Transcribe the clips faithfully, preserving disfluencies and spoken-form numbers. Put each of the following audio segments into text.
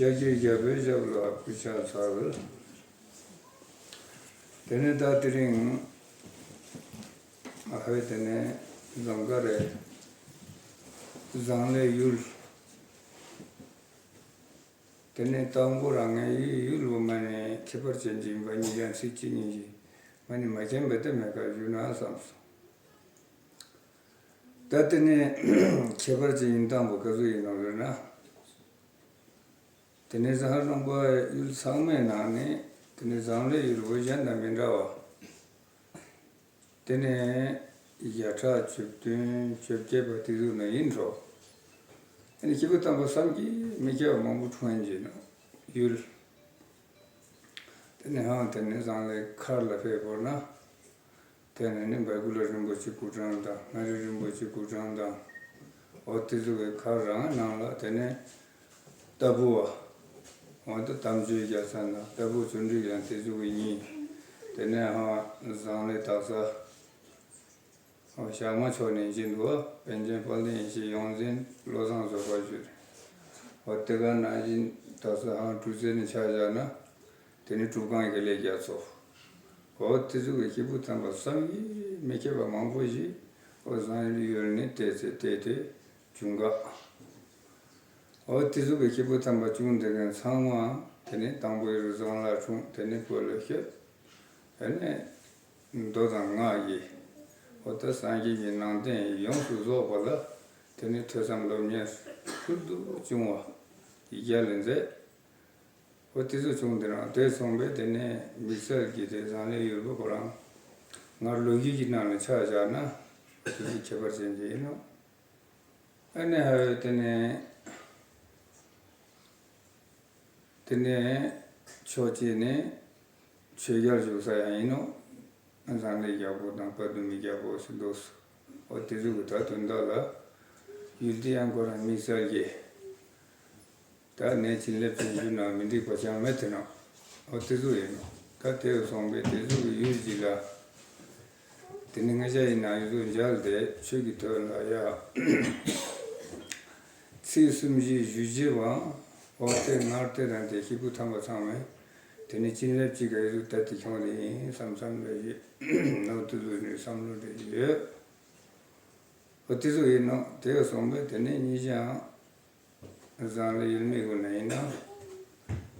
ཤཱཀྱའི་རྒྱལ་པོའི་ཞབས་ལ་གུས་ཕྱག་འཚལ། དེ་ནས་ད་དེ་རིང་ཨ་ཧོས་དེ་ནས་ཟངས་དཀར་རེད། ཟངས་ལས་ཡུལ། དེ་ནས་དང་པོ་རང་ངའི་ཡུལ་ཡུལ་འོ་མ་ནས་ཁྱད་པར་ཅན་གྱི་ཡིན་པ་གཉིས་ཀྱང་ཚིག་གཅིག་གཉིས་ཀྱིས་མ་ནི་མ་མཁྱེན་པ་དེ་མེད་ཀ་ཞུ་ན་བསམ་སོང་། ད་དེ་ནས་ཁྱད་པར་ཅན་ཡིན་སྟངས་པོ་ག་ཚོད་ཡིན་ནོ་ཟེར་ན། དེ་ནས་ཟངས་ལྷུང་པ་ཡུལ་ཚང་མའི་ནང་ནས་དེ་ནས་ཟངས་ལས་ཡུལ་བོད་གཞན་དང་མི་འདྲ་བ། དེ་ནས་བརྒྱ་ཕྲག་བཅུ་བདུན་བཅོ་བརྒྱད་པ་དེ་ཚོ་ནང་ཡིན་འགྲོ། དེ་ནས་སྐྱེས་བུ་དམ་པ་བསམ་གྱིས་མི་ཁྱབ་པ་མང་པོ་འཁྲུངས་ཡིན་གྱི་ནོ་ཡུལ། དེ་ནས་ཧང་དེ་ནས་ཟངས་ལས་མཁར་ལ་ཕེབས་བོར་ན། དེ་ནས་ནི་བལ་གུ་ལ་རིན་པོ་ཆེ་སྐུ་བགྲང་དང་མངའ་རིས་རིན་པོ་ཆེ་སྐུ་བགྲང་དང་། འོ་དེ་ཚོ་གི་མཁར་རང་ནང་ལ་དེ་ནས་ལྟ་བུ་བ། འོ་ད་དམ་ཆོས་རྒྱལ་མཚན་དང་ལྟ་བུ་བརྩོན་འགྲུས་ཀྱང་དེ་ཚོ་གི་ཉིན། དེ་ནས་ཧ་ཟངས་ལས་དག་ས། འོ་ཞག་མ་ཆོག་ནས་འཇིན་འདུག་བ། པཎ་ཆེན་དཔལ་ལྡན་ཡེ་ཤེས་ཡོངས་འཛིན་བློ་བཟང་རྫོགས་པ་ཞུ། འོ་དེ་ག་ནང་བཞིན་དག་ས་ཧ་གྲུ་རྩེ་ནས་ཆ་བཞག་ན། དེ་ནི་གྲུབ་ཁང་གི་ལས་རྒྱ་མཚོ། འོ་དེ་ཚོ་གི་སྐྱེས་བུ་དམ་པ་བསམ་གྱིས་མི་ཁྱབ་པ་མང་པོ་ཞིག་འོ་ཟངས་ལས་ཡུལ་ནས་བལྟས་ཚེ་བལྟས་ཏེ་བྱུང་ག་འོ་དེ་ཚོ་གི་སྐྱེས་བུ་དམ་པ་བྱུང་བསྡད་མཁན་ཚང་མ་དེ་ནས་དང་པོ་ཡུལ་ཟངས་ལ་འཁྲུངས། དེ་ནས་བོད་ལ་བཤད། དེ་ནས་མདོ་དང་སྔགས་ཀྱི་འོ་ད་སངས་རྒྱས་ཀྱི་ནང་བསྟན་ཡོངས་སུ་རྫོགས་པ་ལ་དེ་ནས་ཐོས་བསམ་སློབ་གཉེར་ཤུལ་དུ་བྱུང་བ་རྒྱ་ལས་མཛད། འོ་དེ་ཚོ་བྱུང་དེ་རང་དེ་སོང་པས་དེ་ནས་དམིགས་བསལ་གྱི་དེ་ཟངས་ལས་ཡུལ་བོད་ཁོ་རང་ང་ལོ་རྒྱུས་ཀྱི་ནང་ལ་ཆ་བཞག་ན་དེ་ཚོ་ཁྱད་པར་ཅན་གྱི་ཡིན་ནོ། ཨ་ནི་ཧ་དེ་ནས་དེ་ནས་ཕྱོགས་གཅིག་ནས་ཆོས་རྒྱལ་བཞུགས་ས་ཡང་ཡིན་ནོ། ཟངས་ལས་རྒྱལ་པོ་དང་དཔལ་དུ་མའི་རྒྱལ་པོ་ཟེར་འདུག་སོ། འོ་དེ་ཚོ་གི་ད་དོན་དག་ལ་ཡུལ་དེ་ཡང་ཁོ་རང་དམིགས་བསལ་གྱི། ད་ནས་བྱིན་རླབས་ཅན་ཞུ་ན་མི་འགྲིག་པ་ཅང་མེད་དེ་ན། འོ་དེ་ཚོ་ཡིན་ནོ། ད་དེ་སོང་པས་དེ་ཚོ་གི་ཡུལ་ཅིག་ལ། དེ་ནི་ང་ཅག་ཡིན་ན་ཡུལ་དུ་མཇལ་ཏེ་ཆོས་ཀྱི་དོན་ལ་ཡ། ཚིག་གསུམ་བཞི་ཞུ་རྗེས་བ། འོ་དེ་སྔར་དེ་དང་དེ་སྐྱེས་བུ་དམ་པ་ཚང་མས་དེ་ནི་བྱིན་རླབས་ཅིག་ག་ཡུལ་དུ་ད་དེ་ཁྱོང་དེ་ཡིན་བསམ་བསམ་ལ་ཡོད། ནོ་དེ་ཚོ་ནི་བསམ་བློ་དེ་ཡོད། འོ་དེ་ཚོ་ཡིན་ནོ། དེ་སོང་པས་དེ་ནི་ཉིད་ཀྱང་། ཟངས་ལས་ཡུལ་མི་ཀུན་ནས་ཡིན་ན།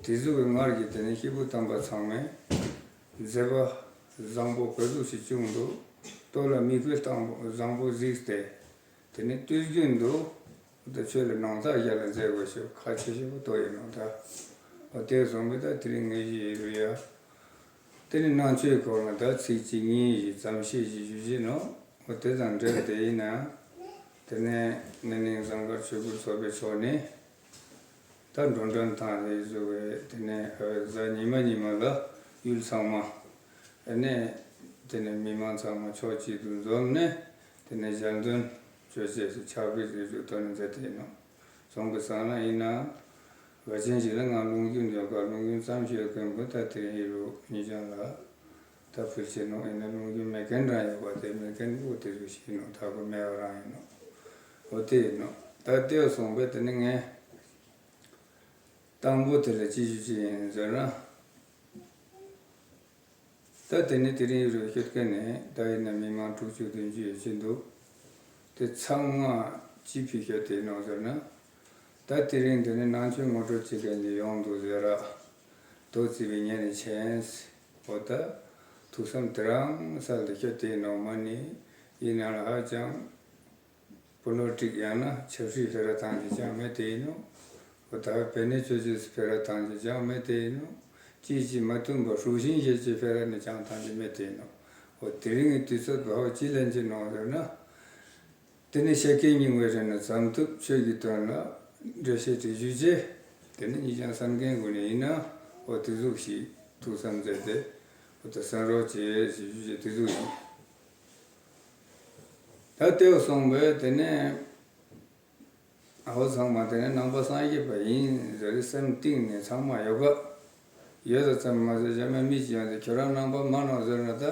དེ་ཚོ་གི་སྔར་གྱི་དེ་ནས་སྐྱེས་བུ་དམ་པ་ཚང་མས་མཛད་པ་བཟང་པོ་ག་ཚོད་ཞིག་བྱུང་འདུག་ལྟོ་ལ་མིག་དཔེ་བཟང་པོ་བཟང་པོ་གཟིགས་ཏེ། དེ་ནས་བསྟོད་རྒྱུན་དུ་ད་ཆོས་ལ་ནང་རྟགས་རྒྱ་ལ་མཛད་དགོས་ཞེས་ཁ་ཆེ་ཞེ་པོ་བཏོད་ཡིན་ནོ་ད། འོ་དེ་སོང་པས་ད་དེ་རིང་ངེས་ཤེས་ཡིན་རུ་ཡ། དེ་ནི་ནང་ཆོས་སྐོར་ལ་ད་ཚིག་གཅིག་གཉིས་ཤིག་ཙམ་བཤད་ཅིག་ཞུ་བཞིན་ནོ། འོ་དེ་དང་འབྲེལ་དེ་ཡིན་ན། དེ་ནས་ནི་ནིང་ཟངས་དཀར་ཆོས་སྐུ་ཚོགས་པའི་ཕྱོགས་ནས། ད་འགྲོ་གྲོན་དང་དེ་ཚོ་གི་དེ་ནས་ཨ་བའི་གཟའ་ཉི་མ་ཉི་མ་ལ་ཡུལ་ཚང་མ། ཨ་ནས་དེ་ནས་མི་མང་ཚང་མ་ཕྱོགས་གཅིག་ཏུ་འཛོམས་ནས་དེ་ནས་ཞལ་འདོན་ཆོས་བྱེད་ཕྱག་དཔེ་ཟེར་རྒྱུ་དོན་མཛད་དེ་ཡིན་ནོ། སོང་པའི་སང་ལ་ཡིན་ན། བ་ཅན་ཞིག་ལ་ང་ལུང་རྒྱུན་ཡོད་ཀ་ལུང་རྒྱུན་ཙམ་ཞིག་ཡོད་མཁན་པོ་ད་དེ་ཡིན་རུ་ཉིད་ཀྱང་ལ། ད་ཕུལ་ཆེ་ནོ་ཡིན་ན་ལུང་རྒྱུན་མེད་མཁན་རང་ཡོད་པ་དེ་མེད་མཁན་པོ་དེ་ཚོ་ཞིག་ཡིན་ནོ། ད་གོ་མེད་པ་རང་ཡིན་ནོ། འོ་དེ་ཡིན་ནོ། ད་དེ་སོང་པས་དེ་ནི་ངས་དང་པོ་དེ་ལ་ཅི་ཞུ་ཅི་ཡིན་ཟེར་ན། ད་དེ་ནི་དེ་རིང་རུ་ཤོད་མཁན་ནི་ད་ཡིན་ན་མི་མང་དྲུག་ཅུ་བདུན་ཅུ་ཡོད་ཀྱི་འདུག་དེ་ཚང་མ་ཅི་ཕི་ཤོད་དེ་ནོ་ཟེར་ན། ད་དེ་རིང་དེ་ནི་ནང་ཆོས་ངོ་སྤྲོད་བྱེད་མཁན་གྱི་ཡོང་འདུག་ཟེར་ར། དོ་ཙི་བི་ཉན་ནི་ཆེན། འོ་ད་ཐུགས་བསམ་དེ་རང་སལ་དེ་ཤོད་དེ་ནོ་མ་ནི་ཡིན་ན་ལ་ཧ་ཅང་པོ་ལོ་ཊིག་ཡང་ན་ཆབ་སྲིད་སྤེ་ར་བཏང་རྒྱུ་ཅང་མེད་དེ་ཡིན་ནོ། འོ་ད་བེ་ནེ་ཅོ་ཅི་སྤེ་ར་བཏང་རྒྱུ་ཅང་མེད་དེ་ཡིན་ནོ། ཅིས་ཅིས་མ་མཐུན་པ་ཧྲུའུ་ཤིང་ཞེས་ཀྱི་སྤེ་ར་ནི་ཅང་བཏང་རྒྱུ་མེད་དེ་ཡིན་ནོ། འོ་དེ་རིང་གི་དུས་ཚོད་བ་འོ་ཅི་ལེན་གྱི་ནོ་ཟེར་ན། དེ་ནི་ཤཱཀྱའི་སྙིང་པོའི་རིང་ན་བྱམས་ཐུབ་ཆོས་ཀྱི་དོན་ལ་འགྲེལ་བཤད་དེ་ཞུས་རྗེས། དེ་ནི་ཉིད་ཀྱང་གསན་མཁན་ཀུན་ནས་ཡིན་ན་འོ་དེ་ཟུག་ཞིག་ཐུགས་བསམ་མཛད་དེ་འོ་ད་གསན་རོགས་བྱེད་ཞེས་ཞུས་རྗེས་དེ་ཟུག་ཡིན། ད་དེ་སོང་པས་དེ་ནས་ཨ་བོ་ཚང་མ་དེ་ནས་ནང་པ་སངས་རྒྱས་པ་ཡིན་ཟེར་སེམས་གཏིང་ནས་ཚང་མ་ཡོད་ག་ཡོད་ད་ཙམ་མ་ཟད་གཞན་མ་མི་ཅི་ཡང་དེ་ཁྱོད་རང་ནང་པ་མ་ནོ་ཟེར་ན་ད་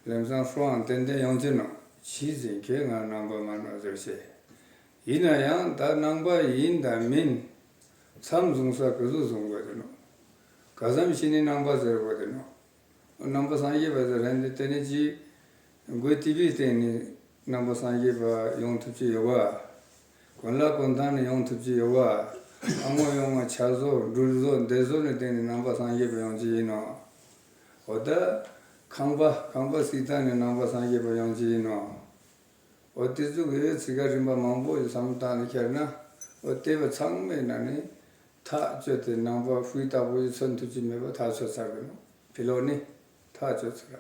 ལམ་སང་ཧྲོའང་ཏན་ཏན་ཡོང་ཅི་ནོ། ཇི་ཟིན་ཁྱོད་ང་ནང་པ་མ་ནོ་ཟེར་ཤེས། ཡིན་ན་ཡང་ད་ནང་པ་ཡིན་དང་མིན། མཚམས་བཟུང་ས་ག་ཟུག་བཟུང་དགོས་དེ་ནོ། ག་ཙམ་ཞིག་ནི་ནང་པ་ཟེར་དགོས་དེ་ནོ། ནང་པ་སངས་རྒྱས་པ་ཟེར་རན་དེ་དེ་ནི་ཅི། འགོས་ཏི་བིའི་སྟེང་ནས་ནང་པ་སངས་རྒྱས་པ་ཡོང་ཐུབ་ཀྱི་ཡོད་པ། གོན་ལྭ་གོན་ཐང་ནས་ཡོང་ཐུབ་ཀྱི་ཡོད་པ། ཨ་ངོ་ཡོང་བ་ཆ་བཟོ་འགྲུལ་བཟོ་འདེད་བཟོ་ནས་སྟེང་ནས་ནང་པ་སངས་རྒྱས་པ་ཡོང་ཀྱི་ཡིན་ནོ། འོ་ད། ཁང་པ་ཁང་པ་སྲིད་ཐང་ནས་ནང་པ་སངས་རྒྱས་པ་ཡོང་ཀྱི་ཡིན་ནོ། འོ་དེ་ཚོ་གི་ཚིག་ཁ་རིམ་པ་མང་པོ་ཞིག་བསམ་བློ་བཏང་ནས་ཁྱེར་ན། འོ་དེ་བ་ཚང་མའི་ནང་ནས་ཐག་གཅོད་དེ་ནང་པ་ཧུའི་ལྟ་བུ་ཞིག་མཚོན་ཐུབ་ཀྱི་མེད་པ་ཐག་ཆོད་ཚར་གི་ནོ། ཕི་ལོག་ནི་ཐག་ཆོད་ཚར།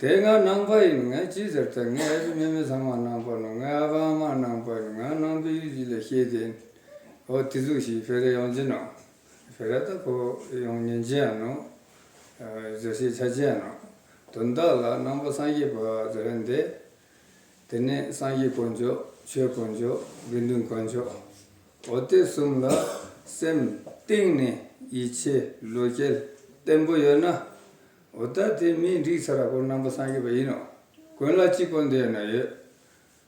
དེ་ང་ནང་པ་ཡིན། ང་ཅི་ཟེར་ཏེ་ངའི་ཨ་ཕ་མེ་མེ་ཚང་མ་ནང་པ་ནོ། ངའི་ཨ་ཕ་ཨ་མ་ནང་པ་ཡིན། ང་ནང་པའི་ཡུལ་ཅིག་ལ་སྐྱེས་ཏེ། འོ་དེ་ཚོ་ཞིག་ཕེ་རེ་ཡོང་ཅི་ནོ། ཕེ་རེ་ད་ཁོ་ཡོང་ཉན་ཅི་ཡང་ནོ། ཟེར་ཤེས་ཆ་ཅི་ཡང་ནོ། དོན་དག་ལ་ནང་པ་སངས་རྒྱས་པ་ཟེར་རན་དེ། དེ་ནས་སངས་རྒྱས་དཀོན་མཆོག་ཆོས་དཀོན་མཆོག་དགེ་འདུན་དཀོན་མཆོག་འོ་དེ་གསུམ་ལ་སེམས་གཏིང་ནས་ཡིད་ཆེས་བློ་སྐྱེད་བརྟན་པོ་ཡོད་ན། འོ་ད་དེ་མིས་འགྲིག་ཚར་ར་ཁོ་ནང་པ་སངས་རྒྱས་པ་ཡིན་ནོ། གོན་ལྭ་གཅིག་གོན་བསྡད་ཡོད་ན་ཡོད།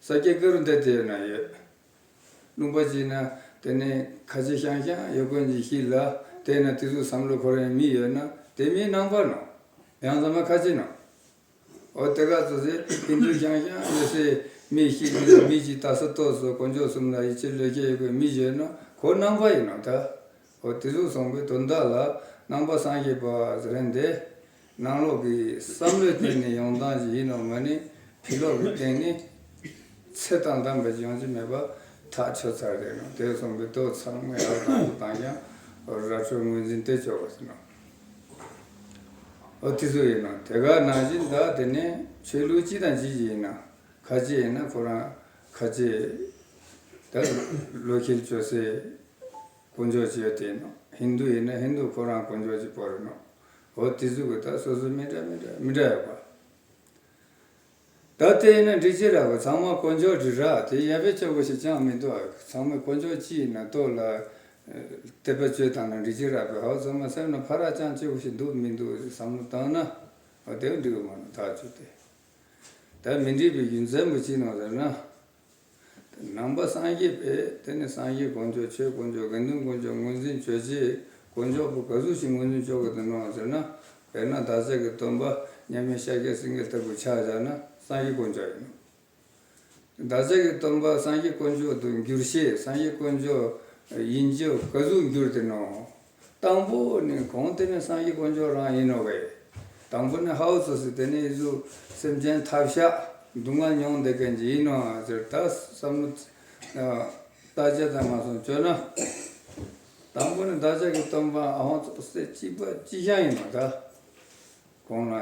ས་སྐྱ་ཀ་རུ་བསྡད་བསྡད་ཡོད་ན་ཡོད། ལུང་པ་གཅིག་ན་དེ་ནས་ཁ་ཆེ་ཤང་ཤང་ཡོད་མཁན་གྱི་ཤིག་ལ་དེ་ན་དེ་ཚོ་བསམ་བློ་འཁོར་ཡང་མི་ཡོད་ན་དེ་མིའི་ནང་པ་ནོ། ཡང་ཚང་མ་ཁ་ཆེ་ནོ། འོ་དེ་ག་ཚོ་ཚེ་ཧིན་དུ་ཤང་ཤང་ཡོད་སའི་མི་ཤིག་ནི་མི་གཅིག་ད་ས་ཏོག་སོ་དཀོན་མཆོག་གསུམ་ལ་ཡིད་ཆེས་བློ་སྐྱེད་ཡོད་མཁན་མི་ཡོད་ན་ཁོ་ནང་པ་ཡིན་ནོ་ད། འོ་དེ་ཚོ་སོང་པའི་དོན་དག་ལ་ནང་པ་སངས་རྒྱས་པ་ཟེར་རན་དེ། ནང་ལོགས་ཀྱི་བསམ་བློའི་སྟེང་ནས་ཡོང་སྟངས་ཤིག་ཡིན་ནོ་མ་ནི་ཕི་ལོགས་ཀྱི་སྟེང་ནས་ཚེ་དང་ལྡན་པ་ཞིག་ཡོང་གི་མེད་པ་ཐག་ཆོད་ཚར་རེད་ནོ། དེ་སོང་པའི་དོ་ཚང་མས་ཡར་དང་དུ་བཏང་ཀྱང་ར་འཕྲོད་ངོས་འཛིན་དེ་ཆོག་པ་ཟེར་ནོ། འོ་དེ་ཚོ་ཡིན་ནོ། དེ་ག་ནང་བཞིན་ད་དེ་ནས་ཆོས་ལུགས་སྤྱི་དང་སྤྱི་ཡིན་ན་ཁ་ཆེ་ཡིན་ན་ཁོ་རང་ཁ་ཆེ་ད་བློ་འཁེལ་བཅོ་སའི་དཀོན་མཆོག་ཅིག་ཡོད་དེ་ནོ། ཧིན་དུ་ཡིན་ན་ཧིན་དུ་ཁོ་རང་དཀོན་མཆོག་ཅིག་པོ་རེད་ནོ། འོ་དེ་ཚོ་གི་ད་སོ་སོ་མི་འདྲ་མི་འདྲ་མི་འདྲ་ཡོད་པ། ད་དེ་ཡིན་ན་འགྲིག་ཅི་ར་བ་ཚང་མ་དཀོན་མཆོག་འགྲིག་ར་དེ་ཡ་བེ་ཅོ་གོ་ཞིག་ཅང་མི་འདུག་ཚང་མ་དཀོན་མཆོག་གཅིག་ཡིན་ན་ལྟོ་ལ་དད་པ་བཅོས་བཏང་ན་འགྲིག་ཅི་ར་བ་ཧོ་ཚང་མ་སེམས་ན་ཕ་ར་ཅང་ཅོ་གོ་ཞིག་འདུག་མི་འདུག་བསམ་བློ་བཏང་ན་འོ་དེ་འགྲིག་གི་མ་ནོ་ཐག་ཆོད་དེ། ད་མི་འགྲིག་པའི་རྒྱུ་མཚན་པོ་ཅི་ནོ་ཟེར་ན། ནང་པ་སངས་རྒྱས་པས་དེ་ནི་སངས་རྒྱས་དཀོན་མཆོག་ཆོས་དཀོན་མཆོག་དགེ་འདུན་དཀོན་མཆོག་ངོས་འཛིན་བྱོས་རྗེས་དཀོན་མཆོག་པོ་ག་ཟུག་ཞིག་ངོས་འཛིན་བྱོས་དགོས་དེ་ནོ་ཟེར་ན། དཔེར་ན་བདག་ཅག་གི་སྟོན་པ་མཉམ་མེད་ཤཱཀྱ་སེང་གེ་ལྟ་བུ་ཆ་བཞག་ན་སངས་རྒྱས་དཀོན་མཆོག་ཡིན་ནོ། བདག་ཅག་གི་སྟོན་པ་སངས་རྒྱས་དཀོན་མཆོག་ཏུ་འགྱུར་ཤེས་སངས་རྒྱས་དཀོན་མཆོག་ཡིན་རྒྱུ་ག་ཟུག་འགྱུར་དེ་ནོ། དང་པོ་ནི་གོང་དེ་ནི་སངས་རྒྱས་དཀོན་མཆོག་རང་ཡིན་ནོ་བས། དང་པོ་ནི་ཧའོ་ཙོ་སི་དེ་ནི་ཡིན་ཟུག་སེམས་ཅན་ཐབས་ཤ་སྡུག་བསྔལ་མྱོང་བསྡད་མཁན་གྱི་ཡིན་ནོ་ཟེར་ད་བསམ་བློ་བརྟག་དཔྱད་དང་མ་སོང་བཅོས་ན། དང་པོ་ནི་བདག་ཅག་གི་སྟོན་པ་ཨ་ཧོང་ཙོ་སི་གཅིག་པ་གཅིག་རྐྱང་ཡིན་ནོ་ད། གོང་ལ་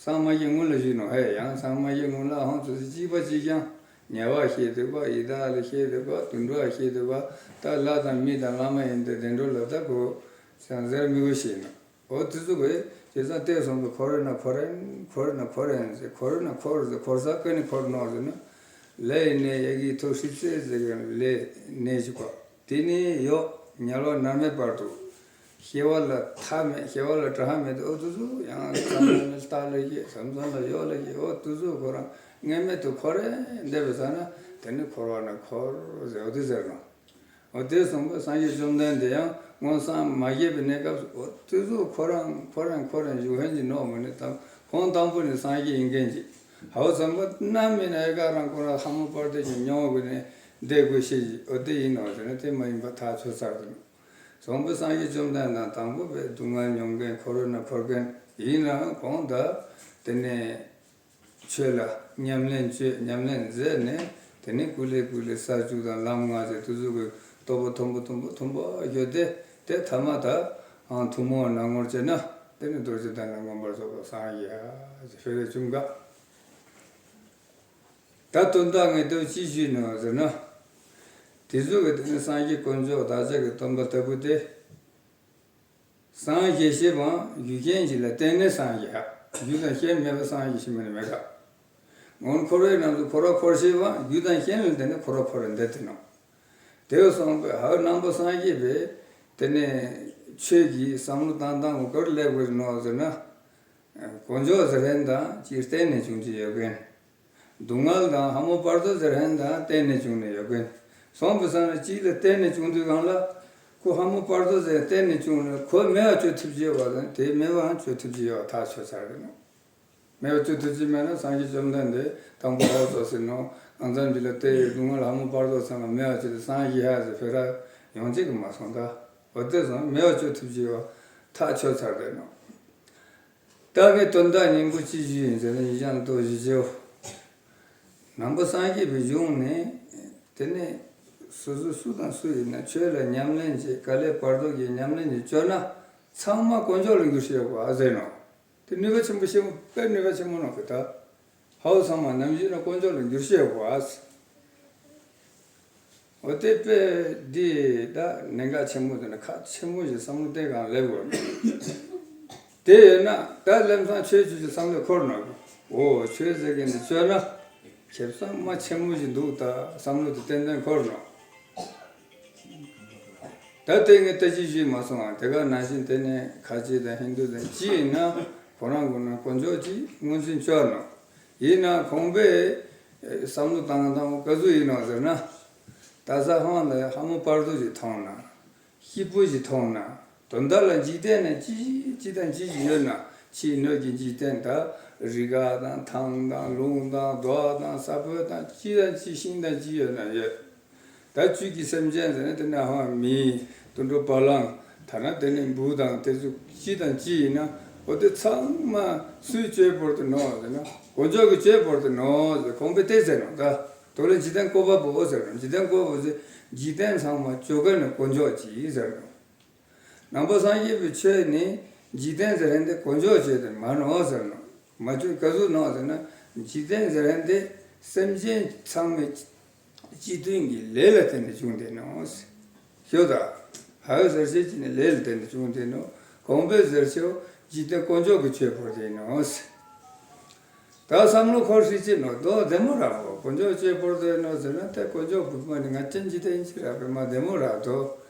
སངས་མ་རྒྱས་སྔོན་ལ་བཞུགས་ནོ་ཧེ། ཡང་སངས་མ་རྒྱས་སྔོན་ལ་ཧོང་ཙོ་སི་གཅིག་པ་གཅིག་རྐྱང་ཉེ་བ་ཤེས་ཐུབ་པ་ཡི་དྭགས་ལ་ཤེས་ཐུབ་པ་དུད་འགྲོ་ལ་ཤེས་ཐུབ་པ་ད་ལྷ་དང་མི་དང་ལྷ་མ་ཡིན་ཏེ་བདེ་འགྲོ་ལ་ད་གོ་ཞང་ཟེར་མི་གོ་ཤེས་ནོ། འོ་དེ་ཚོ་གི་བྱས་ཙང་བལྟས་སོང་གི་འཁོར་བའི་ནང་འཁོར་རན་འཁོར་བའི་ནང་འཁོར་རན་ཟེར་འཁོར་བའི་ནང་འཁོར་ཟེར་འཁོར་ས་ཀ་ནས་འཁོར་ནོ་ཟེར་ན། ལས་ཡི་གནས་ཡ་གི་ཐོག་ཧྲིབ་ཙེ་ཟེར་གི་ལས་གནས་ཞིག་པ། དེ་ནས་ཡོག་ཉལ་བ་མནར་མེད་བར་དུ། སྐྱེ་བ་ལ་མཐའ་མེད་སྐྱེ་བ་ལ་གྲངས་མེད་དེ་འོ་དུ་ཚོ་ཡང་མཚམས་མཚམས་ལ་རྟ་ལ་སྐྱེ་མཚམས་མཚམས་ལ་ཡོག་ལ་སྐྱེ་འོ་དུ་ཚོ་ཁོ་རང་ངེས་མེད་དུ་འཁོར་རེ་འདེབས་པའི་ས་ན་དེ་ནི་འཁོར་བ་ན་འཁོར་ཟེར་འོ་དེ་ཟེར་ནོ། འོ་དེ་གསུངས་པས་སངས་རྒྱས་བཅོམ་ལྡན་འདས་ཡང་མངོན་སངས་མ་རྒྱས་པའི་གནས་སྐབས་སུ་འོ་དུ་ཚོ་ཁོ་རང་ཁོ་རང་ཁོ་རང་བཞུགས་ཧན་གྱི་ནོ་མ་ནི་དང་ཁོང་དང་པོ་ནི་སངས་རྒྱས་ཡིན་མཁན་གྱི་ཧའོ་ཚང་པ་རྣམ་སྨིན་ན་ཨེ་ཀ་རང་ཁོ་རང་ལྷ་མོ་དཔལ་ལྡན་གྱི་མྱོང་བ་ནི་འདས་དགོས་ཤེས་ཀྱི་འོ་དེ་ཡིན་ནོ་ཟེར་ན་དེ་མ་ཡིན་པ་ཐག་ཆོད་ཚར་འདུག་སོང་པའི་སངས་རྒྱས་བཅོམ་ལྡན་འདས་དང་པོ་པའི་སྡུག་བསྔལ་མྱོང་མཁན་འཁོར་བའི་ནང་འཁོར་མཁན་ཡིན་ནའང་གོང་དུ་དེ་ནས་ཆོས་ལ་ཉམས་ལེན་བཅོས་ཉམས་ལེན་མཛད་ནས་དེ་ནས་ཀུ་ལེ་ཀུ་ལེ་ས་བཅུ་དང་ལམ་ལྔ་ཟེར་དུ་གཟུགས་ཀྱི་སྟོབས་པོ་མཐོན་པོ་མཐོན་པོ་མཐོན་པོ་ཡོད་དེ་དེ་ཐ་མ་ད་ཨང་ཐུན་མོང་ནང་ངོར་བྱས་ན་དེ་ནས་རྡོ་རྗེ་གདན་ལ་མངོན་པར་རྫོགས་པར་སངས་རྒྱས་ཞེས་ཞུས་ནས་ད་དོན་དག་ངས་ལྟོས་ཅི་ཞུས་ནོ་ཟེར་ན། དེ་ཚོ་གི་དེ་ནི་སངས་རྒྱས་དཀོན་མཆོག་བདག་ཅག་གི་སྟོན་པ་ལྟ་བུ་སྟེ། སངས་རྒྱས་ཞེས་པའང་རྒྱུ་རྐྱེན་ཞིག་ལ་བརྟེན་ནས་སངས་རྒྱས། རྒྱུ་དང་རྐྱེན་མེད་པར་སངས་རྒྱས་ཞེས་མིན་མེད་ཀ། སྔོན་འཁོར་བའི་རྣམས་སུ་འཁོར་བ་འཁོར་ཞེས་པའང་རྒྱུ་དང་རྐྱེན་ལ་བརྟེན་ནས་འཁོར་བ་འཁོར་བར་འདོད་དེ་ནོ། དེ་སོང་པས་ཧ་ནང་པ་སངས་རྒྱས་པས་དེ་ནས་ཆོས་ཀྱི་བསམ་བློ་བཏང་སྟངས་ག་རེ་སླེབས་དགོས་ནོ་ཟེར་ན། དཀོན་མཆོག་ཟེར་མཁན་དང་སྤྱིར་བརྟེན་ནས་བྱུང་གི་ཡོད་མཁན། སྡུག་བསྔལ་དང་ལྷ་མོ་བར་དོ་ཟེར་མཁན་དང་བརྟེན་ནས་བྱུང་ནས་ཡོད་མཁན། སོང་བའི་སང་ན་གཅིག་ལ་བརྟེན་ནས་བྱུང་དུས་གང་ལ། ཁོ་ལྷ་མོ་བར་དོ་ཟེར་བརྟེན་ནས་བྱུང་ནས་ཁོ་མེད་པ་བཅོས་ཐུབ་ཀྱི་ཡོད་པ་དང་དེ་མེད་པའང་བཅོས་ཐུབ་ཀྱི་ཡོད་པ་ཐག་ཆོད་ཚར་རེད་ནོ། མེད་པ་བཅོས་ཐུབ་ཀྱི་མེད་ན་སངས་རྒྱས་བཅོམ་ལྡན་འདས་དང་པོ་ཧོ་སོ་ཟེར་ནོ། ཨང་ཙམ་གྱི་ལ་བལྟས་ཡོད་དུས་ང་ལྷ་མོ་བར་དོ་ཚང་ལ་མེད་པ་བཅོས་ཏེ་སངས་རྒྱས་ཧ་ཟེར་བེ་ར་ཡོང་ཅིག་གི་མ་སོང་ད། འོ་དེ་སང་མེད་པ་བཅོས་ཐུབ་ཀྱི་ཡོད་པ་ཐག་ཆོད་ཚར་རེད་ནོ། ད་གི་དོན་དག་སྙིང་པོ་ཅི་ཞིག་ཡིན་ཟེར་ན་ཡིན་ཀྱང་ལྟོ་བཞི་བྱེའུ། ནང་པ་སངས་རྒྱས་པའི་གཞུང་ནས་དེ་ནས་སོ་སོ་སུ་དང་སུ་ཡིན་ན་ཆོས་ལ་ཉམས་ལེན་བྱེད་དཀའ་ལས་བར་དོ་གི་ཉམས་ལེན་གྱི་སྤྱོད་ན་ཚང་མ་དཀོན་མཆོག་ལ་འགྱུར་ཤེས་པ་ཟེར་ནོ། དེ་ནུས་པ་ཆེན་པོ་ཆེན་པོ་དཔེ་ནུས་པ་ཆེན་པོ་ནོ་གི་ད། ཧའོ་ཚང་མ་ནམ་ཞིག་ན་དཀོན་མཆོག་ལ་འགྱུར་ཤེས་པ། འོ་དེ་དཔེ་འདི་ད་གནད་འགག་ཆེན་པོ་དེ་ནི་ཁག་ཆེན་པོ་ཞིག་བསམ་བློ་གཏད་གང་ལེབ་དགོས། དེ་ཡོད་ན་ད་ལམ་སང་ཆོས་ཆོས་ཀྱི་བསམ་བློ་འཁོར་ནོ། འོ་ཆོས་ཟེར་མཁན་འདི་བཅོས་ན་ཁེ་བཟང་མ་ཆེན་པོ་ཞིག་འདུག་ད་བསམ་བློ་དེ་ཏན་ཏན་འཁོར་ནོ། ད་ལྟའི་ངས་ལྟ་ཅི་ཞུས་མ་སོང་ང་དེ་ག་ནང་བཞིན་དེ་ནས་ཁ་ཆེ་དང་ཧིན་དུ་དང་ཅི་ཡིན་ན་ཁོ་རང་ཁོ་ན་དཀོན་མཆོག་ཅིག་ངོས་འཛིན་བཅོས་ནོ། ཡིན་ན་ཁོང་པས་བསམ་བློ་བཏང་སྟངས་ག་ཚོད་ཡིན་ནོ་ཟེར་ན། ད་ས་ཧང་ལ་ཧ་མོ་པར་དུ་ཞིག་མཐོང་ན། སྐྱིད་པོ་ཞིག་མཐོང་ན། དོན་དག་ལ་འཇིག་རྟེན་ན་ཅི་ཅི་དང་ཅི་ཞིག་ཡོད་ན་ཕྱིའི་སྣོད་ཀྱི་འཇིག་རྟེན་ད་རི་ག་དང་ཐང་དང་ལུང་དང་རྡོ་དང་ས་བོན་དང་ཅི་དང་ཅི་ཤིང་དང་ཅི་ཡོད་ན་ཡོད། ད་བཅུད་ཀྱི་སེམས་ཅན་ཟེར་ན་དེ་ནས་ཧང་མི་དུད་འགྲོ་བ་ལང་ཐ་ན་དེ་ནས་འབུ་དང་དེ་ཚོ་ཅི་དང་ཅི་ཡིན་ན་འོ་དེ་ཚང་མ་སུས་བཅོས་བོར་དུ་ནོ་ཟེར་ན་དཀོན་མཆོག་གིས་བཅོས་བོར་དུ་ནོ་ཟེར་ཁོང་པས་དེ་ཟེར་ནོ་ད། དོ་ལ་འཇིག་རྟེན་བཀོད་པ་པོ་ཟེར་ནོ་འཇིག་རྟེན་བཀོད་པ་པོ་ཟེར་འཇིག་རྟེན་ཚང་མ་བཅོས་མཁན་ནི་དཀོན་མཆོག་ཅིག་ཟེར་ནོ། ནང་པ་སངས་རྒྱས་པའི་ཆོས་ནི་འཇིག་རྟེན་ཟེར་མཁན་དེ་དཀོན་མཆོག་ཆོས་དེ་མ་ནོ་ཟེར་ནོ། མ་བཅོས་ག་ཟུག་ནོ་ཟེར་ན་འཇིག་རྟེན་ཟེར་མཁན་དེ་སེམས་ཅན་ཚང་མའི་སྤྱི་མཐུན་གྱི་ལས་ལ་བརྟེན་ནས་བྱུང་བསྡད་ནོ། ཞོ་ད། ཧའོ་ཟེར་བྱེད་ཀྱི་ནི་ལས་ལ་བརྟེན་ནས་བྱུང་བསྡད་ནོ། གོང་འཕེལ་ཟེར་ཆེའོ་འཇིག་རྟེན་དཀོན་མཆོག་གི་ཆོས་བོར་བསྡད་ནོ། ད་བསམ་བློ་འཁོར་སྲིད་ཅེས་ནོ་དོ་བདེ་མོ་རག་གོ་དཀོན་མཆོག་ཆོས་བོར་བསྡད་ནོ་ཟེར་ན་དེ་དཀོན་མཆོག་བུ་མ་ནི་ང་ཅན་འཇིག་རྟེན་ཅི་རག་པས་མ་བདེ་མོ་རག་དོ།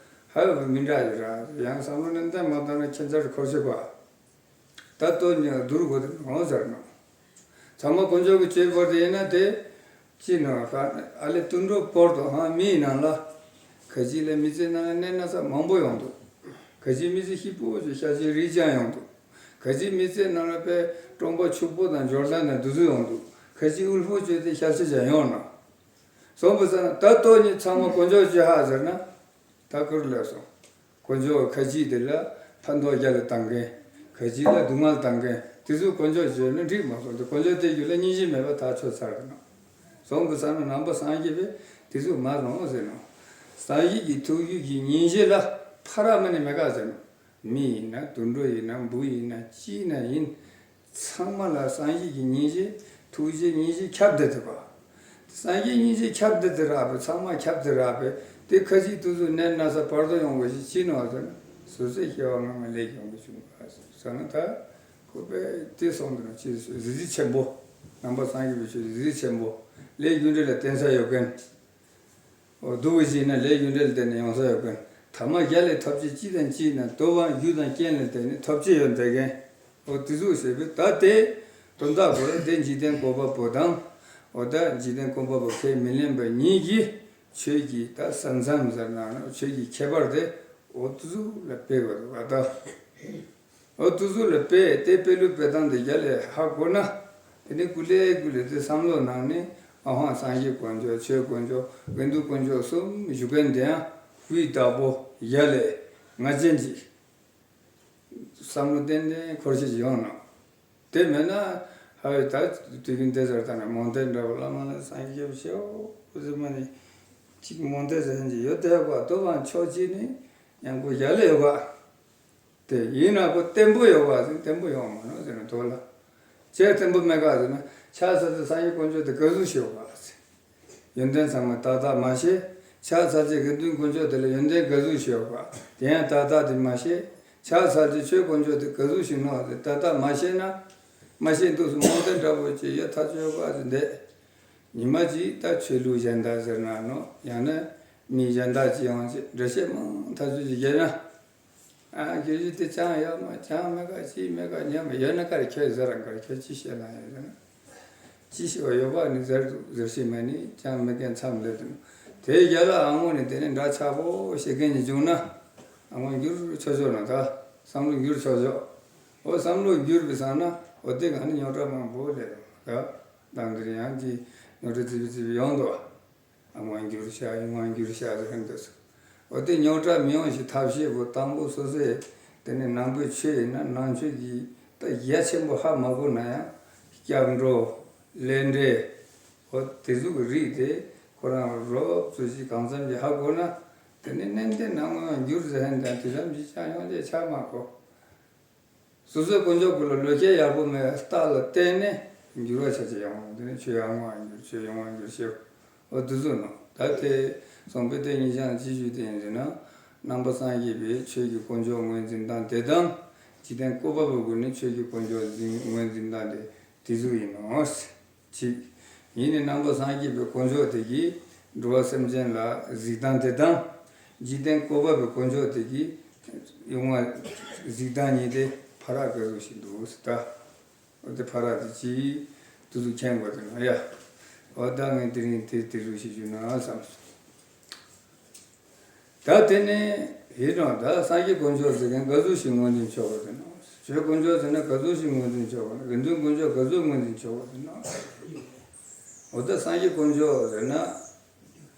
ཧའོ་མི་འདྲ་ཡི་ར་ཡང་བསམ་བློ་ནན་ཏན་མ་བཏང་ན་ཁྱད་མཚར་འཁོར་ཤེས་པ། ད་ལྟོ་ཉིད་བསྡུར་དགོས་དེ་ནོ་ཟེར་ནོ། ཚང་མ་དཀོན་མཆོག་གི་ཆོས་བོར་དེ་ཡིན་ན་དེ། ཅི་ནོ་ཧ་ཨ་ལེ་དུད་འགྲོ་བོར་དོ་ཧང་མིའི་ནང་ལ། ཁ་ཅིག་ལ་མི་ཚེ་ནང་ལ་གནས་ན་ས་མང་པོ་ཡོང་འདུག་ཁ་ཅིག་མི་ཚེ་སྐྱིད་པོ་ཞིག་ཤ་ཅིག་རིག་ཅང་ཡོང་འདུག་ཁ་ཅིག་མི་ཚེ་ནང་ལ་པའི་གྲོང་པ་ཕྱུག་པོ་དང་འབྱོར་ལྡན་དང་འདུ་འཛི་ཡོང་འདུག་ཁ་ཅིག་དབུལ་པོ་བཅོས་ཏེ་ཤ་ཤ་ཅང་ཡོང་ན། སོང་པ་ས་ན་ད་ལྟོ་ཉིད་ཚང་མ་དཀོན་མཆོག་ཆོས་ཧ་ཟེར་ན། ད་ཁུར་ལ་སོང་། དཀོན་མཆོག་ཁ་ཅིག་དེ་ལ་ཕན་ཐོགས་རྒྱ་ལ་བཏང་མཁན། ཁ་ཅིག་ལ་སྡུག་བསྔལ་བཏང་མཁན་དེ་ཚོ་དཀོན་མཆོག་བརྗོད་ན་འགྲིག་མ་སོང་དེ་དཀོན་མཆོག་དེ་རྒྱུད་ལ་སྙིང་རྗེ་མེད་པ་ཐག་ཆོད་ཚར་གི་ན། སོང་གི་ས་ན་ནང་པ་སངས་རྒྱས་པས་དེ་ཚོ་མ་རུང་ཟེར་ནོ། སངས་རྒྱས་ཀྱི་ཐུགས་རྒྱུད་ཀྱི་སྙིང་རྗེ་ལ་ཕ་ར་མ་ནི་མེད་ག་ཟེར་ནོ། མི་ཡིན་ན་དུད་འགྲོ་ཡིན་ན་འབུ་ཡིན་ན་ཅི་ཡིན་ན་ཡིན། ཚང་མ་ལ་སངས་རྒྱས་ཀྱི་སྙིང་རྗེ་ཐུགས་རྗེ་སྙིང་རྗེ་ཁྱབ་བརྡལ་ཐུབ་པ། སངས་རྒྱས་སྙིང་རྗེ་ཁྱབ་བརྡལ་དུ་རག་པའི་ཚང་མ་ཁྱབ་བརྡལ་རག་པའི་དེ་ཁ་ཅིག་དུས་སུ་གནས་ན་ས་བར་དོ་ཡོང་དགོས་ཞིག་ཅི་ནོ་ཟེར་ན་སོ་སོའི་སྐྱེ་བ་སྔ་མ་ལས་ཀྱི་ཡོང་དགོས་བྱུང་བ་ཟེར་ན་ད་ཁོ་པས་དེ་སོང་དུ་ན་ཅི་ཟིལ་ཆེན་པོ་ནང་པ་སངས་རྒྱས་པའི་ཆོས་ཟིལ་ཆེན་པོ་ལས་རྒྱུ་འབྲས་ལ་བརྟེན་ས་ཡོད་མཁན། འོ་སྡུག་གི་ཅིག་ན་ལས་རྒྱུ་འབྲས་ལ་བརྟེན་ནས་ཡོང་ས་ཡོད་མཁན། ཐ་མ་རྒྱ་ལས་ཐོབ་ཅེས་ཅི་དང་ཅི་ན་དོ་བ་རྒྱུ་དང་རྐྱེན་ལ་བརྟེན་ནས་ཐོབ་ཅེས་ཡོད་འདྲ་མཁན། འོ་དེ་ཟུག་ཟེར་བས་ད་དེ་དོན་དག་གོ་ལ་དེ་འཇིག་རྟེན་བཀོད་པ་པོ་དང་། འོ་ད་འཇིག་རྟེན་བཀོད་པ་པོ་ཁས་མི་ལེན་པ་གཉིས་ཀྱིས་ཆོས་ཀྱི་ད་ས་མཚམས་ཟེར་ན་ཆོས་ཀྱི་ཁྱད་པར་དེ་འོ་དེ་ཟུག་ལ་སྤེལ་དགོས་འདུག་ཨ་ད། འོ་དུ་ཚོད་ལ་དཔེ་དེ་དཔེ་ལུགས་དཔེ་སྟངས་དེ་རྒྱ་ལས་ཧ་གོ་ན། དེ་ནི་ཀུ་ལེ་ཀུ་ལེ་དེ་བསམ་བློ་ནང་ནས་ཨ་ཧོང་སངས་རྒྱས་དཀོན་མཆོག་ཆོས་དཀོན་མཆོག་དགེ་འདུན་དཀོན་མཆོག་གསུམ་བཞུགས་མཁན་དེ་ཡང་དབུས་བདག་པོ་རྒྱ་ལས་ང་ཅན་གྱི་བསམ་བློ་ཏན་ཏན་འཁོར་ཤེས་ཀྱི་ཡོང་ནོ། དེ་མེད་ན་ཧ་བའི་ད་དུས་རྒྱུན་དེ་ཟེར་ད་ནས་མོན་དེ་འདྲ་བ་བླ་མ་ལ་སངས་རྒྱས་ཞེའོ་ཟེར་མ་ནི་གཅིག་མོན་དེ་ཟེར་གྱི་ཡོད་དེ་བ་དོ་བ་ཕྱོགས་གཅིག་ནི་ཡང་སྒོ་རྒྱ་ལས་ཡོད་བ། དེ་ཡིན་ན་ཁོ་བརྟན་པོ་ཡོད་པ་ཟེར་བརྟན་པོ་ཡོད་མ་རེད་ཟེར་ན་དོ་ལ། ཅི་བརྟན་པོ་མེད་ག་ཟེར་ན་ཕྱག་འཚལ་ཏེ་སངས་རྒྱས་དཀོན་མཆོག་དེ་ག་ཟུག་ཤེས་པ་ཟེར། ཡོན་ཏན་ཚང་མ་ཏག་ཏག་མ་ཤེས། ཕྱག་འཚལ་ཏེ་དགེ་འདུན་དཀོན་མཆོག་དེ་ལ་ཡོན་ཏན་ག་ཟུག་ཤེས་པ་དེ་ཡང་ཏག་ཏག་དེ་མ་ཤེས། ཕྱག་འཚལ་ཏེ་ཆོས་དཀོན་མཆོག་དེ་ག་ཟུག་ཤེས་ནོ་ཟེར་ཏག་ཏག་མ་ཤེས་ན། མ་ཤེས་འདུག་སུ་རྨོངས་དད་འདྲ་པོ་ཅིག་ཡོད་ཐག་ཆོད་པ་ཟེར་འདས། ཉི་མ་གཅིག་ད་ཆོས་ལུགས་གཞན་དག་ཟེར་ན་ནོ་ཡང་ན་མི་གཞན་དག་ཅིག་ཡོང་ཅིག་འགྲེལ་བཤད་མང་ཐག་ཆོད་ཅིག་བརྒྱབ་ན། ཨ་ཁྱོད་ཀྱི་དེ་ཅང་ཡོད་མ་ཅང་མེད་ག་ཅི་མེད་ག་ཉམས་ཡོད་ན་ག་རེ་ཁྱོད་ཟེར་རང་ག་རེ་ཁྱོད་ཅི་བཤད་ན་ཡོད་ཟེར་ན། ཅི་ཞིག་ཡོད་པ་ནི་ཟེར་འདུག་ཟེར་ཤེས་མ་ནི་ཅང་མེད་མཁན་མཚམས་ལས་དུ་ དེའི་རྒྱ་ལ་ཨ་ངོ་ནི་དེ་ནི་འདྲ་ཆགས་པོ་བྱེད་མཁན་གྱི་བྱུང་ན། ཨ་ངོ་འགྱུར་ཆོག་ཆོག་ན་ད་བསམ་བློ་འགྱུར་ཆོག་ཆོག་འོ་བསམ་བློ་འགྱུར་བའི་སང་ན་འོ་དེ་ག་ནི་རྙོག་དྲ་མང་པོ་སླེབས་ད། དང་དེར་ཡང་གི་རྙོག་དྲ་ཙི་པི་ཙི་པི་ཡོང་འདུག་ཨ་ངོ་འགྱུར་བྱ་ཡུལ་ངོ་འགྱུར་བྱ་ཟེར་མཁན་འདུག་འོ་དེ་རྙོག་དྲ་མི་ཡོང་ཞིག་ཐབས་ཤེས་པོ་དང་པོ་སོ་སོའི་དེ་ནི་ནང་པའི་ཆོས་ཡིན་ན་ནང་ཆོས་ཀྱི་ད་རྒྱ་ཆེན་པོ་ཧ་མ་གོ་ན་ཡང་སྐྱབས་འགྲོ། ལས་འབྲས། འོ་དེ་ཚོ་གི་རིགས་དེ་ཁོ་རང་རོབ་ཙམ་ཞིག་གང་འཚམ་ཞིག་ཧ་གོ་ན། དེ་ནི་ནན་ཏན་ནང་ངོ་འགྱུར་ཟེར་མཁན་དང་དུས་མཚམས་ཀྱི་ཆ་ཡོང་ཆེ་ཆ་མ་གོ་སོ་སོའི་དཀོན་མཆོག་ཀུན་ལ་བློ་སྐྱེད་ཡག་པོ་མེད་རྟགས་ལ་བརྟེན་ནས་འགྱུར་བ་ཆ་ཆེ་ཡོང་དེ་ནི་ཆོས་ཡར་ངོ་འགྱུར་ཆོས་ཡོང་བ་འགྱུར་ཞེས་འོ་དེ་ཚོ་ནོ། ད་དེ་སོང་པའི་དེ་ཉིད་ཀྱང་ཅི་ཞུས་དེ་ཡིན་ཟེར་ན། རྣམ་པ་སངས་རྒྱས་པའི་ཆོས་ཀྱི་དཀོན་མཆོག་ངོས་འཛིན་སྟངས་དེ་དང་། འཇིག་རྟེན་བཀོད་པ་པོའི་སྒོ་ནས་ཆོས་ཀྱི་དཀོན་མཆོག་འཛིན་ངོས་འཛིན་སྟངས་དེ་དེ་ཚོ་ཡིན་ནོ། གཅིག་ཡིན་ནི་རྣམ་པ་སངས་རྒྱས་པའི་དཀོན་མཆོག་དེ་གིས་འགྲོ་བ་སེམས་ཅན་ལ་གཟིགས་སྟངས་དེ་དང་། འཇིག་རྟེན་བཀོད་པ་པོའི་དཀོན་མཆོག་དེ་གིས་ཡོང་བ་གཟིགས་སྟངས་གཉིས་དེ་ཕ་རག་ག་ཟུག་ཞིག་འདུག་ཟེར་ད། འོ་དེ་ཕ་རག་དེ་ཅིག་དུ་དུ་མཁྱེན་དགོས་དེ་ན་ཡ། འོ་ད་ངས་དེ་རིང་དེ་དེ་ཟུག་ཞིག་ཞུ་ན་བསམ་སོང་། ད་དེ་ནས་ཡིན་ནོ་ད་སངས་རྒྱས་དཀོན་མཆོག་ཟེར་མཁན་ག་ཟུག་ཞིག་ངོས་འཛིན་ཆོག་གོ་དེ་ནོ། ཆོས་དཀོན་མཆོག་ཟེར་ན་ག་ཟུག་ཞིག་ངོས་འཛིན་ཆོག་གོ་ན་དགེ་འདུན་དཀོན་མཆོག་ག་ཟུག་ངོས་འཛིན་ཆོག་གོ་དེ་ནོ། འོ་ད་སངས་རྒྱས་དཀོན་མཆོག་ཟེར་ན།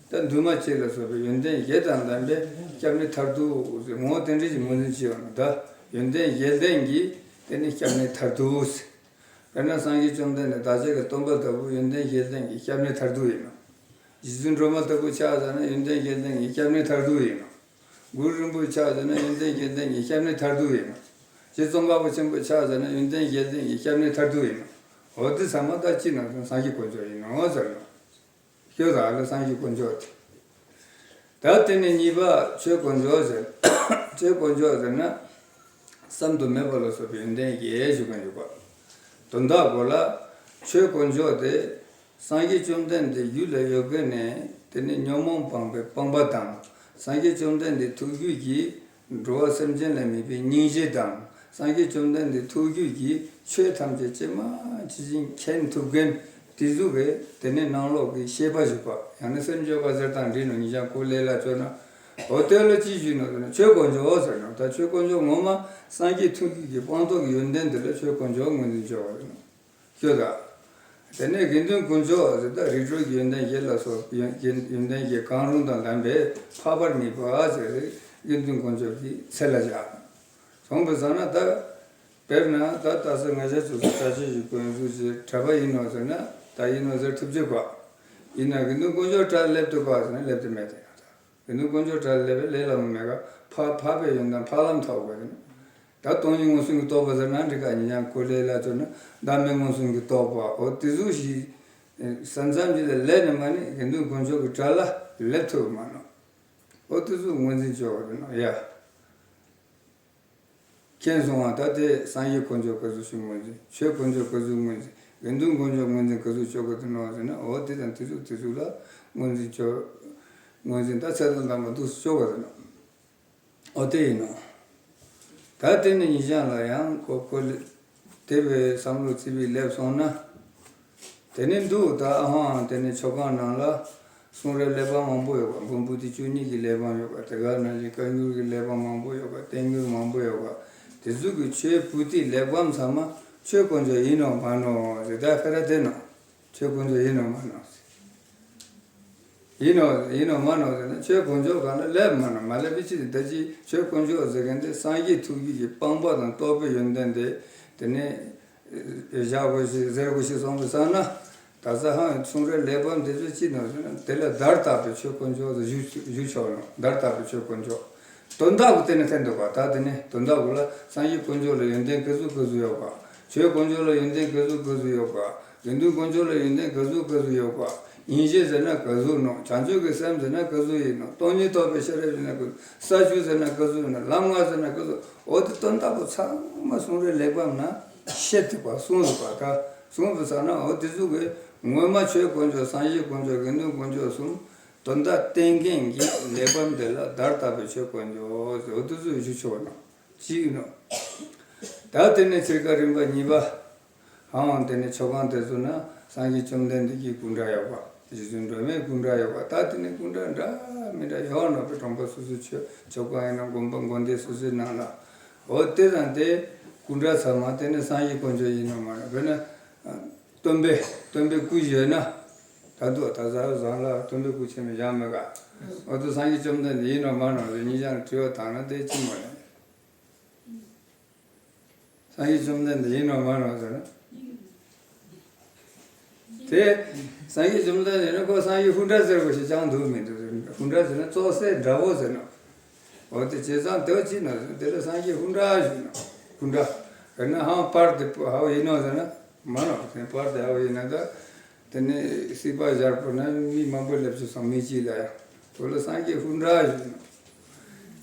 ད་འདུས་མ་བྱས་ལ་སོགས་པའི་ཡོན་ཏན་བརྒྱད་དང་ལྡན་པའི་སྐྱབས་གནས་མཐར་ཐུག་ཟེར་ངོ་བོ་དེ་འདྲ་ཞིག་ངོས་འཛིན་བྱས་པ་ན་ད་ཡོན་ཏན་བརྒྱད་ལྡན་གྱི་དེ་ནི་སྐྱབས་གནས་མཐར་ཐུག་ཟེར། དཔེར་ན་སངས་རྒྱས་བཅོམ་ལྡན་འདས་བདག་ཅག་གི་སྟོན་པ་ལྟ་བུ་ཡོན་ཏན་བརྒྱད་ལྡན་གྱི་སྐྱབས་གནས་མཐར་ཐུག་ཡིན་ནོ། རྗེ་བཙུན་སྒྲོལ་མ་ལྟ་བུ་ཆགས་ཟེར་ན་ཡོན་ཏན་བརྒྱད་ལྡན་གྱི་སྐྱབས་གནས་མཐར་ཐུག་ཡིན་ནོ། གུ་རུ་རིན་པོ་ཆེ་ཆགས་ཟེར་ན་ཡོན་ཏན་བརྒྱད་ལྡན་གྱི་སྐྱབས་གནས་མཐར་ཐུག་ཡིན་ནོ། རྗེ་ཙོང་ཁ་པ་ཆེན་པོ་ཆགས་ཟེར་ན་ཡོན་ཏན་བརྒྱད་ལྡན་གྱི་སྐྱབས་གནས་མཐར་ཐུག་ཡིན་ནོ། འོ་དེ་ཚང་མ་ད་ཅི་ན་སངས་རྒྱས་དཀོན་མཆོག་ཡིན་ནོ་ཟེར་ནོ། ཤོད་ད་ལ་སངས་རྒྱས་དཀོན་མཆོག་དེ། ད་དེ་ནས་གཉིས་པ་ཆོས་དཀོན་མཆོག་ཟེར། ཆོས་དཀོན་མཆོག་ཟེར་ན། བསམ་དུ་མེད་པ་ལ་སོགས་པའི་ཡོན་ཏན་བརྒྱད་ཞུ་མཁན་ཡོད་པ། དོན་དག་གོ་ལ། ཆོས་དཀོན་མཆོག་དེ། སངས་རྒྱས་བཅོམ་ལྡན་འདས་རྒྱུད་ལ་ཡོད་མཁན་ནས་དེ་ནི་ཉོན་མོངས་སྤངས་པའི་སྤངས་པ་དང་། སངས་རྒྱས་བཅོམ་ལྡན་འདས་ཐུགས་རྒྱུད་ཀྱིས། འགྲོ་བ་སེམས་ཅན་ལ་དམིགས་པའི་སྙིང་རྗེ་དང་། སངས་རྒྱས་བཅོམ་ལྡན་འདས་ཐུགས་རྒྱུད་ཀྱི་ཆོས་ཐམས་ཅད་ཇི་མ་ཇི་བཞིན་མཁྱེན་ཐུབ་མཁན་དེ་ཚོ་གིས་དེ་ནས་ནང་ལོགས་ཀྱི་ཤེས་པ་ཞུགས་པ་ཡང་ན་སེམས་བརྗོད་པ་ཟེར་དང་འདྲིས་ནོ་ཉིན་ཞག་ཁོ་ལས་ལ་བཅོས་ན། འོ་དེ་ལ་ཅི་ཞུས་ནོ་ཟེར་ན་ཆོས་དཀོན་མཆོག་ཟེར་ནོ། ད་ཆོས་དཀོན་མཆོག་ངོ་མ་སངས་རྒྱས་ཐུགས་རྒྱུད་ཀྱི་སྤངས་རྟོགས་ཀྱི་ཡོན་ཏན་དེ་ལ་ཆོས་དཀོན་མཆོག་ངོས་འཛིན་བྱེད་པ་ཡིན་ནོ། ཤོད་ད། དེ་ནས་དགེ་འདུན་དཀོན་མཆོག་ཟེར་ད་རིགས་གྲོལ་གྱི་ཡོན་ཏན་བརྒྱད་ལ་སོགས་ཡོན་ཡོན་ཡོན་ཏན་བརྒྱད་གང་རུང་དང་ལྡན་པའི་འཕགས་པར་དམིགས་པ་ཟེར་དགེ་འདུན་དཀོན་མཆོག་གི་ཚད་ལ་བཞག་སོང་བའི་བཟང་ན་ད། དཔེར་ན་ད་ལྟ་ས་ང་ཞ་ཚོ་ཚོ་གྲྭ་ཆས་ཞིག་གོན་ཚུལ་ཞིག་གྲྭ་པ་ཡིན་ནོ་ཟེར་ན་ད་ཡིན་ནོ་ཟེར་ཐུབ་ཅེས་གོ། ཡིན་ན་དགེ་འདུན་དཀོན་མཆོག་གྲྭ་སླེབས་ཐུབ་གོ་ཟེར་ན་སླེབས་ཏེ་མེད་དེ་ཡང་ད། དགེ་འདུན་དཀོན་མཆོག་གྲྭ་ལས་པའི་ལས་ལ་མི་མེད་ཀ་འཕགས་འཕགས་པའི་ཡོན་ཏན་འཕགས་ལམ་ཐོབ་དགོས་ཟེར་ན། ད་སྟོང་ཉིད་མངོན་སུམ་གྱི་རྟོགས་པ་ཟེར་ན་འགྲིག་ག་ཉིན་ཡང་ཀོ་ལས་ལ་བཅོས་ན་བདག་མེད་མངོན་སུམ་གྱི་རྟོགས་པ་འོ་དེ་ཟུག་ཞིག་ས་མཚམས་ཀྱི་ལས་ལས་ནི་མ་ནི་དགེ་འདུན་དཀོན་མཆོག་གི་གྲྭ་ལ་སླེབས་ཐུབ་མ་ནོ། འོ་དེ་ཟུག་ངོས་འཛིན་བྱོས་པ་རེད་ན་ཡ། མཁྱེན་སོང་བ་ད་དེ་སངས་རྒྱས་དཀོན་མཆོག་ག་ཟུག་ཞིག་ངོས་འཛིན། ཆོས་དཀོན་མཆོག་ག་ཟུག་ངོས་འཛིན། དགེ་འདུན་དཀོན་མཆོག་ངོས་འཛིན་ག་ཟུག་ཆོག་གི་འདུག་ནོ་ཟེར་ན་འོ་དེ་དང་དེ་ཟུག་དེ་ཟུག་ལ་ངོས་འཛིན་ཆོག་ངོས་འཛིན་ད་ཚད་དང་ལྡན་པ་འདུག་ཆོག་གི་ཟེར་ན་འོ་དེ་ཡིན་ནོ། ད་དེ་ནི་ཉིན་ཞག་ལ་ཡང་ཁོ་ཁོ་ལ་དེ་བས་བསམ་བློ་རྩིས་པའི་སླེབས་སོང་ན། དེ་ནས་འདུག་ད་ཨ་ཧང་དེ་ནས་མཆོད་ཁང་ནང་ལ་གསུང་རབ་གླེགས་བམ་མང་པོ་ཡོད་པ། འབུམ་པོ་ཏི་བཅུ་གཉིས་ཀྱི་གླེགས་བམ་ཡོད་པ། དེ་ག་ནང་བཞིན་བཀའ་འགྱུར་གྱི་གླེགས་བམ་མང་པོ་ཡོད་པ། བསྟན་འགྱུར་མང་པོ་ཡོད་པ། དེ་ཚོ་གི་ཆོས་པོ་ཏི་གླེགས་བམ་ཚང་མ་ཆོས་དཀོན་མཆོག་ཡིན་ནོ་མ་ནོ་ཟེར་ད་ཁ་ར་དེ་ནོ། ཆོས་དཀོན་མཆོག་ཡིན་ནོ་མ་ནོ་ཟེར། ཡིན་ནོ་ཡིན་ནོ་མ་ནོ་ཟེར་ན་ཆོས་དཀོན་མཆོག་གང་ལ་སླེབས་མ་ནོ་མ་སླེབས་པའི་ཕྱིར་ད་ཅི་ཆོས་དཀོན་མཆོག་ཟེར་མཁན་དེ་སངས་རྒྱས་ཐུགས་རྒྱུད་ཀྱི་སྤངས་པ་དང་རྟོགས་པའི་ཡོན་ཏན་དེ་དེ་ནས། བཞག་དགོས་ཤིག་ཟེར་དགོས་ཤིག་སོང་བའི་སང་ན། ད་ས་ཧང་གསུང་རབ་གླེགས་བམ་དེ་ཚོ་ཅི་ནོ་ཟེར་ན་དེ་ལ་བརྡ་རྟགས་པའི་ཆོས་དཀོན་མཆོག་ཟེར་ཞུ་ཞུ་ཆོག་ནོ། བརྡ་རྟགས་པའི་ཆོས་དཀོན་མཆོག་དོན་དག་གི་སྟེང་ནས་ཐོན་འདུག་པ། ད་དེ་ནི་དོན་དག་གི་ལ་སངས་རྒྱས་དཀོན་མཆོག་ལ་ཡོན་ཏན་ག་ཟུག་ག་ཟུག་ཡོད་པ། ཆོས་དཀོན་མཆོག་ལ་ཡོན་ཏན་ག་ཟུག་ག་ཟུག་ཡོད་པ། དགེ་འདུན་དཀོན་མཆོག་ལ་ཡོན་ཏན་ག་ཟུག་ག་ཟུག་ཡོད་པ། སྙིང་རྗེ་ཟེར་ན་ག་ཟུག་ནོ། བྱང་ཆུབ་ཀྱི་སེམས་ཟེར་ན་ག་ཟུག་ཡིན་ནོ། སྟོང་ཉིད་རྟོགས་པའི་ཤེས་རབ་ཟེར་ན་ག་ཟུག་ས་བཅུ་ཟེར་ན་ག་ཟུག་ཡིན་ནོ། ལམ་ལྔ་ཟེར་ན་ག་ཟུག་འོ་དེ་དོན་དག་པོ་ཚང་མ་གསུང་རབ་གླེགས་བམ་ན་བཤད་ཐུབ་པ་གསུངས་ཐུབ་པ་ད་གསུངས་པའི་ས་ན་འོ་དེ་ཚོ་གི་ངོ་མ་ཆོས་དཀོན་མཆོག་སངས་རྒྱས་དཀོན་མཆོག་དགེ་འདུན་དཀོན་མཆོག་གསུམ་དོན་དག་བསྟན་མཁན་གྱི་གླེགས་བམ་དེ་ལ་བརྡ་རྟགས་པའི་ཆོས་དཀོན་མཆོག་ཟེར་འོ་དེ་ཚོ་ཞུ་ཆོག་ནོ། གཅིག་ནོ། ད་དེ་ནས་ཚིར་ཁ་རིམ་པ་གཉིས་པ། ཧང་དེ་ནས་མཆོད་ཁང་དེ་ཚོ་ན་སངས་རྒྱས་བཅོམ་ལྡན་འདས་ཀྱི་སྐུ་འདྲ་ཡོད་པ། རྗེ་བཙུན་སྒྲོལ་མའི་སྐུ་འདྲ་ཡོད་པ། ད་དེ་ནི་སྐུ་འདྲ་འདྲ་མི་འདྲ་ཡོད་ནོ་པའི་གྲོང་པ་སོ་སོའི་ཆོས་ཆོས་ཁང་ཡིན་ན་དགོན་པ་དགོན་སྡེ་སོ་སོའི་ནང་ལ། འོ་དེ་དང་དེ་སྐུ་འདྲ་ཚང་མ་དེ་ནི་སངས་རྒྱས་དཀོན་མཆོག་ཡིན་ནོ་མ་རེད། དཔེར་ན་སྟོན་པའི་སྟོན་པའི་སྐུ་བཞེངས་ན། ད་དུ་ད་ཟ་བཟང་ལ་སྟོན་པའི་སྐུ་ཆེན་མོ་བཞེངས་མེད་ག་འོ་དུ་སངས་རྒྱས་བཅོམ་ལྡན་འདས་ཡིན་ནོ་མ་ནོ་རེད། ཉིད་ཀྱང་དྲི་བ་བཏང་ན་དེ་ཅི་མོ་རེད། སངས་རྒྱས་བཅོམ་ལྡན་འདས་ཡིན་ནོ་མ་ནོ་ཟེར་ན། དེ་སངས་རྒྱས་བཅོམ་ལྡན་འདས་ནི་ཁོ་སངས་རྒྱས་ཧཱུྃ་ཟེར་བ་ཞིག་ཅང་འདུག་མི་འདུག་སྐུ་འདྲ་ཟེར་ན་ཙོག་སེ་འདྲ་བོ་ཟེར་ནོ། འོ་དེ་བྱས་ཙང་དེ་བ་ཅི་ནོ་ཟེར་ན་དེ་ལ་སངས་རྒྱས་ཧཱུྃ་ཞུ་ནོ། ཧཱུྃ། དཔེར་ན་ཧང་པར་དེ་ཧ་བ་ཡིན་ནོ་ཟེར་ན་མ་ནོ། དེ་པར་དེ་ཧ་བ་ཡིན་ན་ད། དེ་ནས་སྲིད་པ་བཞག་པོ་ན་མི་མང་པོ་སླེབས་ཀྱི་སོང་། མི་གཅིག་ལ་ཡང་དོ་ལ་སངས་རྒྱས་ཧཱུྃ་ཞུ་ནོ།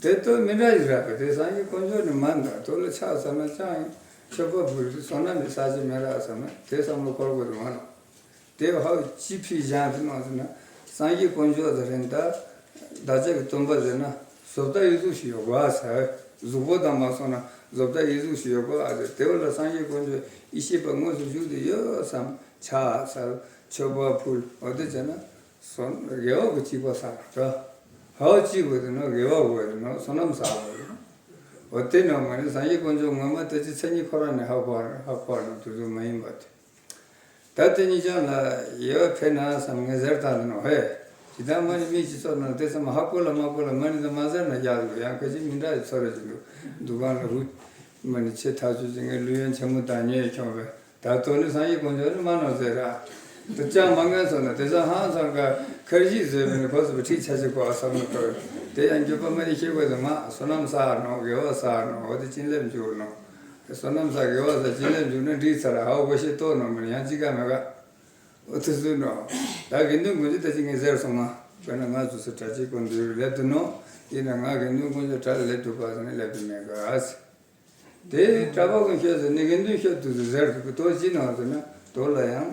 དེ་དོ་མི་འདྲ་ཞིག་རག་པ་དེ་སངས་རྒྱས་དཀོན་མཆོག་ནི་མ་འདྲ། དོ་ལ་ཕྱག་ཟ་ན་ཅང་མཆོད་པ་ཕུལ་བསོད་ནམས་ཀྱི་ས་ཆ་མི་རག་བསམ་ན་དེ་བསམ་བློ་འཁོར་དགོས་དུ་མ་ནོ། དེ་ཧ་ཅི་ཕི་ཞང་དུ་ནང་ཟེར་ན། སངས་རྒྱས་དཀོན་མཆོག་དེ་རིང་ད་བདག་ཅག་གི་སྟོན་པ་ཟེར་ན་བཟོ་ལྟ་ཡི་གཟུགས་ཤིག་ཡོད་གོ་ཨ་ཟེར། གཟུགས་པོ་དང་མ་སོང་ན་བཟོ་ལྟ་ཡི་གཟུགས་ཤིག་ཡོད་གོ་ཨ་ཟེར། དེ་བ་ལ་སངས་རྒྱས་དཀོན་མཆོག་ཡེ་ཤེས་པ་དངོས་སུ་བཞུགས་ཏེ་ཡོད་བསམ། ཕྱག་འཚལ་མཆོད་པ་ཕུལ། འོ་དེ་བྱས་ན་སོ་དགེ་བ་གི་གཅིག་པ་བསགས་ད། ཧ་ཅི་དགོས་དེ་ནོ་དགེ་བ་དགོས་དེ་ནོ་བསོད་ནམས་བསགས་དགོས་དེ་ནོ། འོ་དེ་ནོ་མ་ནི་སངས་རྒྱས་དཀོན་མཆོག་ངོ་མ་དེ་ཅི་མཚན་ཉིད་ཁོ་རང་ནས་ཧ་གོ་ཧ་གོ་ནོ་དུས་ཚོད་མ་ཡིན་པ་དེ། ད་དེ་གཉིས་ཀྱང་ལ་ཡོད་ཕེ་ན་བསམ་ངས་ཟེར་བཏང་དུ་ནོ་ཧེ། ཇི་ལྟར་མ་ནི་མི་གཅིག་ཚོར་ན་དེ་ཚང་མ་ཧ་གོ་ལ་མ་གོ་ལ་མ་ནི་དང་མ་ཟེར་ན་རྒྱག་དགོས། ཡང་ཁ་ཅིག་མི་འདྲ་ཡི་ཚོར་རེ་ཅིག་འདུག་འདུ་ཁང་ལ་ཧུ། མ་ནི་ཆེ་ཐག་ཆོད་ཅིག་ངས་ལུས་ཡོན་ཆེན་མོ་དང་ཉེ་ཁྱོང་བས་ད་དོ་ནི་སངས་རྒྱས་དཀོན་མཆོག་ནི་མ་ནོ་ཟེར་ར། དུ་ཅང་མ་ངན་སོང་ན་དེ་ཚང་ཧང་སང་ག་ཁར་གཞིས་བཟོས་པས་ནི་ཁོ་ཚོ་བ་ཁྲིག་ཆ་ཆེ་གོ་ཨ་བསམ་ནོ་ཁོ། དེ་ཡང་འགྱོད་པ་མ་ནི་ཤེས་དགོས་དུ་མ་བསོད་ནམས་བསགས་ནོ་དགེ་བ་བསགས་ནོ་འོ་དེ་ཅིན་ལེབ་འཇུག་ནོ། བསོད་ནམས་བསགས་དགེ་བ་བསགས་ཅིན་ལེབ་འཇུག་ན་འགྲིག་ཚར་ཧ་འོ་གོ་ཤེས་ཏོ་ནོ་མ་ནི་ཡང་ཅི་ག་མེད་ག་འོ་དུ་སུ་ནོ། ད་དགེ་འདུན་དཀོན་མཆོག་ད་ཅི་ངས་ཟེར་སོང་ང་། དཔེར་ན་ང་ཚོ་སུ་གྲྭ་ཆས་དཀོན་འདུས་ལེབ་དུ་ནོ། ཡིན་ན་ང་དགེ་འདུན་དཀོན་མཆོག་གྲྭ་ལ་ལེབ་དུ་ག་ཟེར་ནས་ལེབ་དུ་མེད་ག་ཨ་སི། དེ་གྲྭ་པ་ཀུན་ཤོད་ཟེར་ནས་དགེ་འདུན་ཤོད་དུ་ཟེར་དུ་གི་དོ་ཅི་ནོ་ཟེར་ན་དོ་ལ་ཡང་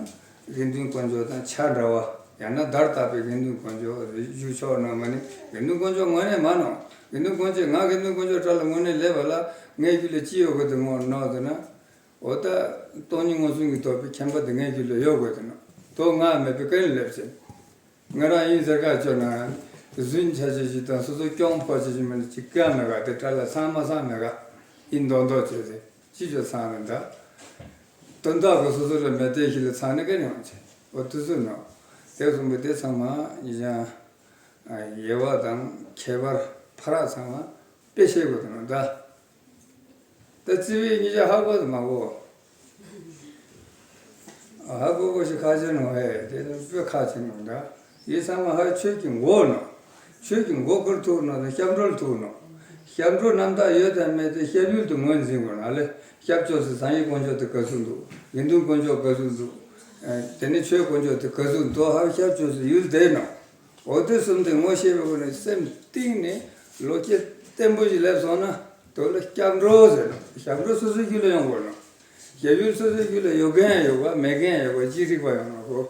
དགེ་འདུན་དཀོན་མཆོག་དང་ཆ་འདྲ་བ། ཡང་ན་བརྡ་བཏགས་པའི་དགེ་འདུན་དཀོན་མཆོག་ཞུ་ཆོག་ནོ་མ་ནི་དགེ་འདུན་དཀོན་མཆོག་ངོས་ནས་མ་ནོ། དགེ་འདུན་དཀོན་མཆོག་ང་དགེ་འདུན་དཀོན་མཆོག་གྲྭ་ལ་ངོས་ནས་ལེབ་པ་ལ་ངའི་རྒྱུད་ལ་ཅི་ཡོད་དགོས་དུ་ངོ་ནོ་ཟེར་ན། འོ་ད་སྟོང་ཉིད་མངོན་སུམ་གྱིས་རྟོགས་པའི་མཁྱེན་པ་དེ་ངའི་རྒྱུད་ལ་ཡོད་དགོས་དུ་ནོ། དོ་ང་མེད་པའི་ཀ་ནས་ལེབ་ཅིང་། ང་རང་ཡིན་ཟེར་ཁ་ཆོད་ན། རྫུན་ཆ་ཆེ་ཞིག་དང་སོ་སོ་སྐྱོང་ཕོ་ཆེ་ཞིག་མ་ནི་ཅི་ག་མེད་ག་དེ་གྲྭ་ལ་ཚང་མ་ཚང་མེད་ག་ཡིན་མདོག་མདོག་བྱས་ཏེ་ཅི་ཆོད་ཚང་ནི་འདྲ། དོན་དག་གི་སོ་སོ་ལ་མེད་དེ་ཞིག་ལ་ཚང་ནི་ཀ་ནས་ཡོང་ཆེ། འོ་དུ་སུ་ནོ། དེ་གསུངས་པའི་དེ་ཚང་མ་ཡང་དབྱེ་བ་དང་ཁྱད་པར་ཕ་རག་ཚང་མ་དཔེ་ཤེས་དགོས་དུ་ནོ་ད། ད་རྩི་བའི་ཉིད་ཀྱང་ཧ་གོ་དུ་མ་གོ། ཧ་གོ་གོ་ཞིག་ཁ་ཆེ་ནོ་ཧེ་དེ་ནི་དཔེ་ཁ་ཆེ་ནོ་འདྲ། ཡིད་ཚང་མ་ཧ་ཆོས་ཀྱི་མགོ་ནོ། ཆོས་ཀྱི་མགོ་ཁུར་ཐུག་ནོ་དང་སྐྱབས་འགྲོ་ལ་ཐུག་ནོ། སྐྱབས་འགྲོ་རྣམ་དག་ཡོད་དམ་མེད་དེ་སྐྱབས་ཡུལ་དུ་ངོས་འཛིན་དགོས་ན་ལེ། སྐྱབས་བཅོལ་སའི་སངས་རྒྱས་དཀོན་མཆོག་དེ་ག་ཚོད་འདུག་དགེ་འདུན་དཀོན་མཆོག་ག་ཚོད་འདུག་དེ་ནི་ཆོས་དཀོན་མཆོག་དེ་ག་ཚོད་འདུག་ཧ་སྐྱབས་བཅོལ་སའི་ཡུལ་དེ་ནོ། འོ་དེ་གསུམ་དེ་ངོ་ཤེས་པའི་སྒོ་ནས་སེམས་གཏིང་ནས་བློ་སྐྱེད་བརྟན་པོ་ཞིག་སླེབས་སོང་ན་དོ་ལ་སྐྱབས་འགྲོ་ཟེར་ནོ། སྐྱབས་འགྲོ་སོ་སོའི་རྒྱུད་ལ་ཡོང་དགོས་ནོ། སྐྱབས་ཡུལ་སོ་སོའི་རྒྱུད་ལ་ཡོད་མཁན་ཡོད་པ་མེད་མཁན་ཡོད་པ་ཅི་རིགས་པ་ཡོང་ནོ་གོ།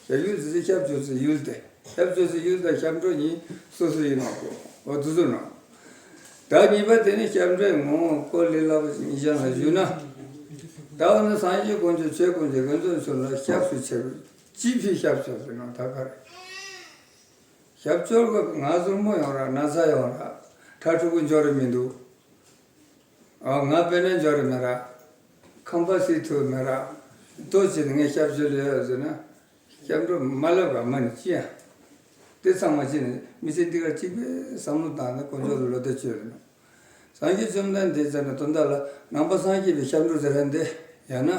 སྐྱབས་ཡུལ་ཟེར་ཚེ་སྐྱབས་བཅོལ་སའི་ཡུལ་དེ། སྐྱབས་བཅོལ་སའི་ཡུལ་དང་སྐྱབས་འགྲོ་གཉིས་སོ་སོ་ཡིན་ནོ་གོ། འོ་དུ་ཟུར་ནོ། ད་གཉིས་པ་དེ་ནི་སྐྱབས་འགྲོའི་ངོ་བོ་ལས་སླ་པོ་ཞིག་ཉིད་ཀྱང་ལ་ཞུས་ན། ད་འོ་ན་སངས་རྒྱས་དཀོན་མཆོག་ཆོས་དཀོན་མཆོག་དགེ་འདུན་ཚོ་ལ་སྐྱབས་སུ་མཆི་དགོས། ཅི་ཕི་སྐྱབས་བཅོལ་ཟེར་ནོ་ད་ག་རེ། སྐྱབས་བཅོལ་གི་ང་ཟུར་མོ་ཡོང་ར་ན་ཚ་ཡོང་ར་ཁྲ་ཕྲུ་གུ་འབྱོར་རེ་མི་འདུག་ཨ་ང་དཔེར་ན་འབྱོར་རེ་མེད་ར། ཁང་པ་སྲིད་ཐུབ་མེད་ར། ལྟོ་ཅི་ནི་ངས་སྐྱབས་བཅོལ་ཡོད་ཟེར་ན། སྐྱབས་འགྲོ་མ་ལབ་ག་མ་ནི་ཅི་ཡང་། དེ་ཚང་མ་ཅི་ནི་མི་ཚེ་འདི་གར་གཅིག་པའི་བསམ་བློ་བཏང་ནས་དཀོན་མཆོག་ལ་བློ་གཏད་བཅོལ་རེ་ནོ། སངས་རྒྱས་བཅོམ་ལྡན་འདས་ཟེར་ན་དོན་དག་ལ་ནང་པ་སངས་རྒྱས་པའི་སྐྱབས་འགྲོ་ཟེར་རན་ཏེ། ཡང་ན་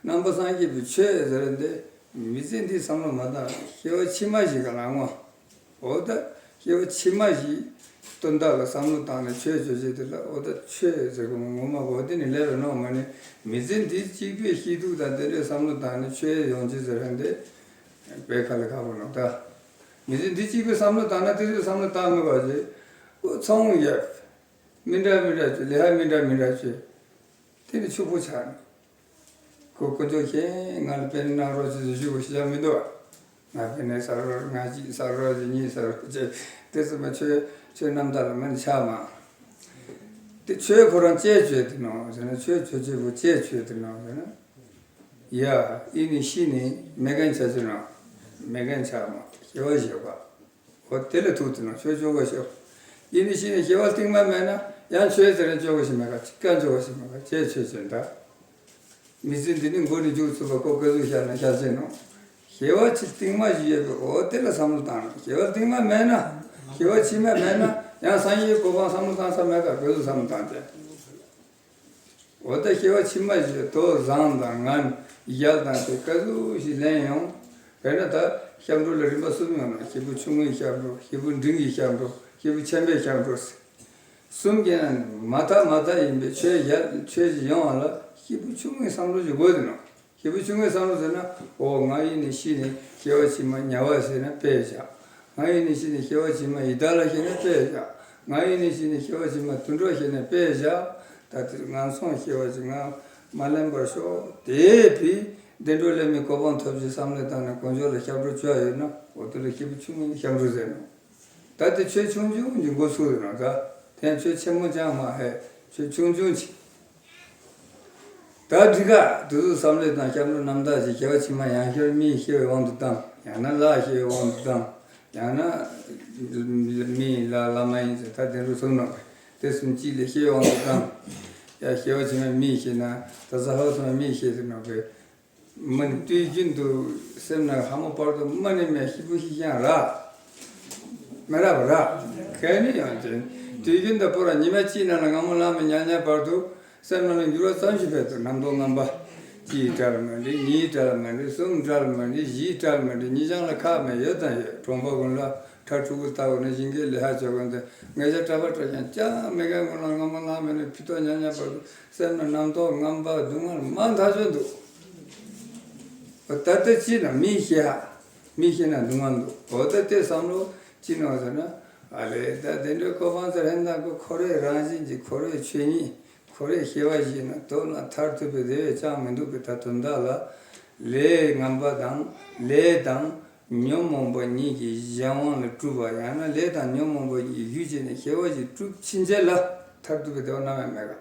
ནང་པ་སངས་རྒྱས་པའི་ཆོས་ཟེར་རན་ཏེ། མི་ཚེ་འདིའི་བསམ་བློ་མ་བཏང་སྐྱེ་བ་ཕྱི་མ་ཞིག་ག་ལ་ངོ་། འོ་ད་སྐྱེ་བ་ཕྱི་མ་ཞིག་དོན་དག་ལ་བསམ་བློ་བཏང་ནས་ཆོས་བྱོས་བྱེད་དེ་ལ་འོ་ད་ཆོས་ཟེར་གོ་ངོ་མ་གོ་དེ་ནི་ལས་རེ་ནོ་མ་ནི་མི་ཚེ་འདི་གཅིག་པའི་སྐྱིད་སྡུག་དང་དེ་འདྲའི་བསམ་བློ་བཏང་ནས་ཆོས་ཡོང་ཅི་ཟེར་རན་ཏེ། དཔེ་ཁ་ལ་ཁ་བོ་ནོ་ད། མི་ཚེ་འདི་གཅིག་པའི་བསམ་བློ་བཏང་ན་དེ་ཚོའི་བསམ་བློ་བཏང་མི་བ་ཞིག་འོ་ཚང་ཡ། མི་འདྲ་མི་འདྲ་ཆོས་ལས་ཧ་མི་འདྲ་མི་འདྲ་ཆོས། དེ་ནི་ཕྱུག་པོ་ཆགས་ནས། ཁོ་དཀོན་མཆོག་མཁྱེན་ང་ལ་དཔེ་གནང་རོགས་ཅེས་ཞུ་དགོས་ཤེས་ཀྱང་མི་འདུག་ང་དཔེ་ནས་ཟ་རོགས་ང་གཅིག་ཟ་རོགས་ཅེས་གཉིས་ཟ་རོགས་ཅེས་དེ་ཚོ་མ་ཆོས་ཆོས་རྣམ་དག་ལ་མ་ནི་ཆགས་མ། དེ་ཆོས་ཁོ་རང་བཅས་བཅོས་དེ་ནོ་ཟེར་ན་ཆོས་ཆོས་བཅས་པོ་བཅས་བཅོས་དེ་ནོ་ཟེར་ན། ཡ་ཨི་ནི་ཤི་ནི་མེ་གན་ཆ་ཆུ་ནོ། མེད་མཁན་ཆགས་མ་སྐྱེ་བ་བཞི་པ། འོ་དེ་ལ་ཐུག་དུས་ན་ཆོས་བཅོ་ག་ཤོག་ཡིན་ནི་ཤི་ནི་སྐྱེ་བ་རྟིང་མ་མེད་ན་ཡང་ཆོས་ཟེར་ན་བཅོ་ག་ཞིག་མེད་ག་ཅི་ག་བཅོ་ག་ཞིག་མེད་ག་ཅེས་ཆོས་ཅན་ད། མི་ཚེ་འདི་ནི་མགོ་ནས་མཇུག་ཚུགས་པ་ཁོ་སྐལ་གཟུགས་ཤར་ན་ཤར་ཆེན་ནོ། སྐྱེ་བ་ཕྱི་རྟིང་མ་ཞིག་ཡོད་པའི་འོ་དེ་ལ་བསམ་བློ་བཏང་ན་སྐྱེ་བ་རྟིང་མ་མེད་ན་སྐྱེ་བ་ཕྱི་མ་མེད་ན་ཡང་སངས་རྒྱས་གོ་འཕང་བསམ་བློ་བཏང་ས་མེད་ག་སྐལ་གཟུགས་བསམ་བློ་བཏང་ཆེན། འོ་ད་སྐྱེ་བ་ཕྱི་མ་ཞིག་དོ་བཟང་དང་ངན་ཡག་དང་དེ་སྐལ་གཟུགས་ཤིག་ལེན་ཡོང་། དཔེར་ན་ད་སྐྱབས་འགྲོ་ལ་རིམ་པ་གསུམ་ཡོང་ན་སྐྱེས་བུ་ཆུང་ངུའི་སྐྱབས་འགྲོ་སྐྱེས་བུ་འབྲིང་གི་སྐྱབས་འགྲོ་སྐྱེས་བུ་ཆེན་པོའི་སྐྱབས་འགྲོ་ཟེར། གསུམ་གྱི་ནང་ནས་མ་དག་མ་དག་ཡིན་པའི་ཆོས་ཡར་ཆོས་ཤིག་ཡོང་བ་ལ་སྐྱེས་བུ་ཆུང་ངུའི་བསམ་བློ་ཞིག་དགོས་ཟེར་ནོ། སྐྱེས་བུ་ཆུང་ངུའི་བསམ་བློ་ཟེར་ན་འོ་ང་ཡིན་ནི་ཤི་ནི་སྐྱེ་བ་ཕྱི་མ་དམྱལ་བ་ཟེར་ན་དཔེ་བཞག་ང་ཡིན་ནི་ཤི་ནི་སྐྱེ་བ་ཕྱི་མ་ཡི་དྭགས་ལ་ཤི་ན་དཔེ་བཞག་ང་ཡིན་ནི་ཤི་ནི་སྐྱེ་བ་ཕྱི་མ་དུད་འགྲོ་ཤི་ན་དཔེ་བཞག་ད་དེར་ངན་སོང་སྐྱེ་བ་ཅིག་ང་མ་ལེན་པར་ཤོག་དེ་བས་བདེ་འགྲོ་ལེན་མི་གོ་འཕང་ཐོབ་ཅིག་བསམ་བློ་བཏང་ནས་དཀོན་མཆོག་ལ་སྐྱབས་འགྲོ་བཅོལ་ཡོད་ན་འོ་དེ་ལ་སྐྱེས་བུ་ཆུང་ངུ་ནི་སྐྱབས་འགྲོ་ཟེར་ནོ། ད་དེ་ཆོས་ཆུང་ཆུང་གི་འགོ་ཚུགས་ཡོད་ན་ད་དེ་ཆོས་ཆེན་མོ་ཅང་མ་ཧེ་ཆོས་ཆུང་ཆུང་ཅིག་ད་འདི་ག་དུ་དུ་བསམ་བློ་དང་སྐྱབས་འགྲོ་རྣམ་དག་ཅིག་སྐྱེ་བ་ཕྱི་མ་ཡང་བསྐྱར་མིའི་སྐྱེ་བའི་དབང་དུ་བཏང་ཡང་ན་ལྷའི་སྐྱེ་བའི་དབང་དུ་བཏང་ཡང་ན་མིའི་ལྷ་ལྷ་མ་ཡིན་ཟེར་ད་དེ་འགྲོ་གསུམ་ནོ། དེ་གསུམ་གཅིག་ལས་སྐྱེ་བའི་དབང་དུ་བཏང་ཡང་སྐྱེ་བ་ཕྱི་མ་མིའི་སྐྱེ་ན་ད་ས་ཧོ་ཚང་མ་མིའི་སྐྱེ་དུ་ནོ་བས། མི་ནི་དུས་རྒྱུན་དུ་སེམས་ནང་ཧ་མོ་བར་དུ་མ་ནི་མེད་ཤི་བུ་ཤི་ཀྱང་ར། མི་རབ་ར། གལ་ནི་ཡང་ཅན། དུས་རྒྱུན་དུ་པོ་ར་ཉི་མ་གཅིག་ནང་ལ་སྔ་མོ་ལངས་མི་ཉལ་ཉལ་བར་དུ་སེམས་ནང་ལ་འགྱུར་བ་ཙམ་ཞིག་འཕེལ་དུ་རྣམ་རྟོག་ངན་པ། གཅིག་བྲལ་མ་འདྲི་གཉིས་བྲལ་མ་འདྲི་གསུམ་བྲལ་མ་འདྲི་བཞི་བྲལ་མ་འདྲི་གཉིས་ཀྱང་ལ་ཁག་མེད་ཡོད་དང་ཡོད་གྲོང་པ་ཀུན་ལ་ཁྲ་ཕྲུ་གུ་ལྟ་བུ་ནི་ཞིང་གི་ལས་ཧ་ཅོ་གོན་ཏེ་ངེད་ཅག་གྲྭ་པ་གྲྭ་རྐྱང་ཅང་མེད་མཁན་ཀུན་ལ་སྔ་མོ་ལངས་མི་ནི་ཕི་ཏོ་ཉལ་ཉལ་བར་དུ། སེམས་ནང་རྣམ་རྟོག་ངན་པ་སྡུག་བསྔལ་མང་ཐག་ཆོད་འདུག་ད་ལྟ་ཅི་ན་མི་ཤེས་ཧ། མི་ཤེས་ན་སྡུག་བསྔལ་འདུག་འོ་ད་དེ་བསམ་བློ་ཅི་ནོ་ཟེར་ན། ཨ་ལས་ད་དེ་འདྲའི་གོ་འཕང་ཟེར་ཧན་ད་གོ་འཁོར་བའི་རང་བཞིན་གྱི་འཁོར་བའི་ཆོས་ཉིད་འཁོར་བའི་ཤེས་པ་ཞིག་ན་དོ་ན་མཐར་ཐུག་པའི་བདེ་བས་ཅང་མི་འདུག་གི་ད་དོན་དག་ལ། ལས་ངན་པ་དང་ལས་དང་། ཉོན་མོངས་པ་ཉིད་ཀྱི་གཞན་དབང་ལས་གྲུབ་པ་ཡང་ན་ལས་དང་ཉོན་མོངས་པ་ཉིད་ཀྱི་རྒྱུ་བྱས་ནས་སྐྱེ་བ་ཞིག་གྲུབ་ཕྱིན་ཆད་ལ་མཐར་ཐུག་པའི་བདེ་བ་ནམ་ཡང་མེད་ག་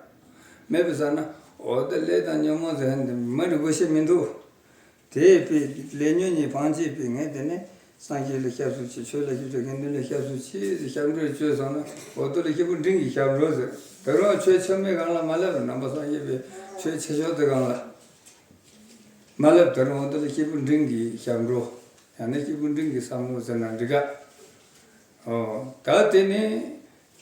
མེད་པའི་ས་ན་འོ་ད་ལས་དང་ཉོན་མོངས་ཟེར་མཁན་དེ་མ་རིག་པ་ཤེས་མི་འདུག་དེ་བས་ལས་ཉོན་གཉིས་སྤང་བྱེད་པའི་ངས་དེ་ནས་སངས་རྒྱས་ལ་སྐྱབས་སུ་མཆི་ཆོས་ལ་སྐྱབས་སུ་མཆི་དགེ་འདུན་ལ་སྐྱབས་སུ་མཆི་ཟེར་སྐྱབས་འགྲོ་བཅོལ་སོང་ན་འོ་ད་ལ་སྐྱེས་བུ་འབྲིང་གི་སྐྱབས་འགྲོ་ཟེར་དེ་རང་ཆོས་ཆེན་མོའི་སྒང་ལ་མ་སླེབས་པར་ནང་པ་སངས་རྒྱས་པའི་ཆོས་ཆེ་ཤོས་དེ་སྒང་ལ། མ་ལབ་དོན་འོ་དེ་ལ་སྐྱེས་བུ་འབྲིང་གི་སྐྱབས་འགྲོ། ཡང་ན་སྐྱེས་བུ་འབྲིང་གི་བསམ་བློ་ཟེར་ན་འགྲིག་ག་ཨོ། ད་དེ་ནི།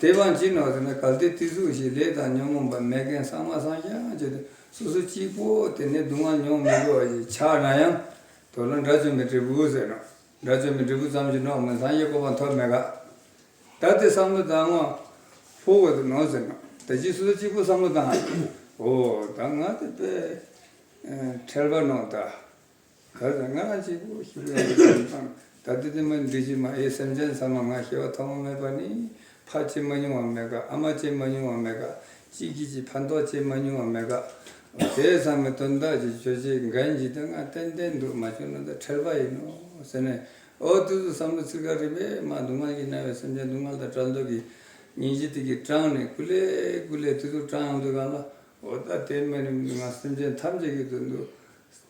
དེ་བང་ཅི་ནོ་ཟེར་ན་གལ་ཏེ་དེ་ཟུག་ཞིག་ལས་དང་ཉོན་མོངས་པ་མེད་མཁན་སངས་མ་སངས་ཀྱང་ཅི་སྟེ་སོ་སོ་གཅིག་པོ་དེ་ནི་སྡུག་བསྔལ་མྱོང་མི་འགྲོ་བ་ཞིག་ཆགས་ན་ཡང་དོ་ལ་དགྲ་བཅོམ་པའི་འབྲས་བུ་ཟེར་ནོ། དགྲ་བཅོམ་པའི་འབྲས་བུ་ཙམ་ཞིག་ནོ་མིན་སངས་རྒྱས་གོ་འཕང་ཐོབ་མེད་ག་ད་དེ་བསམ་བློ་བཏང་ངོ་། ཕོ་བོ་དུ་ནོ་ཟེར་ན། ད་ཅི་སོ་སོ་གཅིག་པུ་བསམ་བློ་བཏང་། འོ་ད་ང་དེ་དཔེ་ཁྲེལ་བ་ནོ་ད། ག་ཟེར་ང་གཅིག་པུ་ཞིག་ཡོང་གི་བསམ་བཏང་། ད་དེ་དེ་མ་འདི་ཅི་མ་ཨེ་སེམས་ཅན་ཚང་མ་ང་སྐྱེ་བ་ཐོག་མ་མེད་པ་ནི་ཕ་སྐྱེ་མ་མྱོང་བ་མེད་ག་ཨ་མ་སྐྱེ་མ་མྱོང་བ་མེད་ག་གཅིག་གིས་གཅིག་ཕན་ཐོགས་སྐྱེ་མ་མྱོང་བ་མེད་ག་དེ་ཚང་མའི་དོན་དག་ཅིག་བརྗོད་བྱེད་འགན་ཅིག་ད་ང་ཏན་ཏན་འདུག་མ་བྱུང་ན་ད་ཁྲེལ་བ་ཡིན་ནོ་ཟེར་ནས། ཨོ་དེ་ཚོ་བསམ་བློ་ཚིག་ཁ་རེ་བས་མ་སྡུག་བསྔལ་གྱིས་མནར་བའི་སེམས་ཅན་སྡུག་བསྔལ་དང་བྲལ་འདོད་ཀྱི་སྙིང་རྗེ་དེ་གིས་དྲངས་ནས་ཀུ་ལེ་ཀུ་ལེ་དེ་ཚོ་དྲངས་ཡོང་དུས་གང་ལ་ཨོ་ད་དེ་མ་ནི་ང་སེམས་ཅན་ཐམས་ཅད་ཀྱི་དོན་དུ་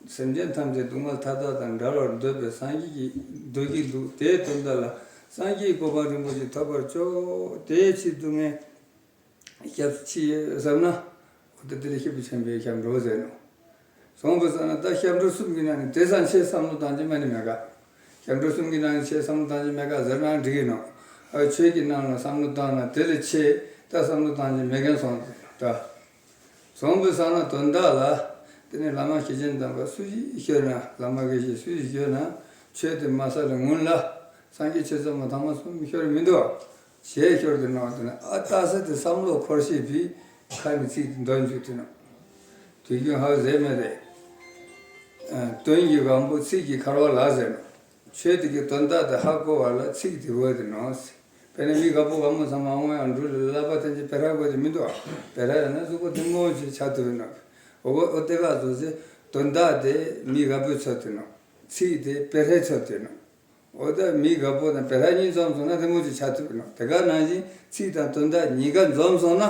སེམས་ཅན་ཐམས་ཅད་སྡུག་བསྔལ་མཐའ་དག་དང་བྲལ་བར་འདོད་པའི་སངས་རྒྱས་ཀྱི་འདོད་ཀྱི་འདུག་དེའི་དོན་དག་ལ་སངས་རྒྱས་ཀྱི་གོ་འཕང་རིན་པོ་ཆེ་ཐོབ་པར་ཤོག་དེའི་ཆེད་དུ་ངས། སྐྱབས་ཆེ་བསམ་ན། འོ་ད་དེ་ལས་སྐྱེས་བུ་ཆེན་པོའི་སྐྱབས་འགྲོ་ཟེར་ནོ། སོང་པ་ས་ན་ད་སྐྱབས་འགྲོ་གསུམ་གྱི་ནང་ནས་དེ་ཙམ་ཆེ་བསམ་བློ་བཏང་རྒྱུ་མ་ནི་མེད་ག་སྐྱབས་འགྲོ་གསུམ་གྱི་ནང་ནས་ཆེ་བསམ་བློ་བཏང་རྒྱུ་མེད་ག་ཟེར་ན་འགྲིག་གི་ནོ། ཨ་ཆོས་ཀྱི་ནང་ལ་བསམ་བློ་བཏང་ན་དེ་ལས་ཆེ་ད་བསམ་བློ་བཏང་རྒྱུ་མེད་མཁན་སོང་ཟེར་ནོ་ད། སོང་པ་ས་ན་དོན་དག་ལ། དེ་ནས་བླ་མ་སྐྱེས་ཆེན་དམ་པ་སུ་ཞིག་ཤོད་ན་བླ་མ་དགེ་བཤེས་སུ་ཞིག་ཤོད་ན་ཆོས་དེ་མ་བསགས་ལ་སྔོན་ལ་སངས་རྒྱས་ཆོས་ཚོགས་མ་ཐ་མ་གསུམ་ཤོར་མི་འདུག་ཞེས་ཤོར་དུ་སྣང་བ་དེ་ནི་ཨ་རྟག་ས་དེ་བསམ་བློ་འཁོར་ཤེས་པའི་ཁ་ནས་ཚིག་དེ་འདོན་རྒྱུ་དེ་ནོ། དུས་རྒྱུན་ཧ་ཟེར་མེད་རེད། དོན་གྱི་སྒང་པོ་ཚིག་གི་འཁར་བ་ལ་ཟེར་ནོ། ཆོས་དེ་གི་དོན་དག་དེ་ཧ་གོ་བ་ལ་ཚིག་དེ་བོ་དེ་ནོ། དཔེར་ན་མི་དགའ་པོ་དགའ་མོ་ཚང་མ་དབང་ཡང་འགྲུལ་ལ་ལབ་པ་དེ་ཚོ་བེ་ར་དགོས་དེ་མི་འདུག་བེ་ར་ཡང་ན་གཟུགས་པོ་བདེ་མོ་ཞིག་ཆགས་ཐུབ་ནོ། འོ་གོ་འོ་དེ་ག་བཟོ་ཚེ་དོན་དག་དེ་མི་དགའ་པོའི་ཚོད་དེ་ནོ། ཚིག་དེ་བེ་རའི་ཚོད་དེ་ནོ། འོ་ད་མི་དགའ་པོ་དང་བེ་ར་གཉིས་འཛོམས་སོང་ན་དེ་མོ་ཅིག་ཆགས་ཐུབ་ཀྱི་ནོ། དེ་ག་ནང་བཞིན་ཚིག་དང་དོན་དག་གཉིས་ཀ་འཛོམས་སོང་ན།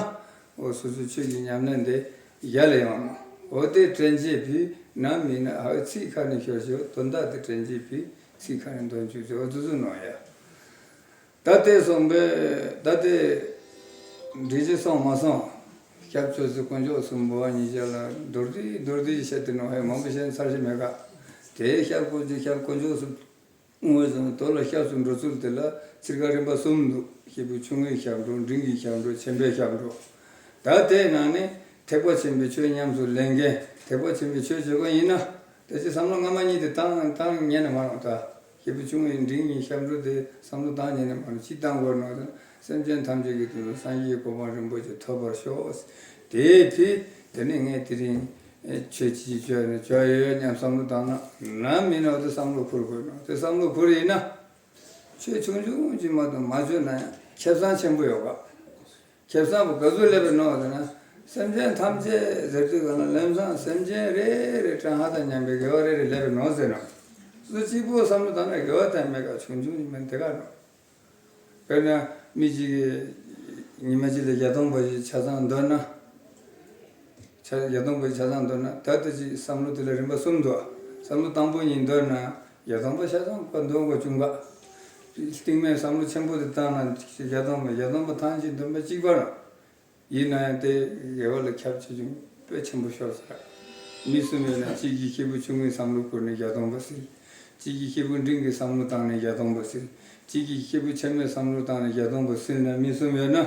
འོ་སོ་སོའི་ཆོས་ཀྱི་ཉམས་ལེན་དེ་ཡར་ལ་ཡོང་ནོ། འོ་དེ་དྲན་བྱེད་པའི་ནམ་ཡིན་ན་ཧ་ཚིག་ཁ་ནས་ཤོར་ཤོར་དོན་དག་དེ་དྲན་བྱེད་པའི་ ཚིག་ཁ་ནས་འདོན་བཅུག་ཟེར་བ་དུ་ཚོད་ནོ་ཡ། ད་དེ་སོང་པས་ད་དེ་འདྲི་ཅི་སོང་མ་སོང་། སྐྱབས་ཆོས་སུ་དཀོན་མཆོག་གསུམ་འབུལ་བ་ཉིད་ཅན་ལ་མདོར་བསྡུས་མདོར་བསྡུས་བཤད་དེ་ནོ་ཧེ་མང་པོ་བཤད་ཚར་ཞིག་མེད་ཀ། དེའི་སྐྱབས་དཀོན་མཆོག་སྐྱབས་དཀོན་མཆོག་གསུམ། བསྔོ་བའི་བཟང་དོ་ལ་སྐྱབས་སུ་འགྲོ་ཚུལ་དེ་ལ་ཚིག་ཁ་རིམ་པ་གསུམ་འདུག་སྐྱེས་བུ་ཆུང་ངུའི་སྐྱབས་འགྲོ། འབྲིང་གི་སྐྱབས་འགྲོ། ཆེན་པོའི་སྐྱབས་འགྲོ། ད་དེའི་ནང་ནས་ཐེག་པ་ཆེན་པོའི་ཆོས་ཉམས་སུ་ལེན་མཁན། ཐེག་པ་ཆེན་པོའི་ཆོས་བྱེད་པ་ཡིན་ན། དེ་ཚེ་བསམ་བློ་སྔ་མ་གཉིས་དེ་བཏང་བཏང་ཉན་ནས་མ་རུང་། ད་སྐྱེས་བུ་ཆུང་ངུའི་འབྲིང་གི་སྐྱབས་འགྲོ་དེ་བསམ་བློ་བཏང་ཉན་ནས་མ་རུང་། ཅི་བཏང་དགོས་ནོ་དེ་སེམས་ཅན་ཐམས་ཅད་ཀྱི་དོན་དུ་སངས་རྒྱས་གོ་འཕང་རིན་པོ་ཆེ་ཐོབ་པར་ཤོག་དེའི་ཕྱིར་དེ་ནས་ངས་དེ་རིང་ཆོས་ཅི་ཅི་བྱོས་ནས་བྱོས་ཡོད་སྙམ་བསམ་བློ་བཏང་ན། ན་མིན་ནོ་དེ་བསམ་བློ་འཁོར་དགོས་ནོ། དེ་བསམ་བློ་འཁོར་ཡིན་ན། ཆོས་ཆུང་ཆུང་ཅིག་མ་གཏོགས་མ་བརྗོད་ན་ཡང་ཁེ་བཟང་ཆེན་པོ་ཡོད་པ། ཁེ་བཟང་པོ་ག་ཚོད་སླེབས་པའི་ནོ་ཟེར་ན། སེམས་ཅན་ཐམས་ཅད་ཟེར་དུས་ག་ལ་ལམ་སང་སེམས་ཅན་རེ་རེ་ཀྲང་ཧ་དང་མཉམ་པའི་དགེ་བ་རེ་རེ་སླེབས་པའི་ནོ་ཟེར་ནོ། སུ་གཅིག་པོ་བསམ་བློ་བཏང་ན་དགེ་བ་དང་མེད་ཀ། ཆུང་ཆུང་ཡིན་མིན་དེ་ག་ནོ། དཔེར་ན་མི་གཅིག་གིས་ཉི་མ་གཅིག་ལ་བརྒྱ་སྟོང་པ་ཞིག་ཆ་ཚང་འདོན་ན། ཆ་བརྒྱ་སྟོང་པ་ཆ་ཚང་འདོན་ན། ད་ལྟ་ཅིག་བསམ་བློ་དེ་ལ་རིམ་པ་གསུམ་འདུག་བསམ་བློ་དང་པོ་ཉིད་འདོན་ན་བརྒྱ་སྟོང་པ་ཆ་ཚང་ཁོ་འདོན་དགོས་བྱུང་ག། སྟིང་མའི་བསམ་བློ་ཆེན་པོ་དེ་བཏང་ན་བརྒྱ་སྟོང་པ་བརྒྱ་སྟོང་པ་ཐམས་ཅད་འདོན་པ་གཅིག་པ་རང་ཡིན་ན་ཡང་དེ་དགེ་བ་ལ་ཁྱབ་ཆེ་ཆུང་དཔེ་ཆེན་པོ་ཤོར་ས་རེད། མི་གསུམ་ཡོད་ན་གཅིག་གིས་སྐྱེས་བུ་ཆུང་ངུའི་བསམ་བློ་བསྐུར་ནས་བརྒྱ་སྟོང་པ་སིལ། གཅིག་གིས་སྐྱེས་བུ་འབྲིང་གི་བསམ་བློ་བཏང་ནས་བརྒྱ་སྟོང་པ་སིལ། གཅིག་གིས་སྐྱེས་བུ་ཆེན་མོའི་བསམ་བློ་བཏང་ནས་བརྒྱ་སྟོང་པ་སིལ་ན། མི་གསུམ་ཡོད་ན།